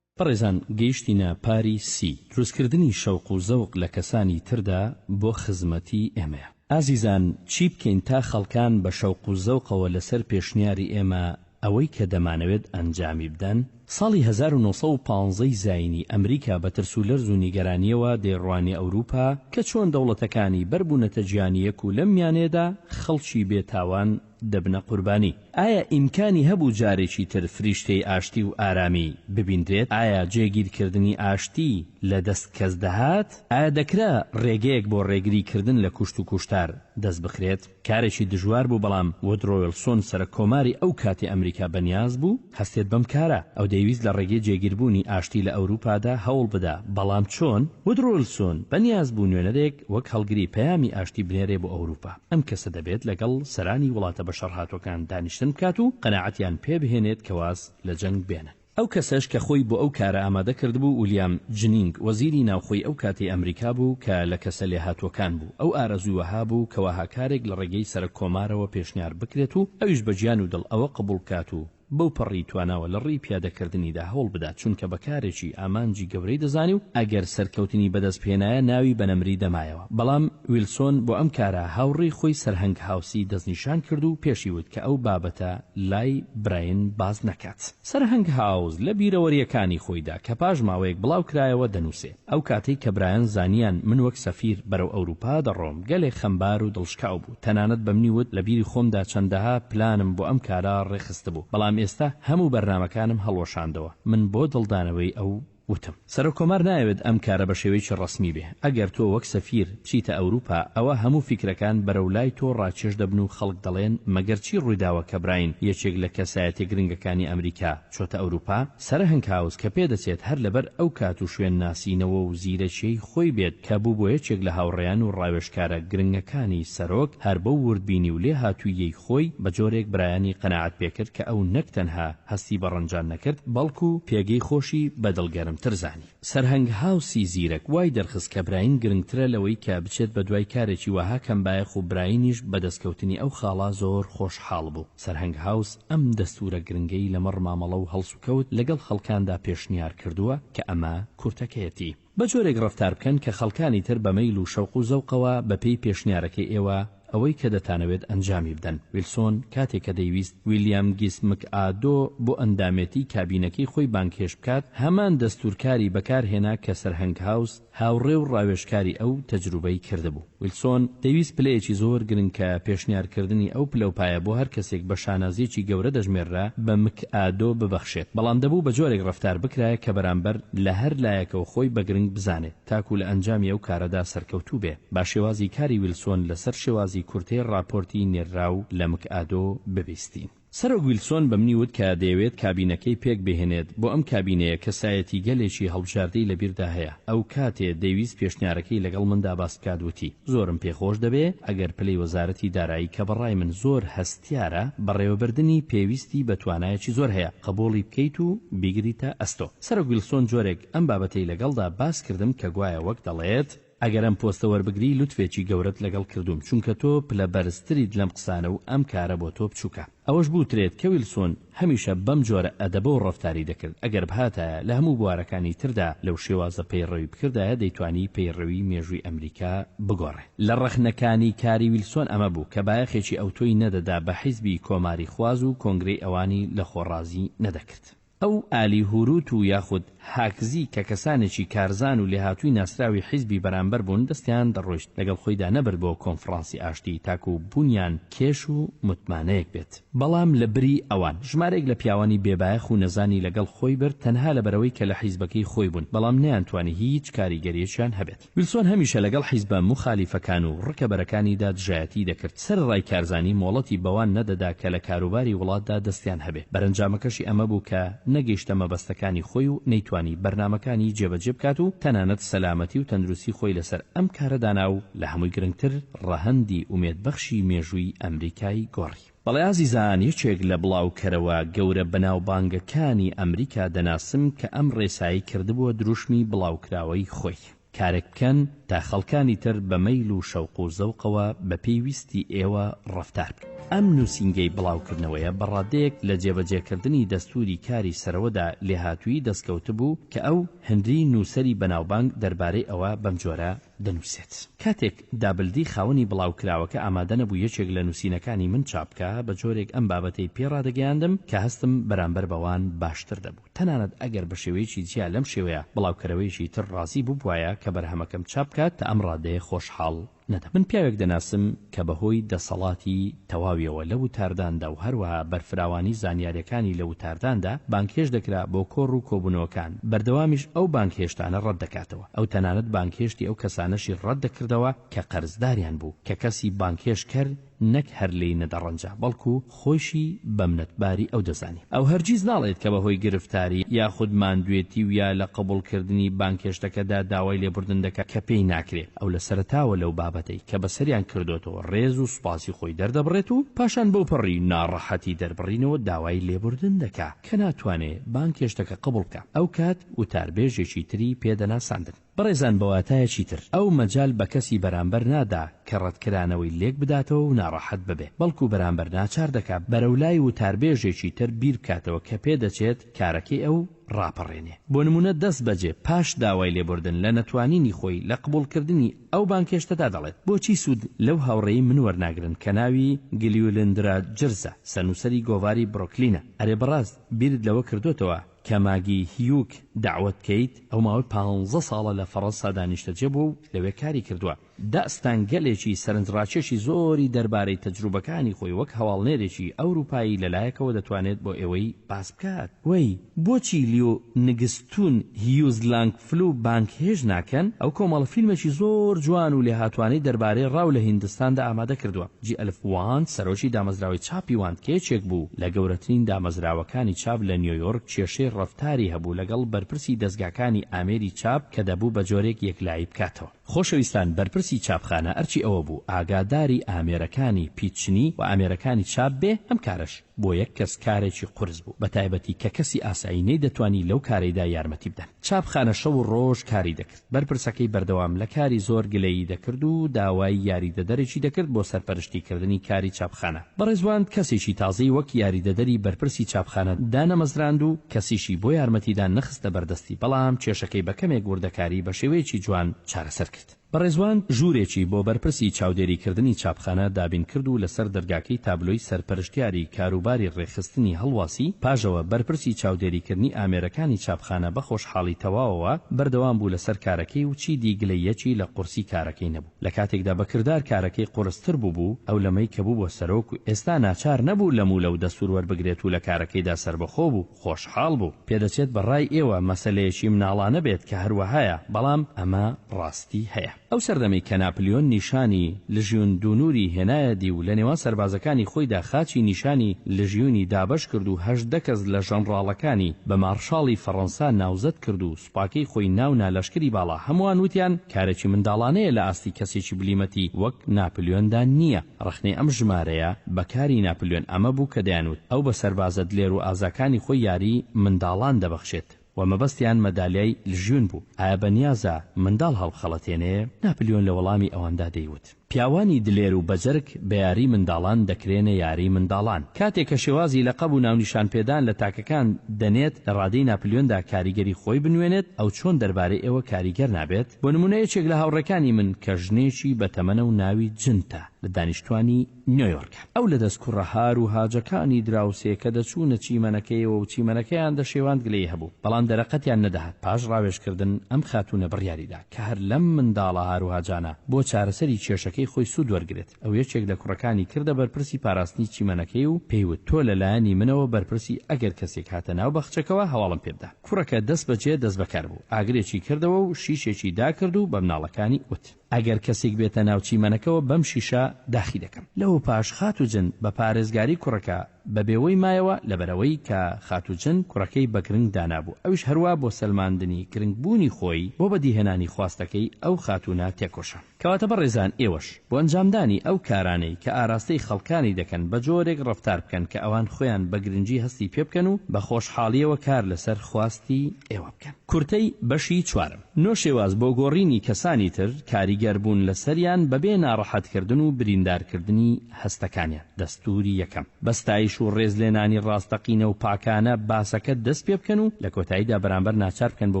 بەڕێزان گەیشتینە پاری سی، دروستکردنی شەوق و زەوق لە کەسانی تردا بۆ خزمەتی ئێمەیە. ئازیزان چی بکەین تا خەڵکان بە شەوق و زەوقەوە لەسەر پێشنیاری ئێمە ئەوەی کە دەمانەوێت ئەنجامی بدەن؟ ساڵی 1915 ی زایینی ئەمریکا بە ترس و لەرز و نیگەرانییەوە دەیڕوانیە ئەوروپا کە چۆن دەوڵەتەکانی بەربوونەتە گیانی یەک و لەم میانەیەدا خەڵکی بێ تاوان دەبنە قوربانی. ئایا ئیمکانی هەبوو جارێکی تر فریشتەی ئاشتی و ئارامی ببیندرێت؟ ئایا جێگیرکردنی ئاشتی لە دەست کەس دەهات؟ ئایا دەکرا ڕێگەیەک بۆ ڕێگری کردن لە کوشت و کوشتار دەست بخرێت؟ کارێکی دژوار بوو بەڵام وۆدرۆ وێڵسۆن سەرەک کۆماری ئەو کاتی ئەمریکا بەنیاز بوو هەستێت بەم کارە. ئەو دەیویست لە ڕێگەی جێگیربوونی ئاشتی لە ئەوروپادا هەوڵ بدا، بەڵام چۆن؟ وۆدرۆ ویلسۆن بەنیاز بوو نوێنەرێک وەک هەڵگری پەیامی ئاشتی بنێرێ بۆ ئەوروپا. ئەم کەسە دەبێت لەگەڵ سەرانی وڵاتە بەشەڕهاتووەکان دانیشتن بکات و قەناعەتیان پێ بهێنێت کە واز لە جەنگ بێنن. ئەو کەسەش کە خۆی بۆ ئەو کارە ئامادە کردبوو ولیام جنینگ وەزیری ناوخۆی ئەو کاتەی ئەمریکا بوو کە لە کەسە لێهاتووەکان بوو. ئەو ئارەزووی وەها بوو کە وەها کارێک لە ڕێگەی سەرەک کۆمارەوە پێشنیار بکرێت و ئەویش بە گیان و دڵ ئەوە قبوڵ بکات و بەو پەڕی تواناوە لە ڕێی پیادەکردنیدا هەوڵ بدات چونکە بە کارێکی ئامانجی گەورەی دەزانی و ئەگەر سەرکەوتنی بەدەست بهێنایە ناوی بە نەمری دەمایەوە بەڵام ویلسۆن بۆ ئەم کارە هاوڕێی خۆی سەرهەنگ هاوسی دەستنیشان کرد و پێشی وت کە ئەو بابەتە لای براین باس نەکات. سەرهەنگ هاوس لە بیرەوەرییەکانی خۆیدا کە پاش ماوەیەک بڵاو کرایەوە دەنووسێ، ئەو کاتەی کە برایان زانیان من وەک سەفیر بەرەو ئەوروپا دەڕۆم گەلێک خەمبار و دڵشکاو بوو تەنانەت بەمنی وت لە بیری خۆمدا چەندەها پلانم بۆ ئەم کارە ڕێکخستبوو بەڵام ئێستا هەموو بەرنامەکانم هەڵوەشاندەوە من بۆ دڵدانەوەی ئەو وتم سەرۆک کۆمار نایەوێت ئەم کارە بە شێوەیەکی ڕەسمی بێ ئەگەر تۆ وەک سەفیر بچیتە ئەوروپا ئەوە هەموو فیکرەکان بەرەو لای تۆ ڕاکێش دەبن و خەڵک دەڵێن مەگەر چی ڕوویداوە کە براین یەکێک لە کەسایەتیە گرنگەکانی ئەمریکا چۆتە ئەوروپا؟ سەرهەنگ هاوس کە پێدەچێت هەر لەبەر ئەو کات و شوێن ناسینەوە و زیرەکیەی خۆی بێت کە بوو بۆ یەکێک لە هاوڕێیان و ڕاوێژکارە گرنگەکانی سەرۆک هەر بەو وردبینی و لێهاتووییەی خۆی بە جۆرێک برایانی قەناعەت پێکرد کە ئەو نەک تەنها هەستی بە ڕەنجان نەکرد بەڵکو پێگەی خۆشی بە دڵگەرمتر زانی. سەرهەنگ هاوسی زیرەک وای دەرخست کە براین گرنگترە لەوەی کە بچێت بە دوای کارێکی وەها کەم بایەخ و براینیش بە دەستکەوتنی ئەو خاڵە زۆر خۆشحاڵ بوو. سەرهەنگ هاوس ئەم دەستوورە گرنگەی لەمەڕ مامەڵە و هەڵسوکەوت لەگەڵ خەڵکاندا پێشنیار کردووە کە ئەمە کورتەکەیەتی. بە جۆرێک ڕەفتار بکەن کە خەڵکانی تر بە مەیل و شەوق و زەوقەوە بە پێی پێشنیارەکەی ئێوە ئەوەی کە دەتانەوێت ئەنجامی بدەن. ویلسۆن کاتێک کە دەیویست ویلیام گیس مکئادۆ بۆ ئەندامێتی کابینەکەی خۆی بانگهێشت بکات، هەمان دەستوورکاری بەکار هێنا کە سەرهەنگ هاوس هاوڕێ و ڕاوێژکاری ئەو تەجروبەی کردبوو. ویلسۆن دەیویست پلەیەکی زۆر گرنگ کە پێشنیارکردنی ئەو پلەوپایە بۆ هەر کەسێک بە شانازییەکی گەورە دەژمێررا بە مکئادۆ ببەخشێت، بەڵام دەبوو بە جۆرێک ڕەفتار بکرایە کە بەرامبەر لە هەر لایەکەوە خۆی بە گرنگ بزانێ تاکوو لە ئەنجامی ئەو کارەدا سەرکەوتوو بێ. با شێوازی کاری ویلسۆن لەسەر شێوازی کورتەی ڕاپۆرتی نێرراو لە مکئادۆ ببیستین. سەرۆک ویلسۆن بە منی وت کە دەیەوێت کابینەکەی پێک بهێنێت، بۆ ئەم کابینەیە کەسایەتیگەلێکی هەڵبژاردەی لە بیردا هەیە. ئەو کاتێ دەیویست پێشنیارەکەی لەگەڵ مندا باس بکات وتی، زۆرم پێ خۆش دەبێ ئەگەر پلەی وەزارەتی دارایی کە بە ڕای من زۆر هەستیارە، بەڕێوەبردنی پێویستی بە توانایەکی زۆر هەیە، قبووڵی بکەیت و بیگریتە ئەستۆ. سەرۆک ویلسۆن جۆرێک ئەم بابەتەی لەگەڵدا باس کردم کە گوایە وەک دەڵێت، ئەگەر ئەم پۆستە وەربگری لوتفێکی گەورەت لەگەڵ کردووم چونکە تۆ پلە بەرزتریت لەم قسانە و ئەم کارە بۆ تۆ بچوکە. ئەوەش بوترێت کە ویلسۆن هەمیشە بەم جۆرە ئەدەبەوە ڕەفتاری دەکرد ئەگەر بهاتایە لە هەموو بوارەکانی تردا لەو شێوازە پەیڕەوی بکردایە دەیتوانی پەیڕەوی مێژووی ئەمریکا بگۆڕێ. لە ڕەخنەکانی کاری ویلسۆن ئەمە بوو کە بایەخێکی ئەوتۆی نەدەدا بە حیزبی کۆماریخواز و کۆنگرەی ئەوانی لە خۆ ڕازی نەدەکرد. ئەو ئالی هوروت و یاخود هاکزی کە کەسانێکی کارزان و لێهاتووی ناسراوی حیزبی بەرامبەر بوون دەستیان دەڕۆیشت لەگەڵ خۆیدا نەبرد بۆ کۆنفڕانسی ئاشتی تاکو بوونیان کێش و متمانەیەک بێت. بەڵام لە بری ئەوان ژمارەیەک لە پیاوانی بێ بایەخ و نەزانی لەگەڵ خۆی برد تەنها لەبەرئەوەی کە لە حیزبەکەی خۆی بوون بەڵام نەیانتوانی هیچ کاریگەریەکیان هەبێت. ویلسۆن هەمیشە لەگەڵ حیزبە موخالیفەکان و ڕکەبەرەکانیدا دژایەتیی دەکرد، سەرەڕای کارزانی مۆڵەتی بەوان نەدەدا کە لە کاروباری وڵاتدا دەستیان هەبێ، بەرەنجامەکەشی ئەمە بوو کە نەگەیشتە مەبەستەکانی خۆی و نەیتوانی بەرنامەکانی جێبەجێ بکات و تەنانەت سەلامەتی و تەندروستی خۆی لەسەر ئەم کارە دانا و لە هەمووی گرنگتر ڕەهەندی ئومێدبەخشی مێژووی ئەمریکای گۆڕی. بەڵێ ئازیزان یەکێک لە بڵاوکەرەوە گەورە بەناوبانگەکانی ئەمریکا دەناسم کە ئەم ڕێسایەی کردبووە دروشمی بڵاوکراوەی خۆی، کارێک بکەن تا خەڵکانی تر بە مەیل و شەوق و زەوقەوە بە پێی ویستی ئێوە ڕەفتار بکەن. ئەم نووسینگەی بڵاوکردنەوەیە بە ڕادەیەک لە جێبەجێکردنی دەستووری کاری سەرەوەدا لێهاتوویی دەستکەوتبوو کە ئەو هنری نووسەری بەناوبانگ دەربارەی ئەوە بەمجۆرە دەنووسێت. کاتێک دابلدی خاوەنی بڵاوکراوەکە ئامادە نەبوو یەکێک لە نووسینەکانی من چاپ بکا، بە جۆرێک ئەم بابەتەی پێ ڕادەگەیاندم کە هەستم بەرامبەر بەوان باشتر دەبوو. تەنانەت ئەگەر بە شێوەیەکی جیا لەم شێوەیە بڵاوکەرەوەیەکی تر ڕازی ببوایە کە بەرهەمەکەم چاپ بکات، تا ئەم ڕادەیە خۆشحاڵ نەدەبووم. من پیاوێک دەناسم کە بە هۆی دەسەڵاتی تەواویەوە لە وتارداندا و هەروەها بەرفراوانی زانیاریەکانی لە وتارداندا بانگهێشت دەکرا بۆ کۆڕ و کۆبوونەوەکان، بەردەوامیش ئەو بانگهێشتانە ڕەت دەکاتەوە. ئەو تەنانەت بانگهێشتی ئەو کەسانەشی ڕەت دەکردەوە کە قەرزداریان بوو، کە کەسی بانگهێشتکەر نەک هەر لێی نەدەڕەنجا، بەڵکو خۆیشی بە منەتباری ئەو دەزانی. ئەو هەرگیز ناڵێت کە بەهۆی گرفتاری یاخود ماندوێتی و یا لە قبوڵکردنی بانگهێشتەکەدا داوای لێبوردن دەکات کە پێی ناکرێ. ئەو لە سەرەتاوە لەو بابەتەی کە بەسەریان کردۆتەوە ڕێز و سوپاسی خۆی دەردەبڕێت و پاشان بەوپەڕی ناڕەحەتی دەربڕینەوە داوای لێبوردن دەکا کە ناتوانێ بانگهێشتەکە قبوڵ بکا. ئەوکات وتاربێژێکی تری پێ دەناساندن. بەڕێزان بە واتایەکی تر ئەو مەجال بە کەسی بەرامبەر نادا کە ڕەتکرانەوەی لێک بداتەوە و ناڕەحەت ببێ، بەڵکو بەرامبەر ناچار دەکا بەرەو لای وتاربێژێکی تر بیر بکاتەوە کە پێدەچێت کارەکەی ئەو ڕاپەڕێنێ. بۆ نموونە دەست بەجێ پاش داوای لێبوردن لە نەتوانینی خۆی لە قبوڵکردنی ئەو بانگهێشتەدا دەڵێت، بۆچی سوود لەو هاوڕێی من وەرناگرن کە ناوی گلیولندرا جرزە، سەرنووسەری گۆڤاری برۆکلینە؟ ئەرێ بەڕاست بیرت لەوە کردۆتەوە کە ماگی هیوک دەعوەت بکەیت، ئەو ماوەی پانزە ساڵە لە فەڕەنسادا نیشتەجێ بووە و لەوێ کاری کردووە. داستانگەلێکی سەرنجڕاکێشی زۆری دەربارەی تەجروبەکانی خۆی وەک هەواڵنێرێکی ئەوروپایی لە لایەکەوە دەتوانێت بۆ ئێوەی باس بکات. وەی، بۆچی لیو نگستون هیوز لانگفلو بانگهێشت ناکەن؟ ئەو کۆمەڵە فیلمێکی زۆر جوان و لێهاتوانەی دەربارەی ڕاو لە هیندستاندا ئامادە کردووە. جی ئەلف واند سەرۆکی دامەزراوەی چاپی واند کە یەکێک بوو لە گەورەترین دامەزراوەکانی چاپ لە نیۆیۆرک کێشەی ڕەفتاری هەبوو لەگەڵ بەرپرسی دەزگاکانی ئامێری چاپ کە دەبوو بە جۆرێک یەکلایی بکاتەوە. خۆشەویستان بەرپرسی چاپخانە ئەرکی ئەوە بوو ئاگاداری ئامێرەکانی پیتچنی و ئامێرەکانی چاپ بێ ئەم کارەش بۆ یەک کەس کارێکی قورس بوو بەتایبەتی کە کەسی ئاسایی نەیدەتوانی لەو کارەیدا یارمەتی بدەن. چاپخانە شەو و ڕۆژ کاری دەکرد. بەرپرسەکەی بەردەوام لە کاری زۆر گلەیی دەکرد و داوای یاریدەدەرێکی دەکرد بۆ سەرپەرشتیکردنی کاری چاپخانە. بەڕێز واند کەسێکی تازەی وەک یاریدەدەری بەرپرسی چاپخانە دانەمەزراند و کەسیشی بۆ یارمەتیدان نەخستە بەردەستی، بەڵام کێشەکەی بە کەمێک وردەکاری بە شێوەیەکی جوان چارەسەر کرد. بەڕێز واند ژوورێکی بۆ بەرپرسی چاودێریکردنی چاپخانە دابین کرد و لەسەر دەرگاکەی تابلۆی سەرپەرشتیاری کاروباری. کاروباری ڕێکخستنی هەڵواسی، پاش ئەوە بەرپرسی چاودێریکردنی ئامێرەکانی چاپخانە بە خۆشحاڵی تەواوەوە بەردەوام بوو لەسەر کارەکەی و چیدی گلەییەکی لە قورسی کارەکەی نەبوو. لە کاتێکدا بە کردار کارەکەی قورستر بووبوو، ئەو لەمەی کە بووبووە سەرۆک و ئێستا ناچار نەبوو لەم و لەو دەستوور وەربگرێت و لە کارەکەیدا سەربەخۆ بوو، خۆشحاڵ بوو. پێدەچێت بە ڕای ئێوە مەسەلەیەکی مناڵانە بێت کە هەر وەهایە، بەڵام ئەمە ڕاستی هەیە. ئەو سەردەمەی کە ناپلیۆن نیشانی لژیون دونوری هێنایە دی و لە نێوان سەربازەکانی خۆیدا خاچی نیشانی لژیونی دابەش کرد و 18 کەس لە ژەنڕاڵەکانی بە ماڕشاڵی فەڕەنسا ناوزەد کرد و سوپاکەی خۆی ناو نا لەشکری باڵا هەمووان وتیان کارێکی منداڵانەیە لە ئاستی کەسێکی بلیمەتی وەک ناپلیۆندا نییە ڕەخنەی ئەم ژمارەیە بە کاری ناپلیۆن ئەمە بوو کە دەیانوت ئەو بە سەربازە دلێر و ئازاکانی خۆی یاری منداڵان دەبەخشێت و مەبەستیان مەدالیای لژیون بوو ئایا بە نیازە منداڵ هەڵبخەڵەتێنێ؟ ناپلیۆن لە وەڵامی ئەواندا دەیوت. پیاوانی دلێر و بەجەرگ بە یاری منداڵان دەکرێنە یاری منداڵان. کاتێ کە شێوازی لەقەب و ناونیشانپێدان لە تاکەکان دەنێت لە ڕادەی ناپلیۆندا کاریگەری خۆی بنوێنێت، ئەو چۆن دەربارەی ئێوە کاریگەر نابێت؟ بۆ نموونە یەکێک لە هاوڕێکانی من کە ژنێکی بەتەمەنە و ناوی جنتە لە دانیشتوانی نیۆیۆرکە. ئەو لە دەست کوڕە هار و هاجەکانی دراوسێ کە دەچوونە چیمەنەکەیەوە و چیمەنەکەیان دەشێواند گلەیی هەبوو، بەڵام دەرەقەتیان نەدەهات. پاش ڕاوێژکردن ئەم خاتوونە بڕیاری دا کە هەر لەم منداڵە هاروهاجانە بۆ چارەسەری کێشەکەی خۆی سوود وەرگرێت. ئەو یەکێک لە کوڕەکانی کردە بەرپرسی پاراستنی چیمەنەکەی و پێی وت تۆ لە لایەنی منەوە بەرپرسی ئەگەر کەسێک هاتە ناو باخچەکەوە هەواڵم پێ بدە. کوڕەکە دەست بەجێ دەستبەکار بوو. ئاگرێکی کردەوە و شیشێکی داکرد و بە مناڵەکانی وت. ئەگەر کەسێک بێتە ناو چیمەنەکەوە بەم شیشە داخی دەکەم. لەوە پاش خاتوو جن بە پارێزگاری کوڕەکە بە بێوەی مایەوە لەبەرئەوەی کە خاتوو جن کوڕەکەی بە گرنگ دانابوو ئەویش هەروا بۆ سەلماندنی گرنگ بوونی خۆی بۆ بەدیهێنانی خواستەکەی ئەو خاتوونە تێکۆشا. کەواتە بەڕێزان ئێوەش بۆ ئەنجامدانی ئەو کارانەی کە ئاراستەی خەڵکانی دەکەن بە جۆرێک ڕەفتار بکەن کە ئەوان خۆیان بە گرنگی هەستی پێ بکەن و بە خۆشحاڵیەوە کار لەسەر خواستی ئێوە بکەن. کورتەی بەشی چوارەم. نۆ شێواز بۆ گۆڕینی کەسانی تر، کاریگەر بوون لەسەریان بەبێ ناڕەحەتکردن و بریندارکردنی هەستەکانیان. دەستووری یەکەم، بە ستایش و ڕێزلێنانی ڕاستەقینە و پاکانە باسەکە دەست پێ بکەن و لە کۆتاییدا بەرامبەر ناچار بکەن بۆ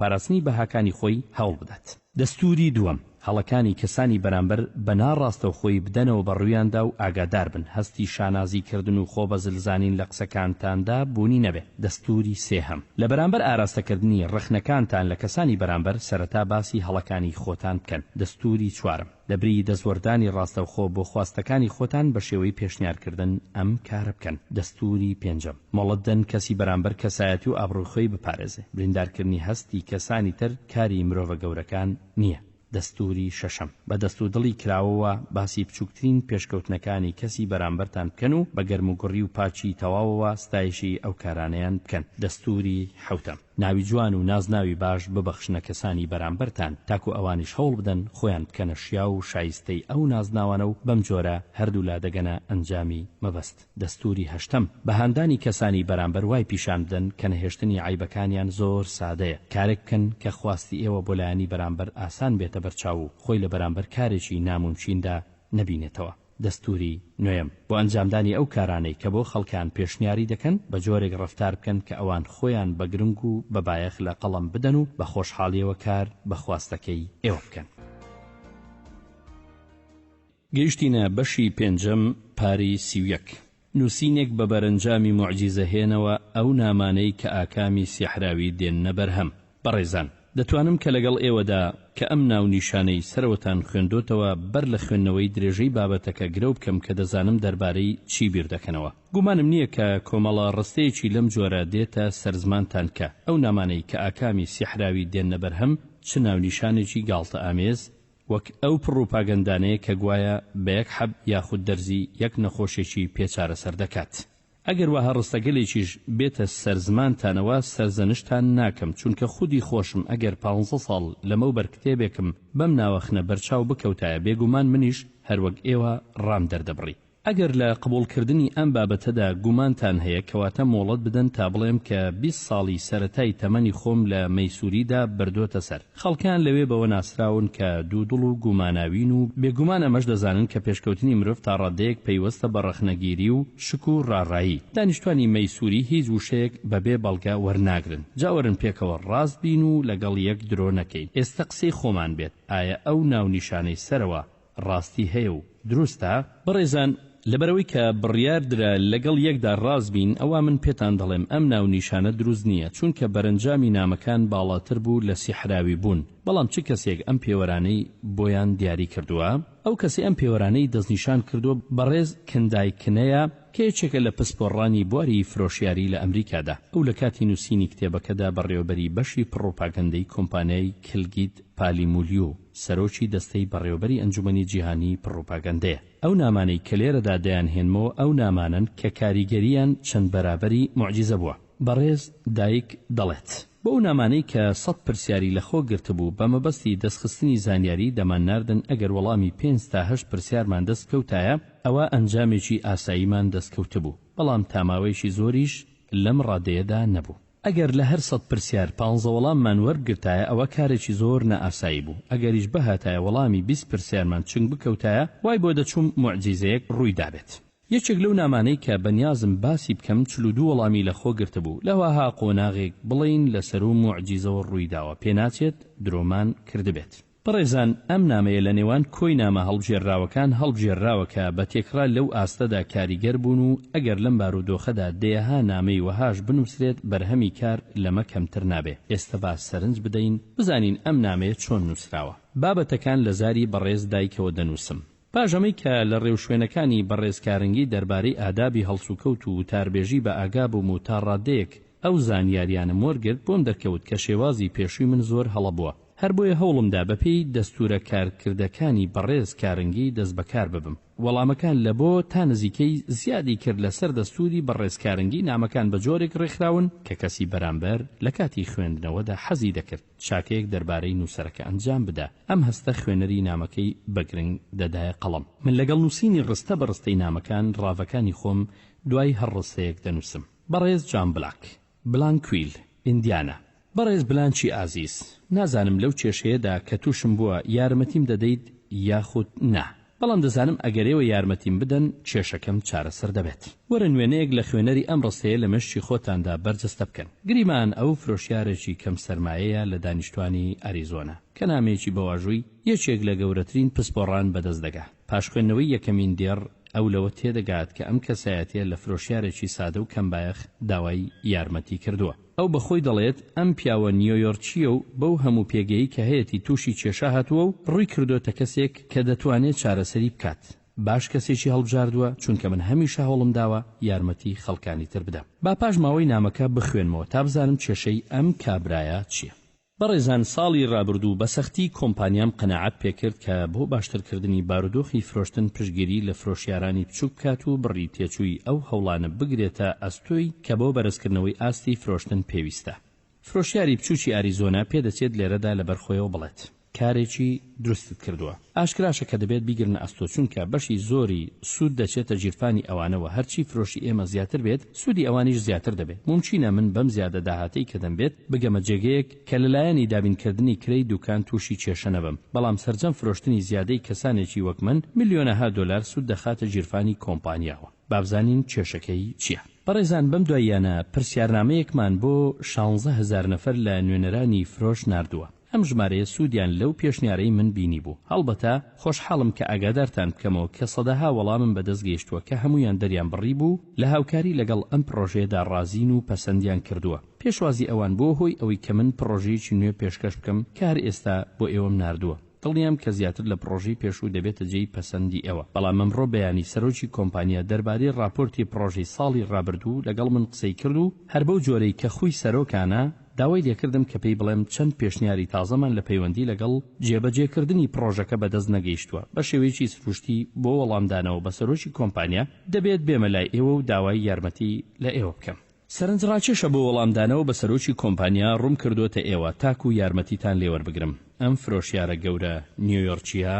پاراستنی بەهاکانی خۆی هەوڵ بدات. دەستووری دووەم، هەڵەکانی کەسانی بەرامبەر بە نا ڕاستەوخۆی بدەنەوە بە ڕوویاندا و ئاگادار بن هەستی شانازی کردن و خۆ بە زل زانین لە قسەکانتاندا بوونی نەبێ. دەستووری سێهەم، لە بەرامبەر ئاراستەکردنی ڕەخنەکانتان لە کەسانی بەرامبەر سەرەتا باسی هەڵەکانی خۆتان بکەن. دەستووری چوارەم، لە بری دەستوەردانی ڕاستەوخۆ بۆ خواستەکانی خۆتان بە شێوەی پێشنیارکردن ئەم کارە بکەن. دەستووری پێنجەم، مۆڵەت دەن کەسی بەرامبەر کەسایەتی و ئابڕووی خۆی بپارێزێ. بریندارکردنی هەستی کەسانی تر کاری مرۆڤە گەورەکان نییە. دەستووری شەشەم، بە دەست و دڵی کراوەوە باسی بچووکترین پێشکەوتنەکانی کەسی بەرامبەرتان بکەن و بە گەرموگوڕی و پاکیی تەواوەوە ستایشی ئەو کارانەیان بکەن. دەستووری حەوتەم، ناوی جوان و نازناوی باش ببەخشنە کەسانی بەرامبەرتان تاکو ئەوانیش هەوڵ بدەن خۆیان بکەنە شیاو و شایستەی ئەو نازناوانە و بەم جۆرە هەردوولا دەگەنە ئەنجامی مەبەست. دەستووری هەشتەم، بە هاندانی کەسانی بەرامبەر وای پیشان بدەن کە نەهێشتنی عەیبەکانیان زۆر سادەیە، کارێک بکەن کە خواستی ئێوە بۆ لایەنی بەرامبەر ئاسان بێتە بەرچاو و خۆی لە بەرامبەر کارێکی نامومکیندا نەبینێتەوە. دەستووری نۆیەم، بۆ ئەنجامدانی ئەو کارانەی کە بۆ خەڵکان پێشنیاری دەکەن، بە جۆرێک ڕەفتار بکەن کە ئەوان خۆیان بە گرنگ و بە بایەخ لە قەڵەم بدەن و بە خۆشحاڵیەوە کار بە خواستەکەی ئێوە بکەن. گەیشتینە بەشی پێنجەم پاری 31. نووسینێک بە بەرەنجامی موعجیزەهێنەوە ئەو نامانەی کە ئاکامی سیحراوی دێننە بەرهەم. بەڕێزان، دەتوانم کە لەگەڵ ئێوەدا کە ئەم ناونیشانەی سەرەوەتان خوێندۆتەوە بەر لە خوێندنەوەی درێژەی بابەتەکە گرەو بکەم کە دەزانم دەربارەی چی بیر دەکەنەوە. گومانم نییە کە کۆمەڵە ڕستەیەکی لەم جۆرە دێتە سەر زمانتان کە، ئەو نامانەی کە ئاکامی سیحراوی دێننە بەرهەم چ ناونیشانێکی گاڵتەئامێز، وەک ئەو پڕوپاگەندانەیە کە گوایە بە یەک حەب یاخود دەرزی یەک نەخۆشێکی پێ چارەسەر دەکات. ئەگەر وەها ڕستەگەلێکیش بێتە سەر زمانتانەوە سەرزەنشتان ناکەم چونکە خودی خۆشم ئەگەر پانزە ساڵ لەمەوبەر کتێبێکم بەم ناوەخنە بەرچاو بکەوتایە بێگومان منیش هەروەک ئێوە ڕام دەردەبڕی. ئەگەر لە قبوڵکردنی ئەم بابەتەدا گومانتان هەیە کەواتە مۆڵەت بدەن تا بڵێم کە 20 ساڵی سەرەتای تەمەنی خۆم لە مەیسوریدا بردۆتە سەر. خەڵکان لەوێ بەوە ناسراون کە دوودڵ و گوماناوین و بێگومان ئەمەش دەزانن کە پێشکەوتنی مرۆڤ تا ڕادەیەک پەیوەستە بە ڕەخنەگیری و شک و ڕاڕایی. دانیشتوانی مەیسوری هیچ وشەیەک بەبێ بەڵگە وەرناگرن. جا وەرن پێکەوە ڕاست بین و لەگەڵ یەک درۆ نەکەین. ئێستە قسەی خۆمان بێت ئایا ئەو ناونیشانەی سەرەوە ڕاستی هەیە و دروستە؟ بەڕێزان. لەبەرئەوەی کە بڕیار درا لەگەڵ یەکدا ڕاست بین، ئەوا من پێتان دەڵێم ئەم ناونیشانە دروست نییە، چونکە بەرەنجامی نامەکان باڵاتر بوو لە سیحراوی بوون. بەڵام چ کەسێک ئەم پێوەرانەی بۆیان دیاری کردووە؟ ئەو کەسەی ئەم پێوەرانەی دەستنیشان کردووە بەڕێز کندای کنەیە کە یەکێکە لە پسپۆڕانی بواری فرۆشیاری لە ئەمریکادا. ئەو لە کاتی نووسینی کتێبەکەدا بەڕێوەبەری بەشی پڕوپاگەندەی کۆمپانیای کلگیت پالیمولیو، سەرۆکی دەستەی بەڕێوەبەری ئەنجومەنی جیهانیی پڕوپاگەندەیە. ئەو نامانەی کە لێرەدا دەیانهێنمەوە ئەو نامانەن کە کاریگەرییان چەند بەرابەری موعجیزە بووە. بەڕێز دایک دەڵێت. بۆ ئەو نامانەی کە سەت پرسیاری لە خۆ گرتبوو بە مەبەستی دەستخستنی زانیاری دەمانناردن ئەگەر وەڵامی پێنج تا هەشت پرسیارمان دەست بکەوتایە ئەوا ئەنجامێکی ئاساییمان دەست کەوتبوو بەڵام تا ماوەیەکی زۆریش لەم ڕادەیەدا نەبوو. ئەگەر لە هەر سەت پرسیار پانزە وەڵاممان وەربگرتایە ئەوە کارێکی زۆر نائاسایی بوو، ئەگەریش بهاتایە وەڵامی 20 پرسیارمان چنگ بکەوتایە وای بۆ دەچووم موعجیزەیەک ڕووی دابێت. یەکێک لەو نامانەی کە بەنیازم باسی بکەم 42 وەڵامی لە خۆ گرتبوو، لە وەها قۆناغێک بڵێین لە سەروو موعجیزەوە ڕووی داوە پێناچێت درۆمان کردبێت. بەڕێزان ئەم نامەیە لە نێوان کۆی نامە هەڵبژێرراوەکان هەڵبژێرراوە کە بە تێکڕا لەو ئاستەدا کاریگەر بوون و ئەگەر لەم بارودۆخەدا دەیەها نامەی وەهاش بنووسرێت بەرهەمی کار لەمە کەمتر نابێ. ئێستە با سەرنج بدەین بزانین ئەم نامەیە چۆن نووسراوە. بابەتەکان لە زاری بەڕێز دایکەوە دەنووسم. پاش ئەمەی کە لە ڕێوشوێنەکانی بەڕێز کارنگی دەربارەی ئادابی هەڵسوکەوت و وتاربێژی بە ئاگا بووم و تا ڕادەیەک ئەو زانیاریانەم وەرگرت بۆم دەرکەوت کە شێوازی پێشووی من زۆر هەڵە بووە هەر بۆیە هەوڵم دا بە پێی دەستوورە کارکردەکانی بەڕێز کارنگی دەست بەکار ببم. وەڵامەکان لە بۆ تا نزیکەی زیادی کرد لە سەر دەستووری بەڕێز کارنگی نامەکان بە جۆرێک ڕێکخراون کە کەسی بەرامبەر لە کاتی خوێندنەوەدا حەزی دەکرد چاکەیەک دەربارەی نووسەرەکە ئەنجام بدا، ئەم هەستە خوێنەری نامەکەی بە گرنگ دەدایە قەڵەم. من لەگەڵ نووسینی ڕستە بە ڕستەی نامەکان ڕاڤەکانی خۆم دوای هەر ڕستەیەک دەنووسم. بەڕێز جان بلاک، بلانکویل، ئیندیانا. بەڕێز بلانچی ئازیز، نازانم لەو کێشەیەدا کە تووشم بووە یارمەتیم دەدەیت یاخود نا. بەڵام دەزانم ئەگەر ئێوە یارمەتیم بدەن کێشەکەم چارەسەر دەبێت. وەرن وێنەیەک لە خوێنەری ئەم ڕستەیە لە مێشکی خۆتاندا بەرجەستە بکەن. گریمان ئەو فرۆشیارێکی کەم سەرمایەیە لە دانیشتوانی ئەریزۆنا، کە نامەیەکی بە واژووی یەکێک لە گەورەترین پسپۆڕان بەدەست دەگا. پاش خوێندنەوەی یەکەمین دێڕ، ئەو لەوە تێدەگات کە ئەم کەسایەتیە لە فرۆشیارێکی سادە و کەم بایەخ داوای یارمەتی کردووە. ئەو بە خۆی دەڵێت، ئەم پیاوە نیۆیۆرکییە و بەو هەموو پێگەیەی کە هەیەتی تووشی کێشە هاتووە و ڕووی کردۆتە کەسێک کە دەتوانێت چارەسەری بکات. باش کەسێکی هەڵبژاردووە، چونکە من هەمیشە هەوڵم داوە یارمەتی خەڵکانی تر بدەم. با پاشماوەی نامەکە بخوێنمەوە تا بزانم کێشەی ئەم کابرایە چییە. بەڕێزان ساڵی رابردوو بە سەختی کۆمپانیام قەناعەت پێکرد کە بۆ باشترکردنی بارودۆخی فرۆشتن پشتگیری لە فرۆشیارانی بچوک بکات و بڕی تێچووی ئەو هەوڵانە بگرێتە ئەستۆی کە بۆ بەرزکردنەوەی ئاستی فرۆشتن پێویستە. فرۆشیاری بچوکی ئاریزۆنا پێدەچێت لێرەدا لەبەر خۆیەوە بڵێت. کارێکی دروستت کردووە. ئاشکراشە کە دەبێت بیگرنە ئەستۆ چونکە بەشی زۆری سوود دەچێتە گیرفانی ئەوانەوە هەرچی فرۆشی ئێمە زیاتر بێت سوودی ئەوانیش زیاتر دەبێت مومکینە من بەم زیادە داهاتەی کە دەمبێت بگەمە جێگەیەک کە لەلایەنی دابینکردنی کرێی دوکان تووشی کێشە نەبم بەڵام سەرجەم فرۆشتنی زیادەی کەسانێکی وەک من ملیۆنەها دۆلار سوود دەخاتە گیرفانی کۆمپانیاوە. بابزانین کێشەکەی چیە؟ بەڕێزان بەم دواییانە پرسیارنامەیەکمان بۆ 16 هەزار نەفەر لە نوێنەرانی فرۆش ناردووە. ئەم ژمارەیە سوودیان لەو پێشنیارەی من بینیبوو. هەڵبەتە خۆشحاڵم کە ئاگادارتان بکەمەوە کە سەدەها وەڵامم بەدەست گەیشتووە کە هەموویان دەریان بڕیبوو لە هاوکاری لەگەڵ ئەم پڕۆژەیەدا ڕازین و پەسەندیان کردووە. پێشوازی ئەوان بووە هۆی ئەوەی کە من پڕۆژەیەکی نوێ پێشکەش بکەم کە هەر ئێستا بۆ ئێوەم ناردووە. دڵنیام کە زیاتر لە پڕۆژەی پێشوو دەبێتە جێی پەسەندی ئێوە. بەڵام ئەمڕۆ بەیانی سەرۆکی کۆمپانیا دەربارەی ڕاپۆرتی پڕۆژەی ساڵی ڕابردوو لەگەڵ من قسەی کرد و هەر بەو جۆرەی کە خووی سەرۆکانە، داوای لێکردم کە پێی بڵێم چەند پێشنیاری تازەمان لە پەیوەندی لەگەڵ جێبەجێکردنی پڕۆژەکە بەدەست نەگەیشتووە، بە شێوەیەکی سروشتی بۆ وەڵامدانەوە بە سەرۆکی کۆمپانیا، دەبێت بێمە لای ئێوە و داوای یارمەتی لە ئێوە بکەم. سەرنجڕاکێشە بۆ وەڵامدانەوە بە سەرۆکی کۆمپانیا ڕووم کردۆتە ئێوە تاکوو یارمەتیتان لێوەربگرم. ئەم فرۆشیارە گەورە نیۆیۆرکییە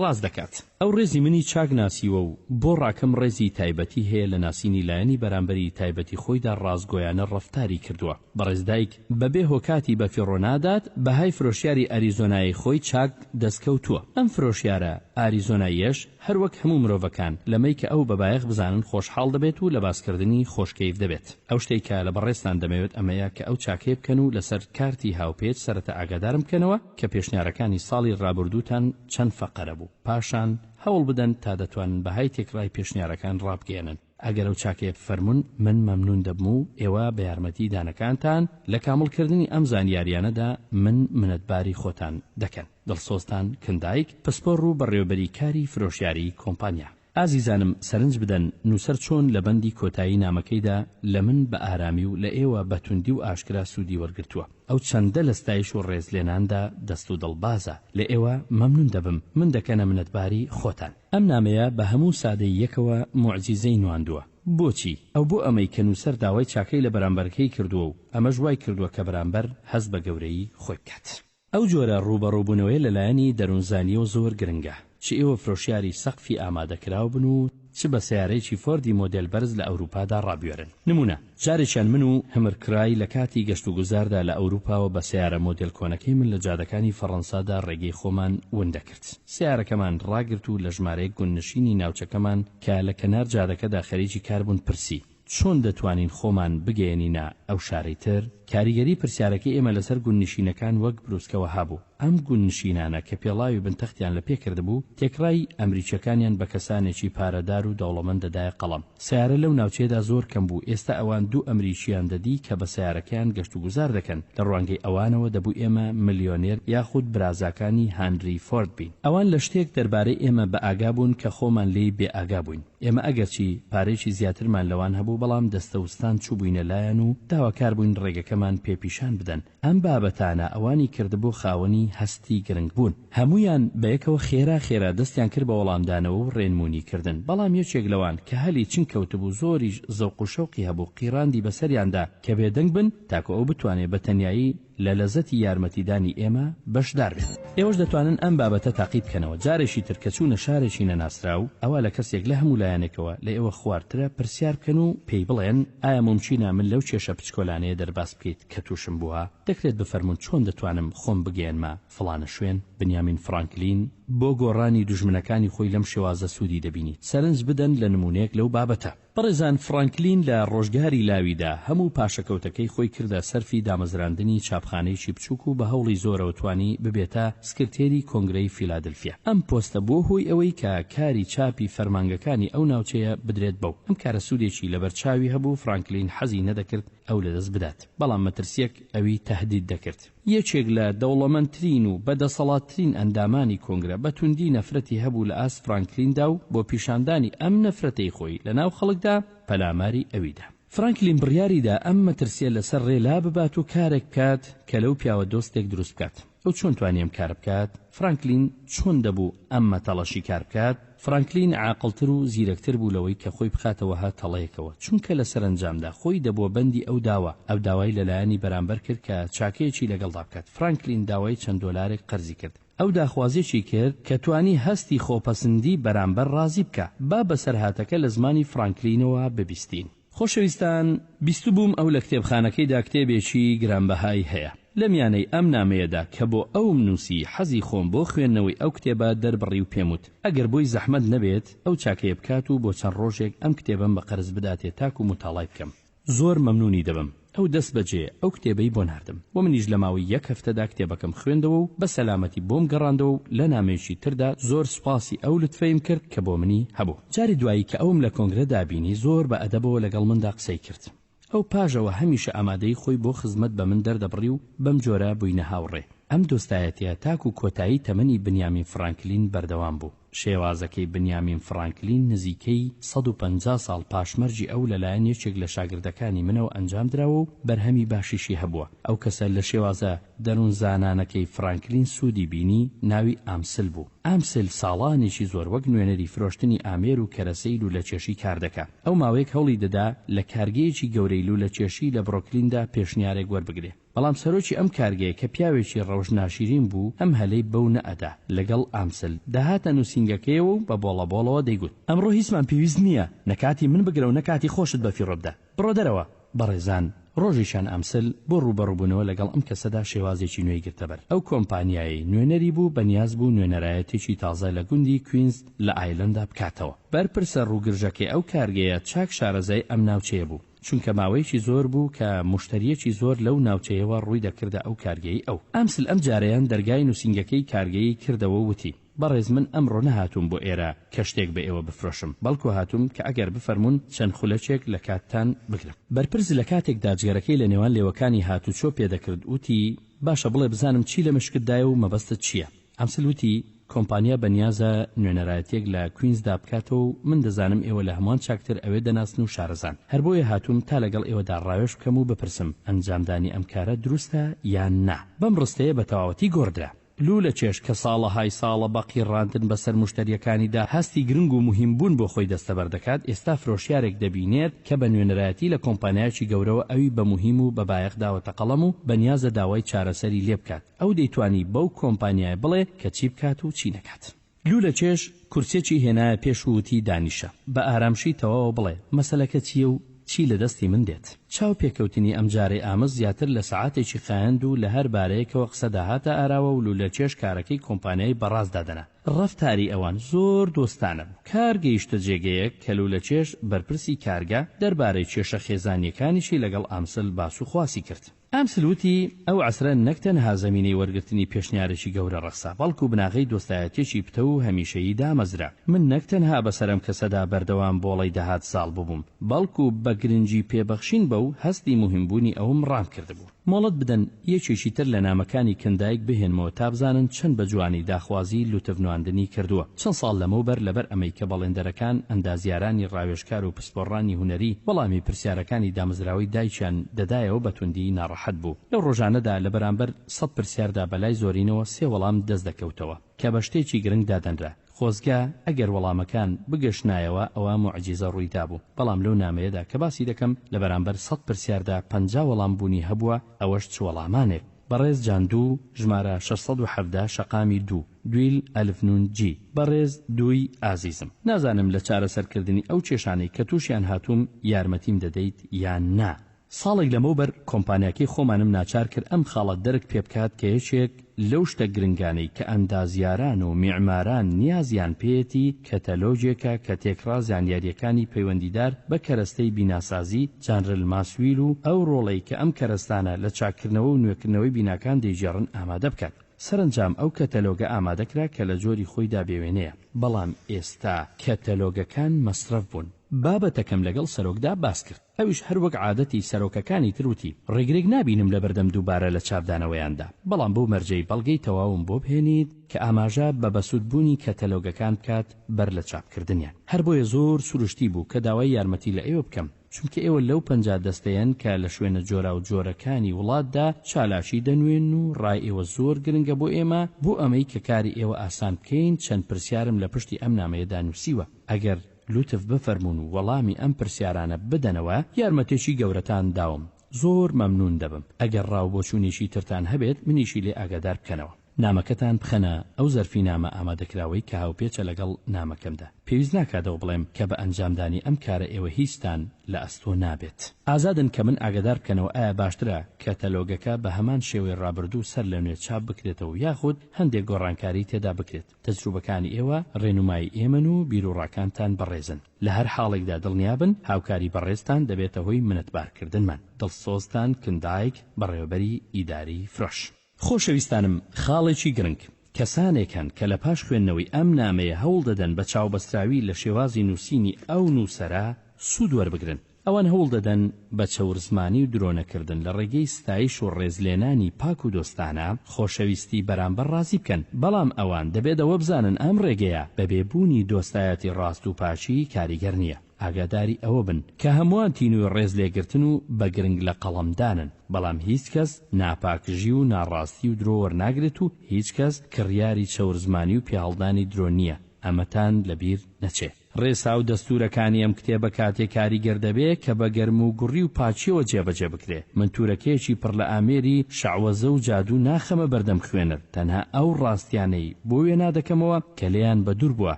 ڕاست دەکات. ئەو ڕێزی منی چاک ناسیوە و بۆ ڕاکەم ڕێزی تایبەتی هەیە لە ناسینی لایەنی بەرامبەری تایبەتی خۆیدا ڕاستگۆیانە ڕەفتاری کردووە. بەڕێز دایک بەبێ هۆ کاتی بەفیڕۆ نادات، بەهای فرۆشیاری ئەریزۆنایی خۆی چاک دەستکەوتووە. ئەم فرۆشیارە ئاریزۆناییەش هەر وەک هەموو مرۆڤەکان لەمەی کە ئەو بە بایەخ بزانن خۆشحاڵ دەبێت و لە باسکردنی خۆشکەیف دەبێت. ئەو شتەی کە لە بەڕێزتان دەمەوێت ئەمەیە کە ئەو چاکەیە بکەن و لەسەر کارتی هاوپێچ سەرەتا ئاگادارم بکەنەوە کە پێشنیارەکانی ساڵی رابوردووتان چەند فەقەرە بوو پاشان. هەوڵ بدەن تا دەتوانن بەهای تێکڕای پێشنیارەکان ڕابگەیەنن. ئەگەر ئەو چاکەیە بفەرموون من مەمنوون دەبم و ئێوە بە یارمەتی دانەکانتان لە کامڵ کردنی ئەم زانیاریانەدا من منەتباری خۆتان دەکەن. دڵسۆزتان کندایک، پسپۆڕ و بەڕێوەبەری کاری فرۆشیاری کۆمپانیا. ئازیزانم سەرنج بدەن نووسەر چۆن لە بەندی کۆتایی نامەکەیدا لە من بە ئارامی و لە ئێوە بە توندی و ئاشکرا سوودی وەرگرتووە. ئەو چەندە لە ستایش و ڕێزلێناندا دەست و دڵ بازە. لە ئێوە مەمنوون دەبم. من دەکەنە منەتباری خۆتان. ئەم نامەیە بە هەموو سادەییەکەوە موعجیزەی نواندووە. بۆچی؟ ئەو بۆ ئەمەی کە نووسەر داوای چاکەی لە بەرامبەرەکەی کردووە و ئەمەش وای کردووە کە بەرامبەر هەست بە گەورەیی خۆی بکات. ئەو جۆرە ڕووبەڕووبوونەوەیە لە لایەنی دەروونزانییەوە زۆر گرنگە، چ ئێوە فرۆشیاری سەقفی ئامادەکراو بن و چ بە سەیارەیەکی فۆردی مۆدێل بەرز لە ئەوروپادا ڕابوێرن. نموونە، جارێکیان من و همرکرای لە کاتی گەشتوگوزاردا لە ئەوروپاوە بە سەیارە مۆدێل کۆنەکەی من لە جادەکانی فەڕەنسادا ڕێگەی خۆمان ون دەکرد. سەیارەکەمان ڕاگرت و لە ژمارەیەک گوندنشینی ناوچەکەمان کە لە کەنار جادەکەدا خەریکی کار بوون پرسی، چۆن دەتوانین خۆمان بگەیەنینە ئەو شارەی تر؟ کاریگەری پرسیارەکەی ئێمە لەسەر گوندنشینەکان وەک بروسکە وەها بوو. ئەم گوندنشینانە کە پێڵاوی بن تەختیان لە پێ کردبوو، تێکڕای ئەمریکیەکانیان بە کەسانێکی پارەدار و دەوڵەمەند دەدایە قەڵەم. سەیارە لەو ناوچەیەدا زۆر کەم بوو، ئێستا ئەوان دوو ئەمریکییان دەدی کە بە سەیارەکەیان گەشتوگوزار دەکەن. لە ڕوانگەی ئەوانەوە دەبوو ئێمە ملیۆنێر یاخود برازاکانی هانری فۆرد بین. ئەوان لە شتێک دەربارەی ئێمە بە ئاگا بوون کە خۆمان لێی بێ ئاگا بووین. ئێمە ئەگەرچی پارەیەکی زیاترمان لەوان هەبوو، بەڵام دەستەوستان چووبووینە لایان و داواکار بووین ڕێگەکەمان پێ پیشان بدەن. ئەم بابەتانە ئەوانی کردبوو خاوەنی هەستی گرنگ بوون. هەموویان بەیەکەوە خێرا خێرا دەستیان کرد بە وەڵامدانەوە و ڕێنموونی کردن. بەڵام یەکێک لەوان کە هەلی چنگ کەوتبوو زۆریش زەوق و شەوقی هەبوو قیڕاندی بەسەریاندا کە بێدەنگ بن تاکو ئەو بتوانێ بە تەنیایی لە لەزەتی یارمەتیدانی ئێمە بەشدار بێت. ئێوەش دەتوانن ئەم بابەتە تاقی بکەنەوە، جارێکی تر کە چوونە شارێکی نەناسراو، ئەوا لە کەسێک لە هەموو لایەنێکەوە لە ئێوە خوارترە پرسیار بکەن و پێی بڵێن، ئایا مومکینە من لەو کێشە پچکۆلانەیە دەرباز بکەیت کە تووشم بووە؟ دەکرێت بفەرموون چۆن دەتوانم خۆم بگەیەنمە فڵانە شوێن؟ بنیامین فڕانکلین بۆ گۆڕانی دوژمنەکانی خۆی لەم شێوازە سوودی دەبینی. سەرنج بدەن لە نموونەیەک لەو بابەتە. بەڕێزان فڕانکلین لە ڕۆژگاری لاویدا هەموو پاشەکەوتەکەی خۆی کردە سەرفی دامەزراندنی چاپخانەیەکی بچووک و بە هەوڵی زۆرەوە توانی ببێتە سکرتێری کۆنگرەی فیلادلفیا. ئەم پۆستە بووە هۆی ئەوەی کە کاری چاپی فەرمانگەکانی ئەو ناوچەیە بدرێت بەو. ئەم کارە سوودێکی لەبەر چاوی هەبوو، فڕانکلین حەزی نەدەکرد ئەو لەدەست بدات. بەڵام مەترسییەک ئەوی تەهدید دەکرد. یەکێک لە دەوڵەمەندترین و بەدەسەڵاتترین ئەندامانی کۆنگرە بە توندی نەفرەتی هەبوو لە ئاست فرانکلیندا و بۆ پیشاندانی ئەم نەفرەتەی خۆی لە ناو خەڵکدا پەلاماری ئەوی دا. فرانکلین بڕیاری دا ئەم مەترسیە لەسەر ڕێ لاببات و کارێک بکات کە لەو پیاوە دۆستێک دروست بکات. ئەو چۆن توانی ئەم کارە بکات؟ فرانکلین چۆن دەبوو ئەم مەتەڵە شیکار بکات؟ فرانکلین عاقڵتر و زیرەکتر بوو لەوەی کە خۆی بخاتە وەها تەڵەیەکەوە، چونکە لە سەرەنجامدا خۆی دەبووە بەندی ئەو داوە، ئەو داوای لە لایەنی بەرامبەر کرد کە چاکەیەکی لەگەڵدا بکات، فرانکلین داوای چەند دۆلارێک قەرزی کرد، ئەو داخوازیەکی کرد کە توانی هەستی خۆپەسندی بەرامبەر ڕازی بکا، با بەسەرهاتەکە لە زمانی فرانکلینەوە ببیستین. خۆشەویستان بیستبووم ئەو لە کتێبخانەکەیدا کتێبێکی گرانبەهای هەیە. لە میانەی ئەم نامەیەدا کە بۆ ئەوم نووسی حەزی خۆم بۆ خوێندنەوەی ئەو کتێبە دەربڕی و پێم وت ئەگەر بۆی زەحمەت نەبێت ئەو چاکەیە بکات و بۆ چەند ڕۆژێک ئەم کتێبەم بە قەرز بداتێ تاکو موتاڵای بکەم زۆر مەمنوونی دەبم. ئەو دەست بەجێ ئەو کتێبەی بۆ ناردم و منیش لە ماوەی یەک هەفتەدا کتێبەکەم خوێندەوە و بە سەلامەتی بۆم گەڕاندەوە و لە نامەیەکی تردا زۆر سوپاسی ئەو لوتفەیم کرد کە بۆ منی هەبوو. جاری دوایی کە ئەوم لە کۆنگرەدا بینی زۆر بە ئەدەبەوە لەگەڵ مندا قسەی کرد. ئەو پاش ئەوە هەمیشە ئامادەیی خۆی بۆ خزمەت بە من دەردەبڕی و بەم جۆرە بووینە هاوڕێ. ئەم دۆستایەتیە تاکو کۆتایی تەمەنی بنیامین فڕانکلین بەردەوام بوو. شێوازەکەی بنیامین فڕانکلین نزیکەی 150 ساڵ پاش مەرگی ئەو لەلایەن یەکێک لە شاگردەکانی منەوە ئەنجام دراوە و بەرهەمی باشیشی هەبووە. ئەو کەسە لە شێوازە دەروونزانانەکەی فڕانکلین سوودی بینی ناوی ئامسل بوو. ئامسل ساڵانێکی زۆر وەک نوێنەری فرۆشتنی ئامێر و کەرەسەی لوولەکێشی کار دەکا. ئەو ماوەیەک هەوڵی دەدا لە کارگەیەکی گەورەی لوولەکێشی لە بڕۆکلیندا پێشنیارێک وەربگرێ. بەڵام سەرۆکی ئەم کارگەیە کە پیاوێکی ڕەوشت ناشیرین بوو ئەم هەلەی بەو نەئەدا، لەگەڵ ئامسل دەهاتە نووسینگەکەیەوە و بە بۆڵەبۆڵەوە دەیگوت، ئەمڕۆ هیچمان پێویست نییە، نە کاتی من بگرە و نە کاتی خۆشت بەفیڕۆ بدە، بڕۆ دەرەوە! بەڕێزان، ڕۆژێکیان ئامسل بۆ ڕووبەڕووبوونەوە لەگەڵ ئەم کەسەدا شێوازێکی نوێی گرتەبەر. ئەو کۆمپانیایەی نوێنەری بوو بەنیاز بوو نوێنەرایەتێکی تازە لە گوندی کوینز لە ئایلەندا بکاتەوە. بەرپرسە ڕووگرژەکەی ئەو کارگەیە چاک شارەزای ئەم ناوچەیە بوو. چونکە ماوەیەکی زۆر بوو کە موشتەرییەکی زۆر لەو ناوچەیەوە ڕووی دەکردە ئەو کارگەیەی ئەو. ئامسل ئەم جارەیان دەرگای نووسینگەکەی کارگەیەی کردەوە و وتی. بەڕێز من ئەمڕۆ نەهاتووم بۆ ئێرە کە شتێک بە ئێوە بفرۆشم، بەڵکو هاتووم کە ئەگەر بفەرموون چەند خولەکێک لە کاتتان بگرم. بەرپرس لە کاتێکدا جگەرەکەی لە نێوان لێوەکانی هاتوچۆ پێ دەکرد وتی، باشە بڵێ بزانم چی لە مشکتدایە و مەبەستت چییە؟ ئەمسل وتی، کۆمپانیا بەنیازە نوێنەرایەتییەک لە کوینزدا بکاتەوە و من دەزانم ئێوە لە هەمووان چاکتر ئەوێ دەناسن و شارەزان. هەر بۆیە هاتووم تا لەگەڵ ئێوەدا ڕاوێژ بکەم و بپرسم ئەنجامدانی ئەم کارە دروستە یان نا؟ بەم ڕستەیە بە تەواوەتی گۆڕدرا. لوولەکێش کە ساڵەهای ساڵە بە قیڕاندن بەسەر موشتەرییەکانیدا هەستی گرنگ و موهیم بوون بۆ خۆی دەستەبەر دەکات، ئێستا فرۆشیارێک دەبینێت کە بە نوێنەرایەتی لە کۆمپانیایەکی گەورەوە ئەوی بە موهیم و بە بایەخ داوەتە قەڵەم و بەنیازە داوای چارەسەری لێ بکات. ئەو دەیتوانی بەو کۆمپانیایە بڵێ کە چی بکات و چی نەکات. لوولەکێش کورسیەکی هێنایە پێش و وتی دانیشە، بە ئارامشی تەواوە بڵێ مەسەلەکە چییە و چی لە دەستی من دێت. چاو پێکەوتنی ئەمجارەی ئامس زیاتر لە سەعاتێکی خایاند و لە هەر بارەیەکەوە قسە دەهاتە ئاراوە و لوولەکێش کارەکەی کۆمپانیای بە ڕاست دادەنا. ڕەفتاری ئەوان زۆر دۆستانە بوو. کار گەیشتە جێگەیەک کە لوولەکێش بەرپرسی کارگە دەربارەی کێشە خێزانییەکانیشی لەگەڵ ئامسل باس و خواسی کرد. ئامسل وتی، ئەو عەسرە نەک تەنها زەمینەی وەرگرتنی پێشنیارێکی گەورە ڕەخسا، بەڵکو بناغەی دۆستایەتیەکی پتەو و هەمیشەیی دامەزرا. من نەک تەنها بەسەر ئەم کەسەدا بەردەوام بۆڵەی دەهات زاڵ ببووم، بەڵکو بە گرنگی پێبەخشین بەو، هەستی موهیمبوونی ئەوم ڕام کردبوو. مۆڵەت بدەن یەکێکی تر لە نامەکانی کندایک بهێنمەوە تا بزانن چەند بە جوانی داخوازی لوتف نواندنی کردووە. چەند ساڵ لەمەوبەر لەبەر ئەمەی کە بەڵێندەرەکان، ئەندازیارانی ڕاوێژکار و پسپۆڕانی هونەری وەڵامی پرسیارەکانی دامەزراوەی دایکیان دەدایەوە بە توندی ناڕەحەت بوو. لەو ڕۆژانەدا لە بەرامبەر سەت پرسیاردا بە لای زۆرینەوە سێ وەڵام دەست دەکەوتەوە کە بە شتێکی گرنگ دادەنرا. خۆزگە ئەگەر وەڵامەکان بگەشتنایەوە ئەوا موعجیزە ڕووی دابوو. بەڵام لەو نامەیەدا کە باسی دەکەم لە بەرامبەر سەت پرسیاردا 50 وەڵام بوونی هەبووە ئەوەش چ وەڵامانێک. بەڕێز جان دوو، ژمارە 617 شەقامی دوو، دویل ئەلف نون جی. بەڕێز دووی ئازیزم. نازانم لە چارەسەرکردنی ئەو کێشانەی کە تووشیان هاتووم یارمەتیم دەدەیت یان نا. ساڵێک لەمەوبەر کۆمپانیاکەی خۆمانم ناچار کرد ئەم خاڵە دەرک پێبکات کە یەکێک لەو شتە گرنگانەی کە ئەندازیاران و میعماران نیازیان پێیەتی کەتەلۆگێکە کە تێکڕا زانیارییەکانی پەیوەندیدار بە کەرەستەی بیناسازی جانرل ماسویل و ئەو ڕۆڵەی کە ئەم کەرەستانە لە چاککردنەوە و نوێکردنەوەی بیناکان دەیگێڕن ئامادە بکات. سەرەنجام ئەو کەتەلۆگە ئامادەکرا کە لە جۆری خۆیدا بێوێنەیە. بەڵام ئێستا کەتەلۆگەکان مەسرەف بوون. بابەتەکەم لەگەڵ سەرۆکدا باس کرد. ئەویش هەر وەک عادەتی سەرۆکەکانی تر وتی، ڕێگرێک نابینم لەبەردەم دووبارە لە چاپدانەوەیاندا، بەڵام بەو مەرجەی بەڵگەی تەواوم بۆ بهێنیت کە ئاماژە بە بەسوودبوونی کەتەلۆگەکان بکات بەر لە چاپکردنیان. هەر بۆیە زۆر سروشتی بوو کە داوای یارمەتی لە ئێوە بکەم، چونکە ئێوە لەو 50 دەستەیەن کە لە شوێنە جۆراوجۆرەکانی وڵاتدا چالاکی دەنوێنن و ڕای ئێوە زۆر گرنگە بۆ ئێمە، بۆ ئەمەی کە کاری ئێوە ئاسان بکەین چەند پرسیارم لە پشتی ئەم نامەیەدا نووسیوە، ئەگەر. لوتف بفەرموون و وەڵامی ئەم پرسیارانە بدەنەوە یارمەتێکی گەورەتان داوم زۆر مەمنوون دەبم ئەگەر ڕاو بۆچوونێکی ترتان هەبێت منیشی لێ ئاگادار بکەنەوە نامەکەتان بخەنە ئەو زەرفی نامە ئامادەکراوەی کە هاوپێچە لەگەڵ نامەکەمدا پێویست ناکات ئەوە بڵێم کە بە ئەنجامدانی ئەم کارە ئێوە هیچتان لە ئەستۆ نابێت ئازادن کە من ئاگادار بکەنەوە ئایا باشترە کەتەلۆگەکە بە هەمان شێوەی ڕابردوو سەر لە نوێ چاپ بکرێتەوە یاخود هەندێک گۆڕانکاری تێدا بکرێت. تەجروبەکانی ئێوە ڕێنومایی ئێمەن و بیروڕاکانتان بەڕێزن. لە هەر حاڵێکدا دڵنیابن هاوکاری بەڕێزتان دەبێتە هۆی منەتبارکردنمان. دڵسۆزتان کندایک، بەڕێوەبەری ئیداری فرۆش. خۆشەویستانم خاڵێکی گرنگ، کەسانێک هەن کە لە پاش خوێندنەوەی ئەم نامەیە هەوڵ دەدەن بە چاوبەستراوی لە شێوازی نووسینی ئەو نووسەرە سوود وەربگرن. ئەوان هەوڵ دەدەن بە چەورزمانی و درۆنەکردن لە ڕێگەی ستایش و ڕێزلێنانی پاک و دۆستانە، خۆشەویستی بەرامبەر ڕازی بکەن، بەڵام ئەوان دەبێت ئەوە بزانن ئەم ڕێگەیە بەبێ بوونی دۆستایەتی ڕاست و پاکی کاریگەر نییە. ئاگاداری ئەوە بن کە هەمووان تینووی ڕێزلێگرتن و بە گرنگ لە قەڵەمدانن، بەڵام هیچ کەس ناپاکژی و ناڕاستی و درۆ وەرناگرێت و هیچ کەس کڕیاری چەورزمانی و پێهەڵدانی درۆ نییە، ئەمەتان لەبیر نەچێ. ڕێسا و دەستوورەکانی ئەم کتێبە کاتێ کاریگەر دەبێ کە بە گەرم و گوڕی و پاکییەوە جێبەجێ بکرێ. من توورەکەیەکی پڕ لە ئامێری شەعوەزە و جادوو ناخەمە بەردەم خوێنەر، تەنها ئەو ڕاستیانەی بۆ وێنا دەکەمەوە کە لێیان بەدوور بووە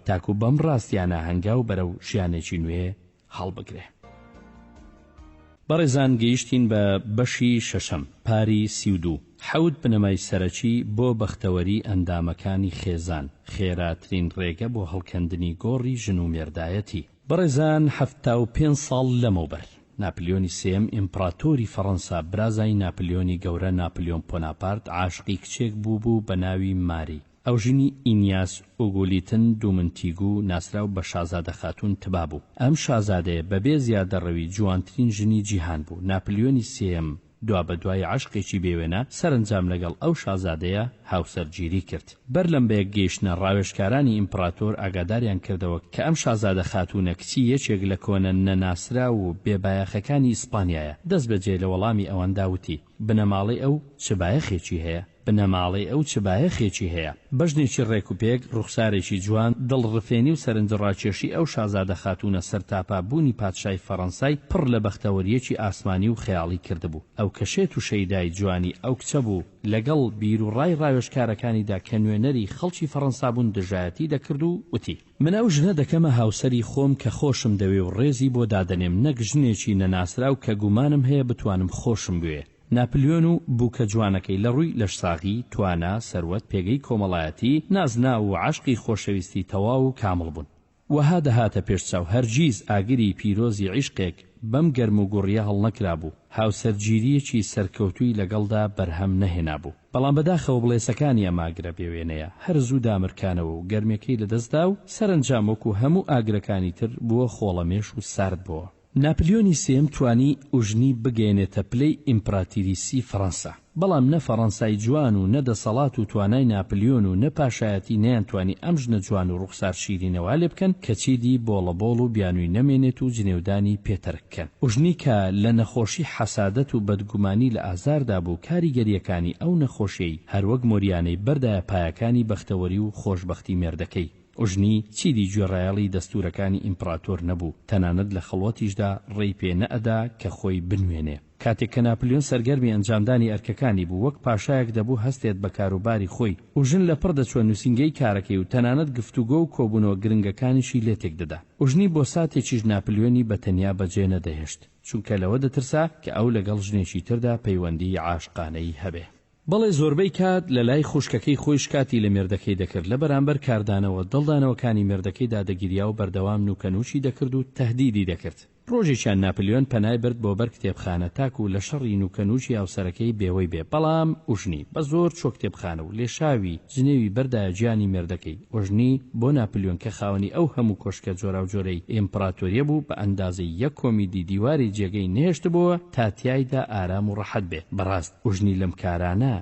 تاکوو بەم ڕاستیانە هەنگاو بەرەو ژیانێکی نوێ هەڵبگرێ. بەڕێزان گەیشتین بە بەشی شەشەم، پاری 32، حەوت بنەمای سەرەکی بۆ بەختەوەری ئەندامەکانی خێزان، خێراترین ڕێگە بۆ هەڵکەندنی گۆڕی ژن و مێردایەتی. بەڕێزان 75 ساڵ لەمەوبەر، ناپلیۆنی سێیەم ئیمپڕاتۆری فەڕەنسا برازای ناپلیۆنی گەورە ناپلیۆن پۆناپارت عاشقی کچێک بووبوو بە ناوی ماری. ئەوژنی ئینیاس ئوگولیتن دومنتیگو ناسراو بە شازادە خاتوون تبا بوو. ئەم شازادەیە بەبێ زیادەڕەوی جوانترین ژنی جیهان بوو. ناپلیۆنی سێیەم دوابەدوای عەشقێکی بێوێنە سەرەنجام لەگەڵ ئەو شازادەیە هاوسەرگیری کرد. بەر لەم بەیەکگەیشتنە ڕاوێژکارانی ئیمپڕاتۆر ئاگاداریان کردەوە کە ئەم شازادە خاتوونە کچی یەکێک لە کۆنە نەناسراو و بێبایەخەکانی ئیسپانیایە. دەستبەجێ لە وەڵامی ئەواندا وتی، بنەماڵەی ئەو چ بایەخێکی هەیە؟ بنەماڵەی ئەو چ بایەخێکی هەیە؟ بەژنێکی ڕێکوپێک، ڕوخسارێکی جوان، دڵڕفێنی و سەرنجڕاکێشی ئەو شازادە خاتوونە سەرتاپا بوونی پادشای فەڕەنسای پڕ لە بەختەوەرییەکی ئاسمانی و خەیاڵی کردبوو. ئەو کە شێت و شەیدای جوانی ئەو کچە بوو، لەگەڵ بیروڕای ڕاوێژکارەکانیدا کە نوێنەری خەڵکی فەڕەنسا بوون دژایەتی دەکرد و وتی. من ئەو ژنە دەکەمە هاوسەری خۆم کە خۆشم دەوێ و ڕێزی بۆ دادەنێم نەک ژنێکی نەناسراو کە گومانم هەیە بتوانم خۆشم بوێ. ناپلیۆن و بووکە جوانەکەی لە ڕووی لەشساغی، توانا، سەروەت، پێگەی کۆمەڵایەتی، نازناو و عەشقی خۆشەویستی تەواو و کامڵ بوون. وەها دەهاتە پێش چاو هەرگیز ئاگری پیرۆزی عیشقێک بەم گەرموگوڕییە هەڵنەکرابوو، هاوسەرگیرییەکی سەرکەوتووی لەگەڵدا بەرهەم نەهێنابوو. بەڵام بەداخەوە بڵێسەکانی ئەم ئاگرە بێوێنەیە هەر زوو دامرکانەوە و گەرمییەکەی لەدەستدا و سەرەنجام وەکوو هەموو ئاگرەکانی تر بووە خۆڵەمێش و سارد بۆوە. ناپلیۆنی سێیەم توانی ئوژنی بگەیەنێتە پلەی ئیمپراتیریسی فەڕەنسا. بەڵام نە فەڕەنسای جوان و نە دەسەڵات و توانای ناپلیۆن و نە پاشایەتی نەیانتوانی ئەم ژنە جوان و ڕوخسار شیرینە وا لێ بکەن کە چیدی بۆڵەبۆڵ و بیانووی نەمێنێت و جنێودانی پێ تەرک بکەن. ئوژنی کە لە نەخۆشی حەسادەت و بەدگومانی لە ئازاردا بوو کاریگەرییەکانی ئەو نەخۆشیەی هەروەک مۆریانەی بەردایە پایەکانی بەختەوەری و خۆشبەختی مێردەکەی. ئوژنی چیدی گوێڕایەڵی دەستوورەکانی ئیمپڕاتۆر نەبوو، تەنانەت لە خەڵوەتیشدا ڕێی پێ نەئەدا کە خۆی بنوێنێ. کاتێک کە ناپلیۆن سەرگەرمی ئەنجامدانی ئەرکەکانی بوو، وەک پاشایەک دەبوو هەستێت بە کاروباری خۆی، ئوژن لەپڕ دەچووە نووسینگەی کارەکەی و تەنانەت گفتوگۆ و کۆبوونەوە گرنگەکانیشی لێ تێکدەدا. ئوژنی بۆ ساتێکیش ناپلیۆنی بە تەنیا بەجێ نەدەهێشت، چونکە لەوە دەترسا کە ئەو لەگەڵ ژنێکی تردا پەیوەندیی عاشقانەی هەبێ. بەڵێ زۆربەی کات لە لای خوشکەکەی خۆی شکاتی لە مێردەکەی دەکرد، لە بەرامبەر کاردانەوە دڵدانەوەکانی مێردەکەیدا دەگریا و بەردەوام نوکەنوکی دەکرد و تەهدیدی دەکرد. ڕۆژێکیان ناپلیۆن پەنای برد بۆ بەر کتێبخانە تاکو لە شەڕی نوکەنوکی هاوسەرەکەی بێوەی بێ، بەڵام ئوژنی بە زۆر چوە کتێبخانە و لێشاوی جنێوی بەردایە گیانی مێردەکەی. ئوژنی بۆ ناپلیۆن کە خاوەنی ئەو هەموو کۆشکە جۆراوجۆرەی ئیمپڕاتۆریە بوو بە ئەندازەی یەک کۆمیدی دیواری جێگەی نەهێشتبۆوە تا تیایدا ئارام و ڕەحەت بێ. بەڕاست ئوژنی لەم کارانە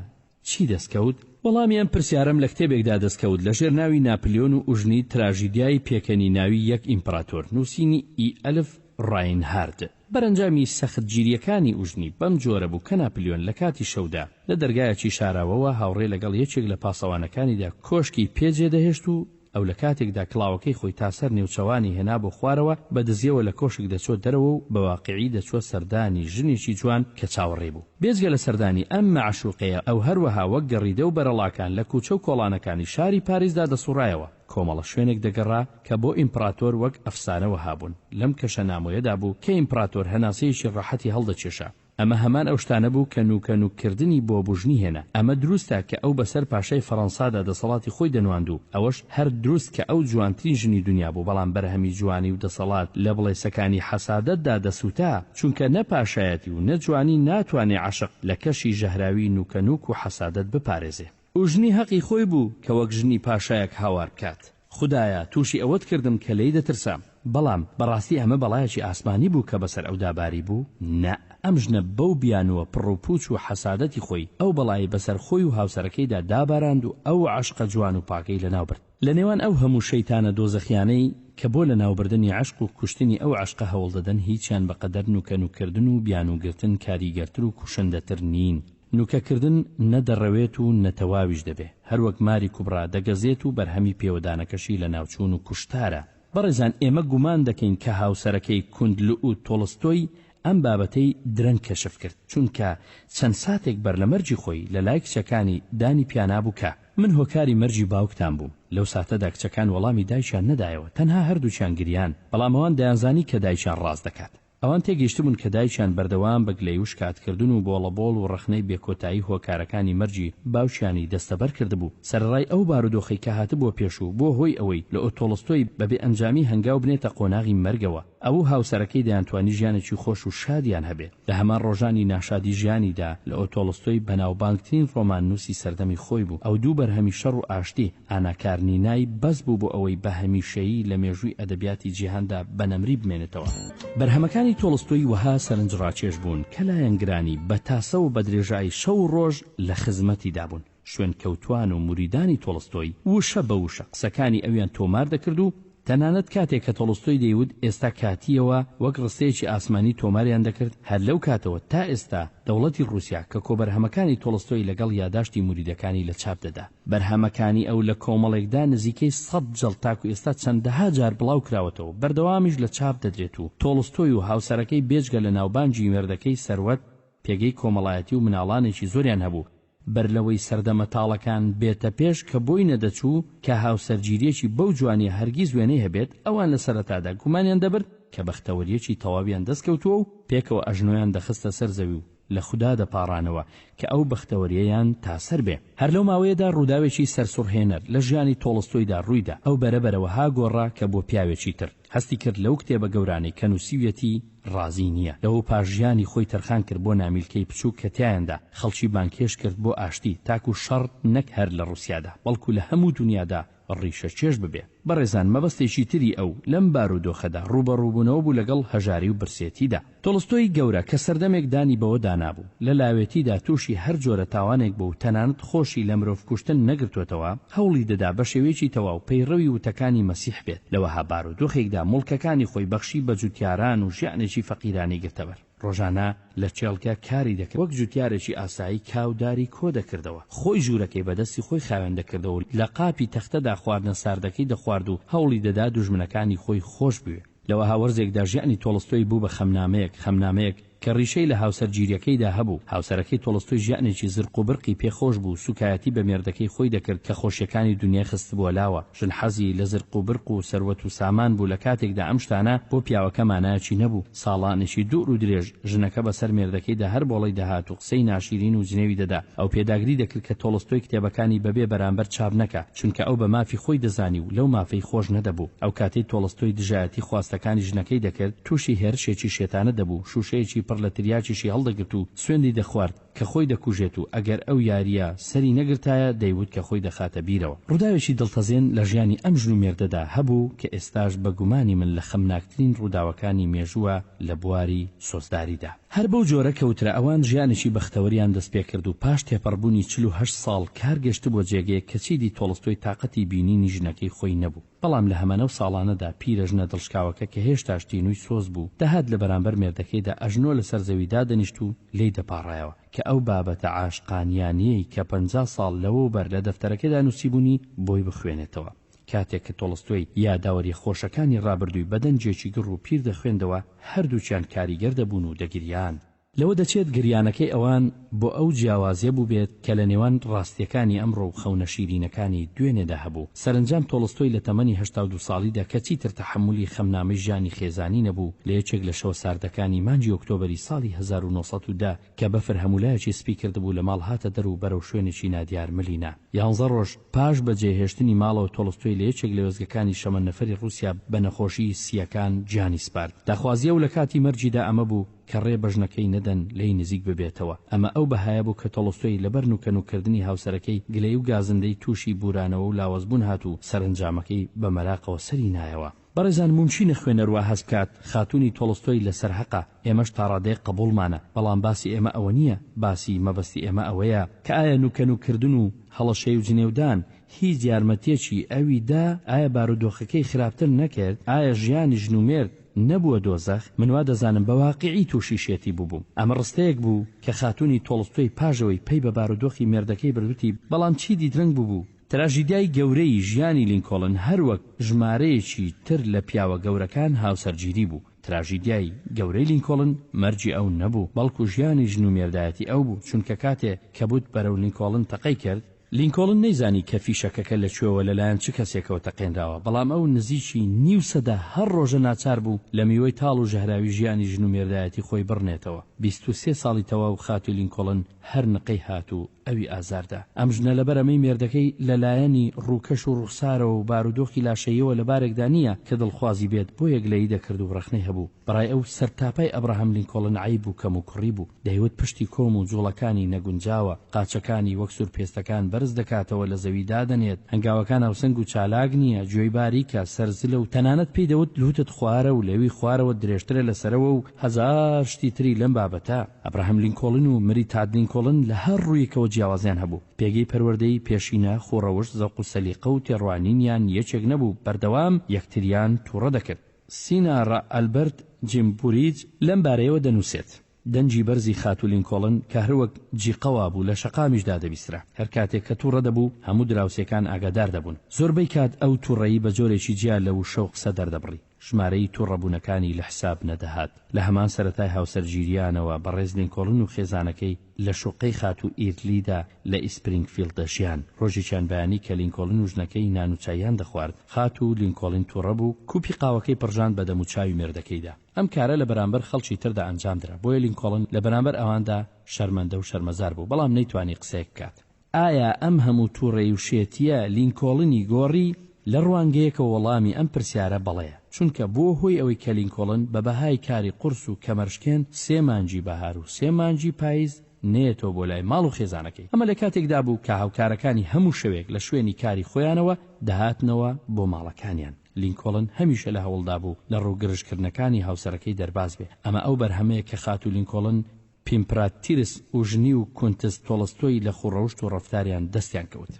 چی دەست کەوت؟ وەڵامی ئەم پرسیارەم لە کتێبێکدا دەست کەوت لە ژێر ناوی ناپلیۆن و ئوژنی تراژیدیای پێکەنیناوی یەک ئیمپراتۆر، نووسینی ئی ئەلف ڕاینهارد. بەرەنجامی سەختگیرییەکانی ئوژنی بەم جۆرە بوو کە ناپلیۆن لە کاتی شەودا لە دەرگایەکی شاراوەوە هاوڕێ لەگەڵ یەکێک لە پاسەوانەکانیدا کۆشکی پێ جێ دەهێشت و ئەو لە کاتێکدا کڵاوەکەی خۆی تا سەر نێوچەوانی هێنابوو خوارەوە، بە دزییەوە لە کۆشک دەچووە دەرەوە و بە واقیعی دەچووە سەردانی ژنێکی جوان کە چاوەڕێی بوو. بێجگە لە سەردانی ئەم مەعشووقەیە، ئەو هەروەها وەک گەڕیدە و بەرەڵاکان لە کووچە و کۆڵانەکانی شاری پاریسدا دەسووڕایەوە. کۆمەڵە شوێنێک دەگەڕا کە بۆ ئیمپڕاتۆر وەک ئەفسانە وەها بوون. لەم کەشە نامۆیەدا بوو کە ئیمپڕاتۆر هەناسەیەکی ڕەحەتی هەڵدەکێشا. ئەمە هەمان ئەو شتانە بوو کە نووکە نووک کردنی بۆ بوژنی هێنا. ئەمە دروستە کە ئەو بەسەر پاشای فەڕەنسادا دەسەڵاتی خۆی دەنواند و ئەوەش هەر دروست کە ئەو جوانترین ژنی دونیا بوو بەڵام بەرهەمی جوانی و دەسەڵات لە بڵێسەکانی حەسادەتدا دەسووتا چونکە نە پاشایەتی و نە جوانی ناتوانێ عەشق لە کەشی ژەهراوی نووکە نووک و حەسادەت بپارێزێ. ئوژنی هەقی خۆی بوو کە وەک ژنی پاشایەک هاوار بکات، خودایە تووشی ئەوەت کردم کە لێی دەترسام. بەڵام بەڕاستی ئەمە بەڵایەکی ئاسمانی بوو کە بەسەر ئەودا باریبوو؟ نا، ئەم ژنە بەو بیانووە پڕوپووچ و حەسادەتی خۆی، ئەو بەڵایەی بەسەر خۆی و هاوسەرەکەیدا داباراند و ئەو عەشقە جوان و پاکەی لەناو برد. لە نێوان ئەو هەموو شەیتانە دۆزەخیانەی کە بۆ لەناوبردنی عەشق و کوشتنی ئەو عەشقە هەوڵدەدەن هیچیان بەقەدەر نوکەنوککردن و بیانووگرتن کاریگەرتر و کوشندەتر نین. نوکەکردن نە دەڕەوێت و نە تەواویش دەبێ، هەروەک ماری کوبڕا دەگەزێت و بەرهەمی پێوەدانەکەشی لەناوچوون و کوشتارە. بەڕێزان ئێمە گومان دەکەین کە هاوسەرەکەی کوند لئو تۆڵستۆی ئەم بابەتەی درەنگ کەشف کرد، چونکە چەند ساتێک بەر لە مەرگی خۆی لە لای کچەکانی دانی پیانابوو کە، من هۆکاری مەرگی باوکتان بووم. لەو ساتەدا کچەکان وەڵامی دایکیان نەدایەوە، تەنها هەردووکیان گریان، بەڵام ئەوان دەیانزانی کە دایکیان ڕاست دەکات. ئەوان تێگەیشتبوون کە دایکیان بەردەوام بە گلەیی و شکاتکردن و بۆڵەبۆڵ و ڕەخنەی بێکۆتایی هۆکارەکانی مەرگی باوکیانی دەستەبەر کردبوو. سەرەڕای ئەو بارودۆخەی کە هاتبووە پێش و بووە هۆی ئەوەی لئۆ تۆڵستۆی بە بێ ئەنجامی هەنگاو بنێتە قۆناغی مەرگەوە. ئەو و هاوسەرەکەی دەیانتوانی ژیانێکی خۆش و شادیان هەبێ. لە هەمان ڕۆژانی ناشادی ژیانیدا، لئۆ تۆڵستۆی بەناوبانگترین ڕۆماننووسی سەردەمی خۆی بوو. ئەو دوو بەرهەمی شەڕ و ئاشتی، ئانا کارنینای، بەس بوو بۆ ئەوەی بە هەمیشەیی لە مێژووی ئەدەبیاتی جیهاندا بە نەمری بمێنێتەوە. بەرهەمەکانی تۆڵستۆی وەها سەرنجڕاکێش بوون کە لایەنگرانی بە تاسەوە بە درێژایی شەو و ڕۆژ لە خزمەتیدا بوون. شوێنکەوتوان و موریدانی تۆڵستۆی وشە بە وشە قسەکانی ئەویان تۆمار دەکرد و تەنانەت کاتێک کە تۆڵستۆی دەیوت ئێستا کاتییەوە وەک ڕستەیەکی ئاسمانی تۆماریان دەکرد، هەر لەو کاتەوە تا ئێستا دەوڵەتی ڕووسیا کە کۆبەرهەمەکانی تۆڵستۆی لەگەڵ یاداشتی موریدەکانی لە چاپ دەدا. بەرهەمەکانی ئەو لە کۆمەڵێکدا نزیکەی سەد جەڵد تاکو ئێستا چەندەها جار بڵاو کراوەتەوە و بەردەوامیش لە چاپ دەدرێت و تۆڵستۆی و هاوسەرەکەی بێجگە لە ناوبانگی مێردەکەی سەروەت پێگەی کۆمەڵایەتی و مناڵانێکی زۆریان هەبوو بەرلەوەی سەردەمە تاڵەکان بێتە پێش کە بۆی نەدەچوو کە هاوسەرگیریەکی بەو جوانیە هەرگیز وێنەی هەبێت، ئەوان لە سەرەتادا گومانیان دەبرد کە بەختەوەریەکی تەواویان دەست کەوتووە و پێکەوە ئەژنۆیان دەخستە سەر زەوی و لە خودا دەپاڕانەوە کە ئەو بەختەوەریەیان تا سەر بێ. هەر لەو ماوەیەدا ڕووداوێکی سەرسوڕهێنەر لە ژیانی تۆڵستۆیدا ڕوویدا، ئەو بەرە بەرە وەها گۆڕا کە بووە پیاوێکی تر. هەستی کرد لەو کتێبە گەورانەی کە نووسیویەتی ڕازی نییە. لەوەو پاش ژیانی خۆی تەرخان کرد بۆ نامیلکەی بچووک کە تیایاندا خەڵکی بانگهێشت کرد بۆ ئاشتی تاکو شەڕ نەک هەر لە ڕووسیادا بەڵکو لە هەموو دونیادا ڕیشەکێش ببێ. بەڕێزان مەبەستێکی تری ئەو لەم بارودۆخەدا ڕووبەڕووبوونەوە بوو لەگەڵ هەژاری و برسێتیدا. تۆڵستۆی گەورە کە سەردەمێک دانی بەوە دانابوو لە لاوێتیدا تووشی هەر جۆرە تاوانێک بوو و تەنانەت خۆشی لە مرۆڤ کوشتن نەگرتووەتەوە، هەوڵی دەدا بە شێوەیەکی تەواو پەیڕەوی وتەکانی مەسیح بێت. لە وەها بارودۆخێکدا موڵکەکانی خۆی بەخشی بە جوتیاران و ژیانێکی فەقیرانەی گرتەبەر. ڕۆژانە لە کێڵگە کاری دەکرد، وەک جوتیارێکی ئاسایی کا و داری کۆ دەکردەوە. خۆی ژوورەکەی بە دەستی خۆی خاوێن دەکردەوە و لە قاپی تەختەدا خواردنە ساردەکەی دەخوارد و هەوڵی دەدا دوژمنەکانی خۆی خۆش بوێ. لە وەها وەرزێکدا ژیانی تۆڵستۆی بوو بە خەمنامەیەک، خەمنامەیەک کە ڕیشەی لە هاوسەرگیرییەکەیدا هەبوو. هاوسەرەکەی تۆڵستۆی ژیانێکی زرق و برقی پێ خۆش بوو، سووکایەتی بە مێردەکەی خۆی دەکرد کە خۆشییەکانی دونیای خستبووە لاوە. ژن حەزی لە زرق و برق و سەروەت و سامان بوو لە کاتێکدا ئەم شتانە بۆ پیاوەکە مانایەکی نەبوو. ساڵانێکی دوور و درێژ ژنەکە بەسەر مێردەکەیدا هەر بۆڵەی دەهات و قسەی ناشیرین و جنێوی دەدا. ئەو پێداگری دەکرد کە تۆڵستۆی کتێبەکانی بەبێ بەرامبەر چاپ نەکا، چونکە ئەو بە مافی خۆی دەزانی و لەو مافەی خۆش نەدەبوو. ئەو کاتەی تۆڵستۆی دژایەتی خواستەکانی ژنەکەی دەکرد، تووشی هێرشێکی شێتانە دەبوو، شووشەیەکی پڕ لە تریاکیشی هەڵدەگرت و سوێندی دەخوارد کە خۆی دەکوژێت و ئەگەر ئەو یارییە سەری نەگرتایە دەیوت کە خۆی دەخاتە بیرەوە. ڕووداوێکی دڵتەزێن لە ژیانی ئەم ژن و مێردەدا هەبوو کە ئێستاش بە گومانی من لە خەمناکترین ڕووداوەکانی مێژووە لە بواری سۆزداریدا. هەر بەو جۆرە کە وترا ئەوان ژیانێکی بەختەوەریان دەست پێکرد و پاش تێپەڕبوونی 48 ساڵ کار گەشتبووە جێگەیەک کە چیدی تۆڵستۆی تاقەتی بینینی ژنەکەی خۆی نەبوو. بەڵام لە هەمان ئەو ساڵانەدا پیرەژنە دڵشکاوەکە کە هێشتاش تینووی سۆز بوو دەهات لە بەرامبەر مێردەکەیدا ئەژنۆ لەسەر زەوی دادەنیشت و لێی دەپاڕایەوە کە ئەو بابەتە عاشقانیانەی کە 50 ساڵ لەوەوبەر لە دەفتەرەکەیدا نووسیبوونی بۆی بخوێنێتەوە. کاتێک کە تۆڵستۆی یاداوەرییە خۆشەکانی ڕابردووی بە دەنگێکی گڕ و پیر دەخوێندەوە، هەردووکیان کاریگەر دەبوون و دەگریان. لەوە دەچێت گریانەکەی ئەوان بۆ ئەو جیاوازییە بووبێت کە لە نێوان ڕاستییەکانی ئەمڕۆ و خەونە شیرینەکانی دوێنێدا هەبوو. سەرەنجام تۆڵستۆی لە تەمەنی 82 ساڵیدا کە چیتر تەحەمولی خەمنامەی ژیانی خێزانی نەبوو، لە یەکێک لە شەوە ساردەکانی مانگی ئۆکتۆبەری ساڵی 1910 کە بەفر هەموولایەکی سپی کردبوو لە ماڵ هاتە دەر و بەرەو شوێنێکی نادیار ملی نا. یانزە ڕۆژ پاش بە جێ هێشتنی ماڵەوە تۆڵستۆی لە یەکێک لە وێستگەکانی شەمەندەفەری ڕووسیا بە نەخۆشیی سییەکان گیانی سپارد. داخوازیی ئەو لە کاتی مەرگیدا ئەمە بوو کە ڕێ بە ژنەکەی نەدەن لێی نزیک ببێتەوە. ئەمە ئەو بەهایە بوو کە تۆڵستۆی لەبەر نوکەنوک کردنی هاوسەرەکەی گلەیی و گازندەی تووشی بوورانەوە و لاوەزبوون هات و سەرەنجامەکەی بە مەراقەوە سەری نایەوە. بەڕێزان مومکینە خوێنەر وا هەست بکات خاتوونی تۆڵستۆی لەسەر هەقە، ئێمەش تاڕادەیەک قەبووڵمانە، بەڵام باسی ئێمە ئەوە نییە، باسی مەبەستی ئێمە ئەوەیە کە ئایا نوکەنوک کردن و هەڵەشەی و جنێودان هیچ یارمەتیەکی ئەوی دا؟ ئایا بارودۆخەکەی خراپتر نەکرد؟ ئایا ژیانی ژن و مێرد نەبووە دۆزەخ؟ من وا دەزانم بە واقیعی تووشی شێتی بووبووم. ئەمە ڕستەیەک بوو کە خاتوونی تۆڵستۆی پاش ئەوەی پەی بە بارودۆخی مێردەکەی برد وتی، بەڵام چیدی درەنگ بووبوو. تراژیدیای گەورەی ژیانی لینکۆڵن هەر وەک ژمارەیەکی تر لە پیاوە گەورەکان هاوسەرگیری بوو. تراژیدیای گەورەی لینکۆڵن مەرگی ئەو نەبوو، بەڵکو ژیانی ژن و مێردایەتی ئەو بوو، چونکە کاتێ کە بوت بەرەو لینکۆڵن تەقەی کرد، لینکۆڵن نەیزانی کە فیشەکەکە لە کوێوە لەلایەن چ کەسێکەوە تەقێنراوە، بەڵام ئەو نزیکی نیو سەدە هەر ڕۆژە ناچار بوو لە میوەی تاڵ و ژەهراوی ژیانی ژن و مێردایەتی خۆی بڕنێتەوە. 23 ساڵی تەواو خاتوو لینکۆڵن هەر نقەی هات و ئەوی ئازار دا. ئەم ژنە لەبەر ئەمەی مێردەکەی لە لایەنی ڕووکەش و ڕوخسارەوە و بارودۆخی لاشەییەوە لە بارێکدا نییە کە دڵخوازی بێت بۆیە گلەیی دەکرد و ڕەخنەی هەبوو. بەڕای ئەو سەرتاپای ئەبراهام لینکۆڵن عەیب و کەموکوڕی بوو. دەیوت پشتی کۆم و جوڵەکانی نەگونجاوە، قاچەکانی وەک سوورپێستەکان بەرز دەکاتەوە لە زەوی دادەنێت، هەنگاوەکان هاوسەنگ و چالاک نییە، گوێی باریکە، سەر زلە و تەنانەت پێی دەوت لووتت خوارە و لێوی خوارەوەت درێژترە لە سەرەوە و هەزار شتی تری لەم بابەتە. ئەبراهام لینکۆڵن و مری تاد لینکۆڵن لە هەر ڕوویەکەوە جیاوازیان هەبوو. پێگەی پەروەردەیی، پێشینە، خووڕەوشت، زەوق و سەلیقە و تێڕوانینیان یەکێک نەبوو، بەردەوام یەکتریان تووڕە دەکرد. سینا ڕە ئەلبەرت جیم بوریج لەم بارەیەوە دەنووسێت، دەنگی بەرزی خاتوو لینکۆڵن کە هەروەک جیقە وابوو لە شەقامیشدا دەبیسترا. هەر کاتێک کە تووڕە دەبوو، هەموو دراوسێکان ئاگادار دەبوون. زۆربەی کات ئەو تووڕەیی بە جۆرێکی جیا لە وشە و قسە دەردەبڕی. ژمارەی تووڕەبوونەکانی لە حساب نەدەهات. لە هەمان سەرەتای هاوسەرگیرییانەوە بەڕێز لینکۆڵن و خێزانەکەی لە شوققەی خاتوو ئیرلیدا لە ئیسپرینگفیڵد دەژیان. ڕۆژێکیان بەیانی کە لینکۆڵن و ژنەکەی نان و چاییان دەخوارد، خاتوو لینکۆڵن تووڕە بوو، کوپی قاوەکەی پڕژاند بە دەموچاوی مێردەکەیدا. ئەم کارە لە بەرامبەر خەڵکی تردا ئەنجام درا، بۆیە لینکۆڵن لە بەرامبەر ئەواندا شەرمەندە و شەرمەزار بوو، بەڵام نەیتوانی قسەیەک بکات. ئایا ئەم هەموو توڕەیی و شێتییە لینکۆڵنی گۆڕی؟ لە ڕوانگەیەکەوە وەڵامی ئەم پرسیارە بەڵێیە، چونکە بووە هۆی ئەوەی کە لینکۆڵن بە بەهای کاری قورس و کەمەرشکێن سێ مانگی بەهار و سێ مانگی پایز نەیەتەوە بۆ لای ماڵ و خێزانەکەی. ئەمە لە کاتێکدا بوو کە هاوکارەکانی هەموو شەوێک لە شوێنی کاری خۆیانەوە دەهاتنەوە بۆ ماڵەکانیان. لینکۆڵن هەمیشە لە هەوڵدا بوو لە ڕووگرژکردنەکانی هاوسەرەکەی دەرباز بێ. ئەمە ئەو بەرهەمەیە کە خاتوو لینکۆڵن پیمپراتیرس ئوژنی و کونتس تۆڵستۆی لە خووڕەوشت و ڕەفتاریان دەستیان کەوت.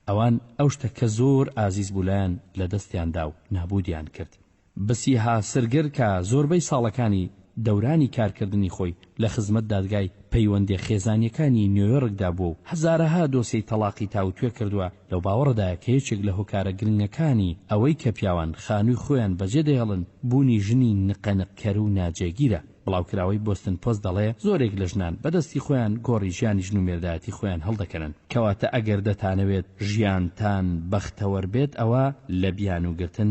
ئەوان ئەو شتە کە زۆر ئازیز بوو لایان لە دەستیان دا و نابوودیان کرد. بسیها سرگر کە زۆربەی ساڵەکانی دەورانی کارکردنی خۆی لە خزمەت دادگای پەیوەندیە خێزانیەکانی نیۆیۆرکدا بووە و هەزارەها دۆسیەی تەڵاقی تاوتوێ کردووە لەو باوەڕەدایە کە یەکێک لە هۆکارە گرنگەکانی ئەوەی کە پیاوان خانووی خۆیان بەجێ دەهێڵن بوونی ژنی نقەنقکەر و ناجێگیرە. بڵاوکراوەی بۆستن پۆست دەڵێ، زۆرێک لە ژنان بە دەستی خۆیان گۆڕی ژیانی ژن و مێردایەتی خۆیان هەڵدەکەنن. کەواتە ئەگەر دەتانەوێت ژیانتان بەختەوەر بێت ئەوا لە بیانووگرتن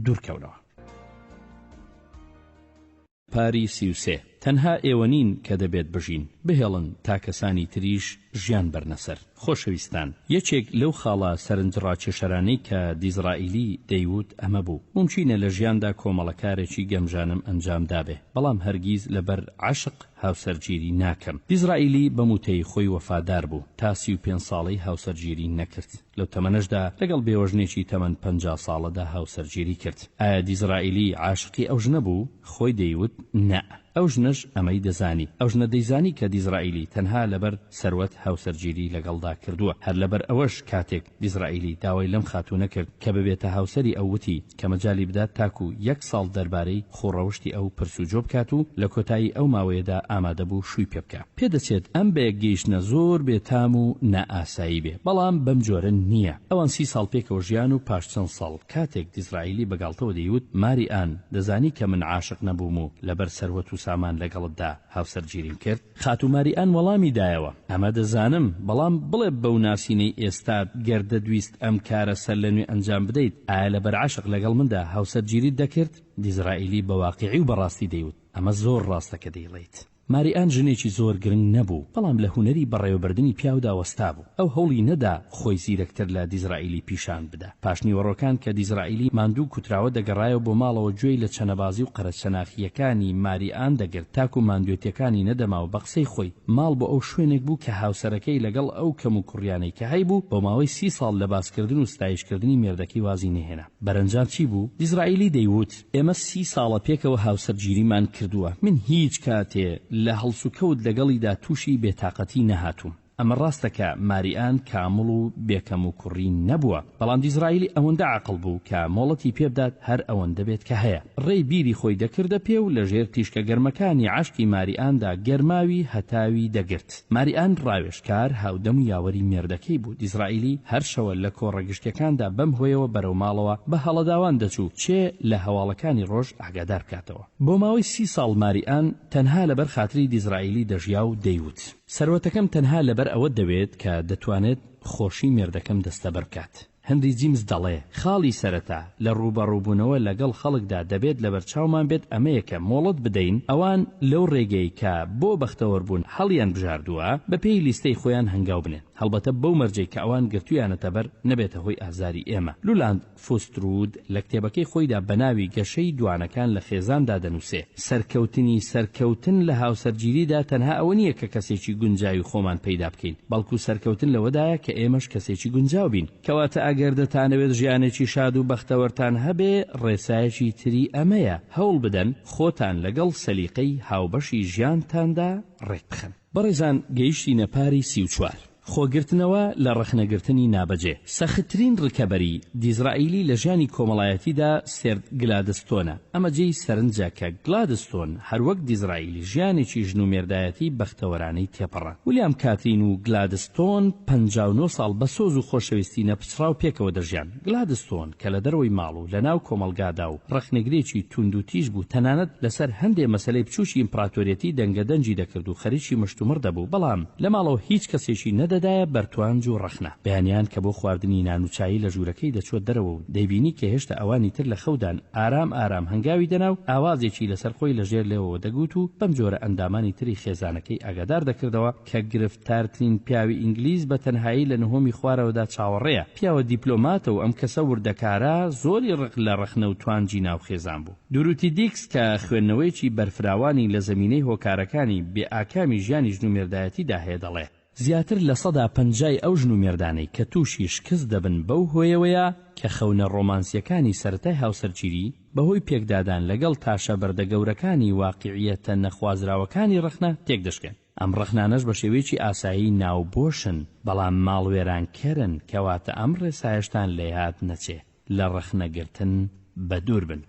دوورکەونەوە. پاری 33، تەنها ئێوە نین کە دەبێت بژین، بهێڵن تا کەسانی تریش ژیان بەرنە سەر. خۆشەویستان، یەکێک لەو خاڵە سەرنجڕاکێشەرانەی کە دیزرائیلی دەیوت ئەمە بوو، مومکینە لە ژیاندا کۆمەڵە کارێکی گەمژانەم ئەنجام دابێ، بەڵام هەرگیز لەبەر عەشق هاوسەرگیری ناکەم. دیزرائیلی بەم وتەی خۆی وەفادار بوو، تا 35 ساڵەی هاوسەرگیری نەکرد. لەو تەمەنەشدا لەگەڵ بێوەژنێکی تەمەن 50 ساڵەدا هاوسەرگیری کرد. ئایا دیزرائیلی عاشقی ئەو ژنە بوو؟ خۆی دەیوت نەء. ئەو ژنەش ئەمەی دەزانی. ئەو ژنە دەیزانی کە دیزرائیلی تەنها لەبەر سەروەت هاوسەرگیری لەگەڵدا کردووە. هەر لەبەر ئەوەش کاتێک دیزرائیلی داوای لەم خاتوونە کرد کە ببێتە هاوسەری ئەو وتی کە مەجالی بدات تاکو یەک ساڵ دەربارەی خووڕەوشتی ئەو پرس و جۆ بکات و لە کۆتایی ئەو ماوەیەدا ئامادەبوو شووی پێ بکا. پێدەچێت ئەم بەیەکگەیشتنە زۆر بێ تام و نائاسایی بێ، بەڵام بەم جۆرە نییە. ئەوان سی ساڵ پێکەوە ژیان و پاش چەند ساڵ کاتێک دیزرائیلی بە گاڵتەوە دەیوت، ماری ئان، دەزانی کە من عاشق نەبووم و لەبەر سەروەت و سامان لەگەڵتدا هاوسەرگیریم کرد؟ خاتوو ماری ئان وەڵامی دایەوە، ئەمە دەزانم، بەڵام بڵێ بەو ناسینەی ئێستات گەر دەتویست ئەم کارە سەرلەنوێ ئەنجام بدەیت، ئایا لەبەر عەشق لەگەڵ مندا هاوسەرگیریت دەکرد؟ دیزرائیلی بە واقیعی و بە ڕاستی دەیوت، ئەمە زۆر ڕاستە کە دەیڵێیت. ماری ئان ژنێکی زۆر گرنگ نەبوو، بەڵام لە هونەری بەڕێوەبردنی پیاودا وەستا بوو. ئەو هەوڵی نەدا خۆی زیرەکتر لە دیزرائیلی پیشان بدا. پاشنیوەڕۆکان کە دیزرائیلی ماندوو و کوتراوە دەگەڕایەوە بۆ ماڵەوە گوێی لە چەنەبازی و قەرەچەناخییەکانی ماری ئان دەگرت تاکو ماندوێتیەکانی نەدەما و بە قسەی خۆی ماڵ بۆ ئەو شوێنێک بوو کە هاوسەرەکەی لەگەڵ ئەو کەموکوڕیانەی کە هەیبوو بۆ ماوەی سی ساڵ لە باسکردن و ستایشکردنی مێردەکەی وازی نەهێنا. بەرەنجام چی بوو؟ دیزرائیلی دەیوت، ئێمە سی ساڵە پێکەوە هاوسەرگیریمان کردووە، من هیچ کاتێ لە هەڵسوکەوت لەگەڵیدا تووشی بێتاقەتی نەهاتووم. ئەمە ڕاستە کە ماریئان کامڵ و بێکەموکوڕی نەبووە، بەڵام دیزرائیلی ئەوەندە عاقڵ بوو کە مۆڵەتی پێبدات هەر ئەوەندە بێت کە هەیە. ڕێی بیری خۆی دەکردە پێ و لەژێر تیشکە گەرمەکانی عەشقی ماریئاندا گەرماوی هەتاوی دەگرت. ماریئان ڕاوێژکار، هاودەم و یاوەری مێردەکەی بوو. دیزرائیلی هەر شەوە لە کۆڕە گشتیەکاندا بەم هۆیەوە بەرەو ماڵەوە بە هەڵەداوان دەچوو چێ لە هەواڵەکانی ڕۆژ ئاگادار بکاتەوە. بۆ ماوەی سی ساڵ ماریئان تەنها لەبەر خاتری دیزرائیلی دەژیا و دەیوت، سەروەتەکەم تەنها لەبەر ئەوە دەوێت کە دەتوانێت خۆشی مێردەکەم دەستەبەر بکات. هنری جیمز دەڵێ، خاڵی سەرەتا لە ڕووبەڕووبوونەوە لەگەڵ خەڵکدا دەبێت لەبەرچاومان بێت ئەمەیە کە مۆڵەت بدەین ئەوان لەو ڕێگەی کە بۆ بەختەوەربوون هەڵیانبژاردووە بەپێی لیستەی خۆیان هەنگاو بنێن، هەڵبەتە بەو مەرجەی کە ئەوان گرتوویانەتە بەر نەبێتە هۆی ئازاری ئێمە. لولاند فوسترود لە کتێبەکەی خۆیدا بە ناوی گەشەی دوانەکان لە خێزاندا دەنووسێ، سەرکەوتنی سەرکەوتن لە هاوسەرگیریدا تەنها ئەوە نییە کە کەسێکی گونجاوی خۆمان پەیدا بکەین، بەڵکو سەرکەوتن لەوەدایە کە ئێمەش کەسێکی گونجاو بین. کەواتە ئەگەر دەتانەوێت ژیانێکی شاد و بەختەوەرتان هەبێ، ڕێسایەکی تری ئەمەیە، هەوڵ بدەن خۆتان لەگەڵ سەلیقەی هاوبەشی ژیانتاندا ڕێکبخەن. بەڕێزان گەیشتینە پاری 34. خۆگرتنەوە لە ڕەخنەگرتنی نابەجێ. سەختترین ڕکەبەری دیزرائیلی لە ژیانی کۆمەڵایەتیدا سێرد گلادستۆنە. ئەمە جێی سەرنجە کە گلادستۆن هەروەک دیزرائیلی ژیانێکی ژن و مێردایەتی بەختەوەرانەی تێپەڕاند. ولیام کاترین و گلادستۆن 59 ساڵ بە سۆز و خۆشەویستی نەپچڕاو پێکەوە دەژیان. گلادستۆن کە لە دەرەوەی ماڵ و لە ناو کۆمەڵگادا و ڕەخنەگرێکی توندوتیژ بوو تەنانەت لەسەر هەندێ مەسەلەی بچووکی ئیمپراتۆریەتی دەنگەدەنگی دەکرد و خەریکی مشتومڕ دەبوو بەڵام لە ماڵەوە هیچ کەسێکی نەدەدایە بەر توانج و ڕەخنە. بەیانیان کە بۆ خواردنی نان و چایی لە ژوورەکەی دەچووە دەرەوە و دەیبینی کە هێشتا ئەوانی تر لە خەودان ئارام ئارام هەنگاوی دەنا و ئاوازێکی لەسەر خۆی لە ژێر لێوەوە دەگوت و بەم جۆرە ئەندامانی تری خێزانەکەی ئاگادار دەکردەوە کە گرفتارترین پیاوی ئینگلیز بە تەنهایی لە نهۆمی خوارەوەدا چاوەڕێیە. پیاوە دیپلۆماتە و ئەم کەسە وردەکارە زۆری ڕق لە ڕەخنە و توانجی ناو خێزان بوو. دوروتی دیکس کە خوێندنەوەیەکی بەرفراوانی لە زەمینەی هۆکارەکانی بێ ئاکامی ژیانی ژن و مێردایەتیدا هەیە دەڵێ، زیاتر لە سەدا پەنجای ئەو ژن و مێردانەی کە تووشی شکست دەبن بەو هۆیەوەیە کە خەونە ڕۆمانسییەکانی سەرەتای هاوسەرگیری بەهۆی پێکدادان لەگەڵ تاشە بەردە گەورەکانی واقیعییەتە نەخوازراوەکانی ڕەخنە تێکدەشکێن. ئەم ڕەخنانەش بە شێوەیەکی ئاسایی ناوبۆشن، بەڵام ماڵوێرانکەرن، کەواتە ئەم ڕێسایەشتان لەیاد نەچێ، لە ڕەخنەگرتن بەدوور بن.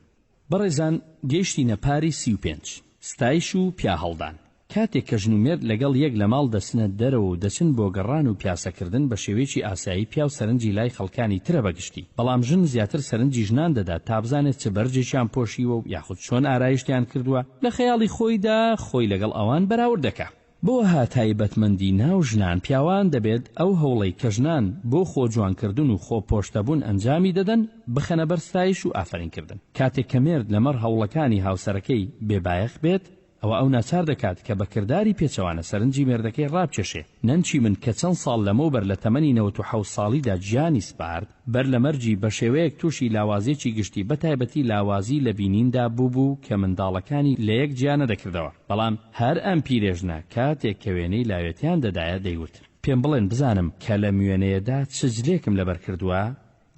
بەڕێزان گەیشتینە پاری 35. ستایش و پیاهەڵدان. کاتێک کە ژن و مێرد لەگەڵ یەک لە ماڵ دەچنە دەرەوە و دەچن بۆ گەڕان و پیاسەکردن بە شێوەیەکی ئاسایی پیاو سەرنجی لای خەڵکانی ترە بە گشتی بەڵام ژن زیاتر سەرنجی ژنان دەدات تا بزانێت چ بەرجێکیان پۆشیوە و یاخود چۆن ئارایشتیان کردووە لە خەیاڵی خۆیدا خۆی لەگەڵ ئەوان بەراورد دەکا. بۆ وەها تایبەتمەندی ناو ژنان پیاوان دەبێت ئەو هەوڵەی کە ژنان بۆ خۆ جوانکردن و خۆ پۆشتەبوون ئەنجامی دەدەن بخەنە بەر ستایش و ئافەرین کردن. کاتێک کە مێرد لەمەڕ هەوڵەکانی هاوسەرەکەی بێ بایەخ بێت ئەوە ئەو ناچار دەکات کە بە کرداری پێچەوانە سەرنجی مێردەکەی ڕابکێشێ. نەنکی من کە چەند ساڵ لەمەوبەر لە تەمەنی 97 ساڵیدا گیانی سپارد، بەر لە مەرگی بە شێوەیەک تووشی لاوازییەکی گشتی بە تایبەتی لاوازی لە بینیندا بووبوو کە منداڵەکانی لە یەک جیا نەدەکردەوە. بەڵام هەر ئەم پیرێژنە کاتێک کە وێنەی لاوێتیان دەدایە دەیوت، پێم بڵێن بزانم کە لەم وێنەیەدا چ جلێکم لەبەر کردووە؟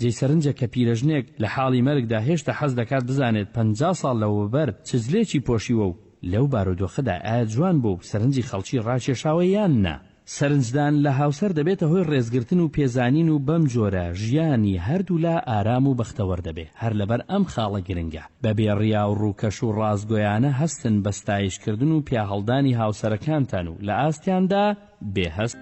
جێی سەرنجە کە پیرەژنێک لە حاڵی مەرگدا هێشتا حەز دەکات بزانێت 50 ساڵ لەوەبەر چ جلێکی پۆشیوە و لەو بارودۆخەدا ئایا جوان بووە و سەرنجی خەڵکی ڕاکێشاوە یان نا. سەرنجدان لە هاوسەر دەبێتە هۆی ڕێزگرتن و پێزانین و بەم جۆرە ژیانی هەردوولا ئارام و بەختەوەر دەبێ، هەر لەبەر ئەم خاڵە گرنگە بە بێ ڕیا و ڕووکەش و ڕاستگۆیانە هەستن بە ستایشکردن و پیاهەڵدانی هاوسەرەکانتان و لە ئاستیاندا بێ هەست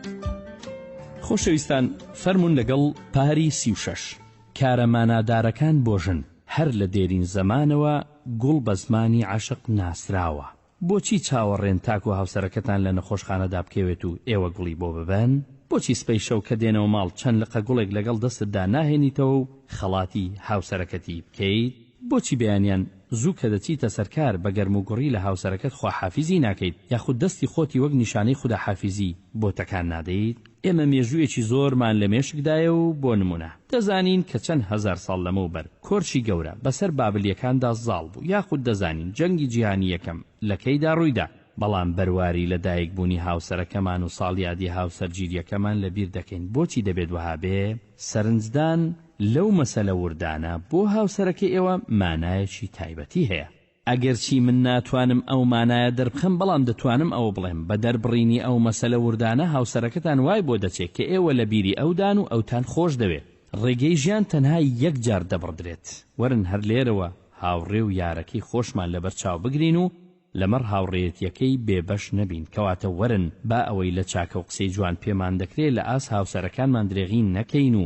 خۆشەویستان فەرموون لەگەڵ پاری 36 کارە مانادارەکان بۆ ژن هەر لە دێرین زەمانەوە گوڵ بە زمانی عەشق ناسراوە بۆچی چاوەڕێن تاکو هاوسەرەکەتان لە نەخۆشخانەدا بکەوێت و ئێوە گوڵی بۆ ببەن؟ بۆچی سبەی شەو کە دێنەوە ماڵ چەند لقە گوڵێک لەگەڵ دەستتدا ناهێنیتەوە و خەڵاتی هاوسەرەکەتی بکەیت؟ بۆچی بەیانیان زوو کە دەچیتە سەر کار بە گەرموگوڕی لە هاوسەرەکەت خواحافیزی ناکەیت یاخود دەستی خۆتی وەک نیشانەی خوداحافیزی بۆ تەکان نادەیت؟ ئێمە مێژوویەکی زۆرمان لە مێشکدایە و بۆ نموونە دەزانین کە چەند هەزار ساڵ لەمەوبەر کۆرشی گەورە بەسەر بابلییەکاندا زاڵ بوو یاخود دەزانین جەنگی جیهانی یەکەم لە کەیدا ڕوویدا، بەڵام بەرواری لە دایکبوونی هاوسەرەکەمان و ساڵیادی هاوسەرگیرییەکەمان لەبیر دەکەین، بۆچی دەبێت وەها بێ؟ سەرنجدان لەو مەسەلە وردانە بۆ هاوسەرەکەی ئێوە مانایەکی تایبەتی هەیە. ئەگەرچی من ناتوانم ئەو مانایە دەربخەم، بەڵام دەتوانم ئەوە بڵێم، بە دەربڕینی ئەو مەسەلە وردانە هاوسەرەکەتان وای بۆ دەچێ کە ئێوە لە بیری ئەودان و ئەوتان خۆش دەوێ. ڕێگەی ژیان تەنها یەک جار دەبڕدرێت. وەرن هەر لێرەوە هاوڕێ و یارەکەی خۆشمان لەبەر چاو بگرین و لەمەڕ هاوڕێیەتییەکەی بێ بەش نەبین، کەواتە وەرن با ئەوەی لە چاکە و قسەی جوان پێمان دەکرێ لە ئاست هاوسەرەکانمان درێغی نەکەین و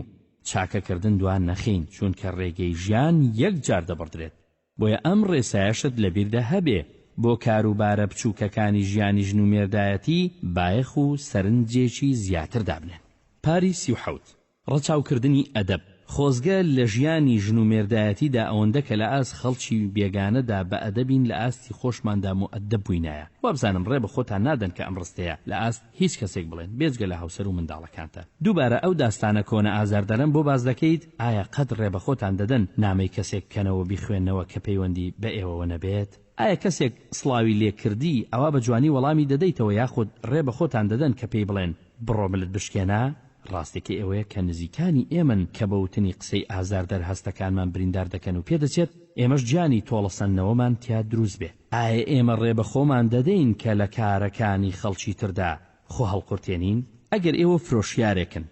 چاکەکردن دوا نەخەین، چونکە ڕێگەی ژیان یەک جار دەبڕدرێت. بۆیە ئەم ڕێسایەشت لەبیردا هەبێ بۆ کاروبارە بچووکەکانی ژیانی ژن و مێردایەتی بایەخ و سەرنجێکی زیاتر دابنێن. پاری 37. ڕەچاوکردنی ئەدەب. خۆزگە لە ژیانی ژن و مێردایەتیدا ئەوەندە کە لە ئاست خەڵکی بێگانەدا بە ئەدەبین لە ئاستی خۆشماندا موئەدەب بووینایە. وابزانم ڕێ بە خۆتان نادەن کە ئەم ڕستەیە لە ئاست هیچ کەسێک بڵێن بێجگە لە هاوسەر و منداڵەکانتان. دووبارە ئەو داستانە کۆنە ئازاردەرەم بۆ باس دەکەیت؟ ئایا قەت ڕێ بە خۆتان دەدەن نامەی کەسێک بکەنەوە و بیخوێننەوە کە پەیوەندی بە ئێوەوە نەبێت؟ ئایا کەسێک سڵاوی لێ کردی ئەوا بە جوانی وەڵامی دەدەیتەوە یاخود ڕێ بە خۆتان دەدەن کە پێی بڵێن بڕۆ ملت بشکێنە؟ ڕاستیەکەی ئەوەیە کە نزیکانی ئێمەن کە بە وتنی قسەی ئازاردەر هەستەکانمان بریندار دەکەن و پێدەچێت ئێمەش گیانی تۆڵەسەندنەوەمان تیا دروست بێ. ئایا ئێمە ڕێ بە خۆمان دەدەین کە لە کارەکانی خەڵکی تردا خۆ هەڵقورتێنین؟ ئەگەر ئێوە فرۆشیارێکن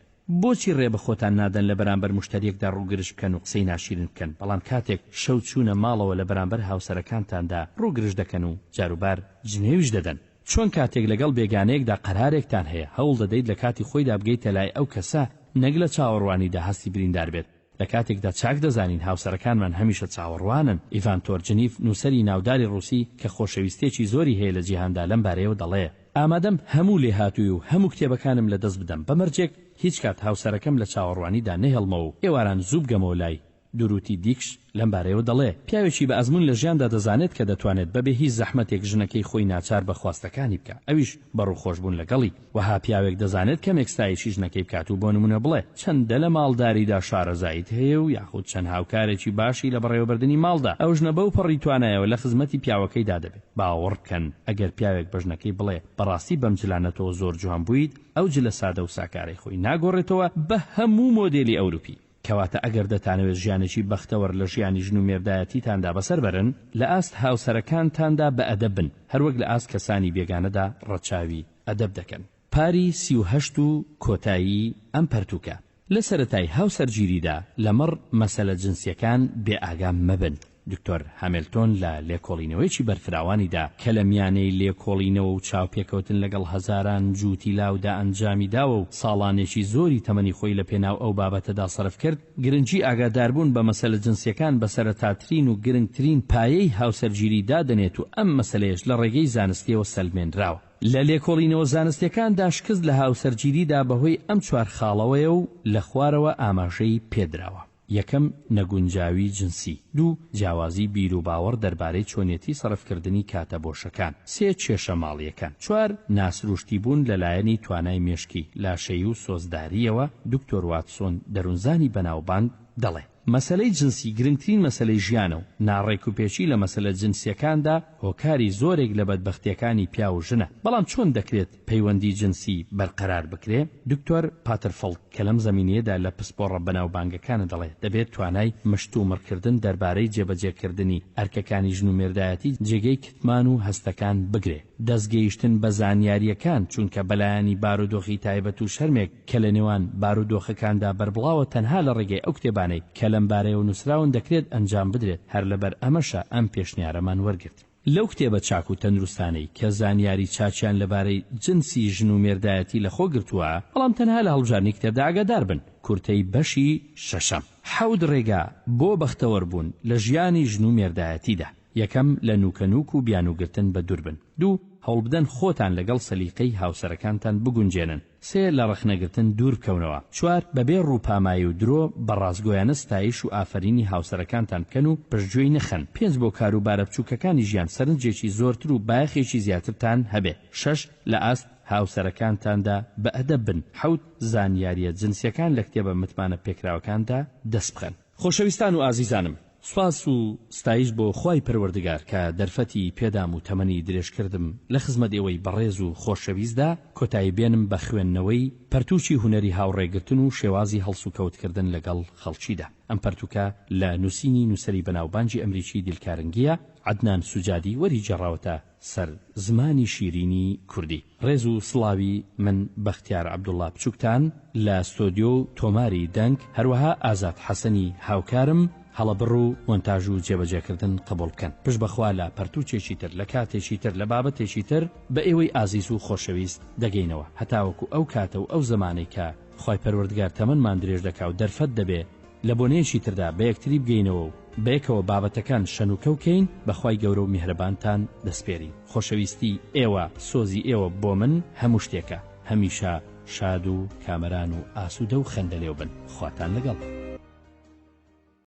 بۆچی ڕێ بە خۆتان نادەن لە بەرامبەر موشتەریەکدا ڕوو گرژ بکەن و قسەی ناشیرن بکەن بەڵام کاتێک شەو چوونە ماڵەوە لە بەرامبەر هاوسەرەکانتاندا ڕوو گرژ دەکەن و جاروبار جنێویش دەدەن؟ چۆن کاتێک لەگەڵ بێگانەیەکدا قەرارێکتان هەیە هەوڵ دەدەیت لە کاتی خۆیدا بگەیتە لای ئەو کەسە نەک لە چاوەڕوانیدا هەستی بریندار بێت لە کاتێکدا چاک دەزانین هاوسەرەکانمان هەمیشە چاوەڕوانن. ئیڤان تۆرجنیف نووسەری ناوداری ڕووسی کە خۆشەویستییەکی زۆری هەیە لە جیهاندا لەم بارەیەوە دەڵێ، ئامادەم هەموو لێهاتووی و هەموو کتێبەکانم لە دەست بدەم بە مەرجێک هیچ کات هاوسەرەکەم لە چاوەڕوانیدا نەهێڵمەوە و ئێواران زوو بگەمەوە لای. دوروتی دیکش لەم بارەیەوە دەڵێ، پیاوێکی بە ئەزموون لە ژیاندا دەزانێت کە دەتوانێت بەبێ هیچ زەحمەتێک ژنەکەی خۆی ناچار بە خواستەکانی بکا، ئەویش بە ڕووخۆشبوون لەگەڵی. وەها پیاوێک دەزانێت کەمێک ستایشی ژنەکەی بکات و بۆ نموونە بڵێ چەندە لە ماڵداریدا شارەزاییت هەیە و یاخود چەند هاوکارێکی باشی لە بەڕێوەبردنی ماڵدا، ئەو ژنە بەو پەڕی توانایەوە لە خزمەتی پیاوەکەیدا دەبێت. باوەڕ بکەن ئەگەر پیاوێک بە ژنەکەی بڵێ بەڕاستی بەم جلانە تۆ زۆر جوان بوویت، ئەو جلە سادە و ساکارەی خۆی ناگۆڕێتەوە بە هەموو مۆدێلی ئەوروپی. کەواتە ئەگەر دەتانەوێت ژیانێکی بەختەوەر لە ژیانی ژن و مێردایەتیتاندا بەسەر بەرن، لە ئاست هاوسەرەکانتاندا بەئەدەب بن، هەروەک لە ئاست کەسانی بێگانەدا ڕەچاوی ئەدەب دەکەن. پاری 38 و کۆتایی ئەم پەرتووکە. لە سەرەتای هاوسەرگیریدا لەمەڕ مەسەلە جنسیەکان بێ ئاگا مەبن. دکتۆر هامێلتۆن لە لێکۆڵینەوەیەکی بەرفراوانیدا کە لە میانەی لێکۆڵینەوە و چاوپێکەوتن لەگەڵ هەزاران جووتی لاودا ئەنجامی داوە و ساڵانێکی زۆری تەمەنی خۆی لە پێناو ئەو بابەتەدا سەرف کرد، گرنگی ئاگاداربوون بە مەسەلە جنسیەکان بە سەرەتاترین و گرنگترین پایەی هاوسەرگیری دادەنێت و ئەم مەسەلەیەش لە ڕێگەی زانستیەوە سەلمێنراوە. لە لێکۆڵینەوە زانستیەکاندا شکست لە هاوسەرگیریدا بەهۆی ئەم چوار خاڵەوەیە و لە خوارەوە ئاماژەی پێدراوە. یەکەم، نەگونجاوی جنسی. دوو، جیاوازی بیروباوەڕ دەربارەی چۆنیەتی سەرفکردنی کاتە بۆشەکان. سێ، کێشە ماڵییەکان. چوار، ناسروشتیبوون لە لایەنی توانای مێشکی، لاشەیی و سۆزدارییەوە، دکتۆر واتسۆن، دەروونزانی بەناوبانگ، دەڵێ، مەسەلەی جنسی گرنگترین مەسەلەی ژیانە و ناڕێکوپێکی لە مەسەلە جنسییەکاندا هۆکاری زۆرێک لە بەدبەختییەکانی پیاو و ژنە، بەڵام چۆن دەکرێت پەیوەندی جنسی بەرقەرار بکرێ؟ دکتۆر پاترفڵد کە لەم زەمینەیەدا لە پسپۆڕە بەناوبانگەکانە دەڵێ، دەبێت توانای مشتومڕکردن دەربارەی جێبەجێکردنی ئەرکەکانی ژن و مێردایەتی جێگەی کتمان و هەستەکان بگرێ، دەستگەیشتن بە زانیارییەکان، چونکە بەلایەنی بارودۆخی تایبەت و شەرمێک کە لە نێوان بارودۆخەکاندا بەربڵاوە تەنها لە ڕێگەی ئەو کتێبانەی کە لەم بارەیەوە نووسراون دەکرێت ئەنجام بدرێت، هەر لەبەر ئەمەشە ئەم پێشنیارەمان وەرگرت. لەو کتێبە چاک و تەندروستانەی کە زانیاری چاکیان لەبارەی جنسی ژن و مێردایەتی لەخۆ گرتووە، بەڵام تەنها لە هەڵبژاردنی کتێبدا ئاگادار بن. کورتەی بەشی شەشەم. حەوت ڕێگا بۆ بەختەوەر بوون لە ژیانی ژن و مێردایەتیدا. یەکەم، لە نوکەنوک و بیانووگرتن بەدوور بن. دوو، هەوڵبدەن خۆتان لەگەڵ سەلیقەی هاوسەرەکانتان بگونجێنن. سێ، لە ڕەخنەگرتن دوور بکەونەوە. چوار، بەبێ ڕووپامایی و درۆ، بە ڕاستگۆیانە ستایش و ئافەرینی هاوسەرەکانتان بکەن و پشتگوێی نەخەن. پێنج، بۆ کاروبارە بچووکەکانی ژیان سەرنجێکی زۆرتر و بایەخێکی زیاترتان هەبێ. شەش، لە ئاست هاوسەرەکانتاندا بەئەدەب بن. حەوت، زانیارییە جنسییەکان لە کتێبە متمانە پێکراوەکاندا دەست بخەن. خۆشەویستان و ئازیزانم، سوپاس و ستایش بۆ خوای پەروەردگار کە دەرفەتی پێدام و تەمەنی درێژ کردم لە خزمەت ئێوەی بەڕێز و خۆشەویستدا کۆتایی بێنم بە خوێندنەوەی پەرتوکی هونەری هاوڕێگرتن و شێوازی هەڵسوکەوتکردن لەگەڵ خەڵکیدا ئەم پەرتوکە لە نوسینی نوسەری بەناوبانگی ئەمریکی دیلکارنگیە عەدنان سوجادی وەریگێڕاوەتە سەر زمانی شیرینی کوردی. ڕێز و سڵاوی من بەختیار عەبدوڵا بچوکتان لە ستۆدیۆ و تۆماری دەنگ هەروەها ئازاد حەسەنی هاوکارم هەڵەبڕ و مۆنتاژ و جێبەجێکردن قبوڵ بکەن پشت بەخوا لە پەرتوکێکی تر لە کاتێکی تر لە بابەتێکی تر بە ئێوەی ئازیز و خۆشەویست دەگەینەوە هەتاوەکو ئەو کاتە و ئەو زەمانەی کە خوای پەروەردگار تەمەنمان درێژ دەکا و دەرفەت دەبێ لە بۆنەیەکی تردا بە یەکتری بگەینەوە و بەیەکەوە بابەتەکان شەنوکەو کەین بە خوای گەورە و میهرەبانتان دەسپێرین خۆشەویستی ئێوە سۆزی ئێوە بۆ من هەموو شتێکە هەمیشە شاد و کامەران و ئاسوودە و خەندەلێو بن خواتان لەگەڵ.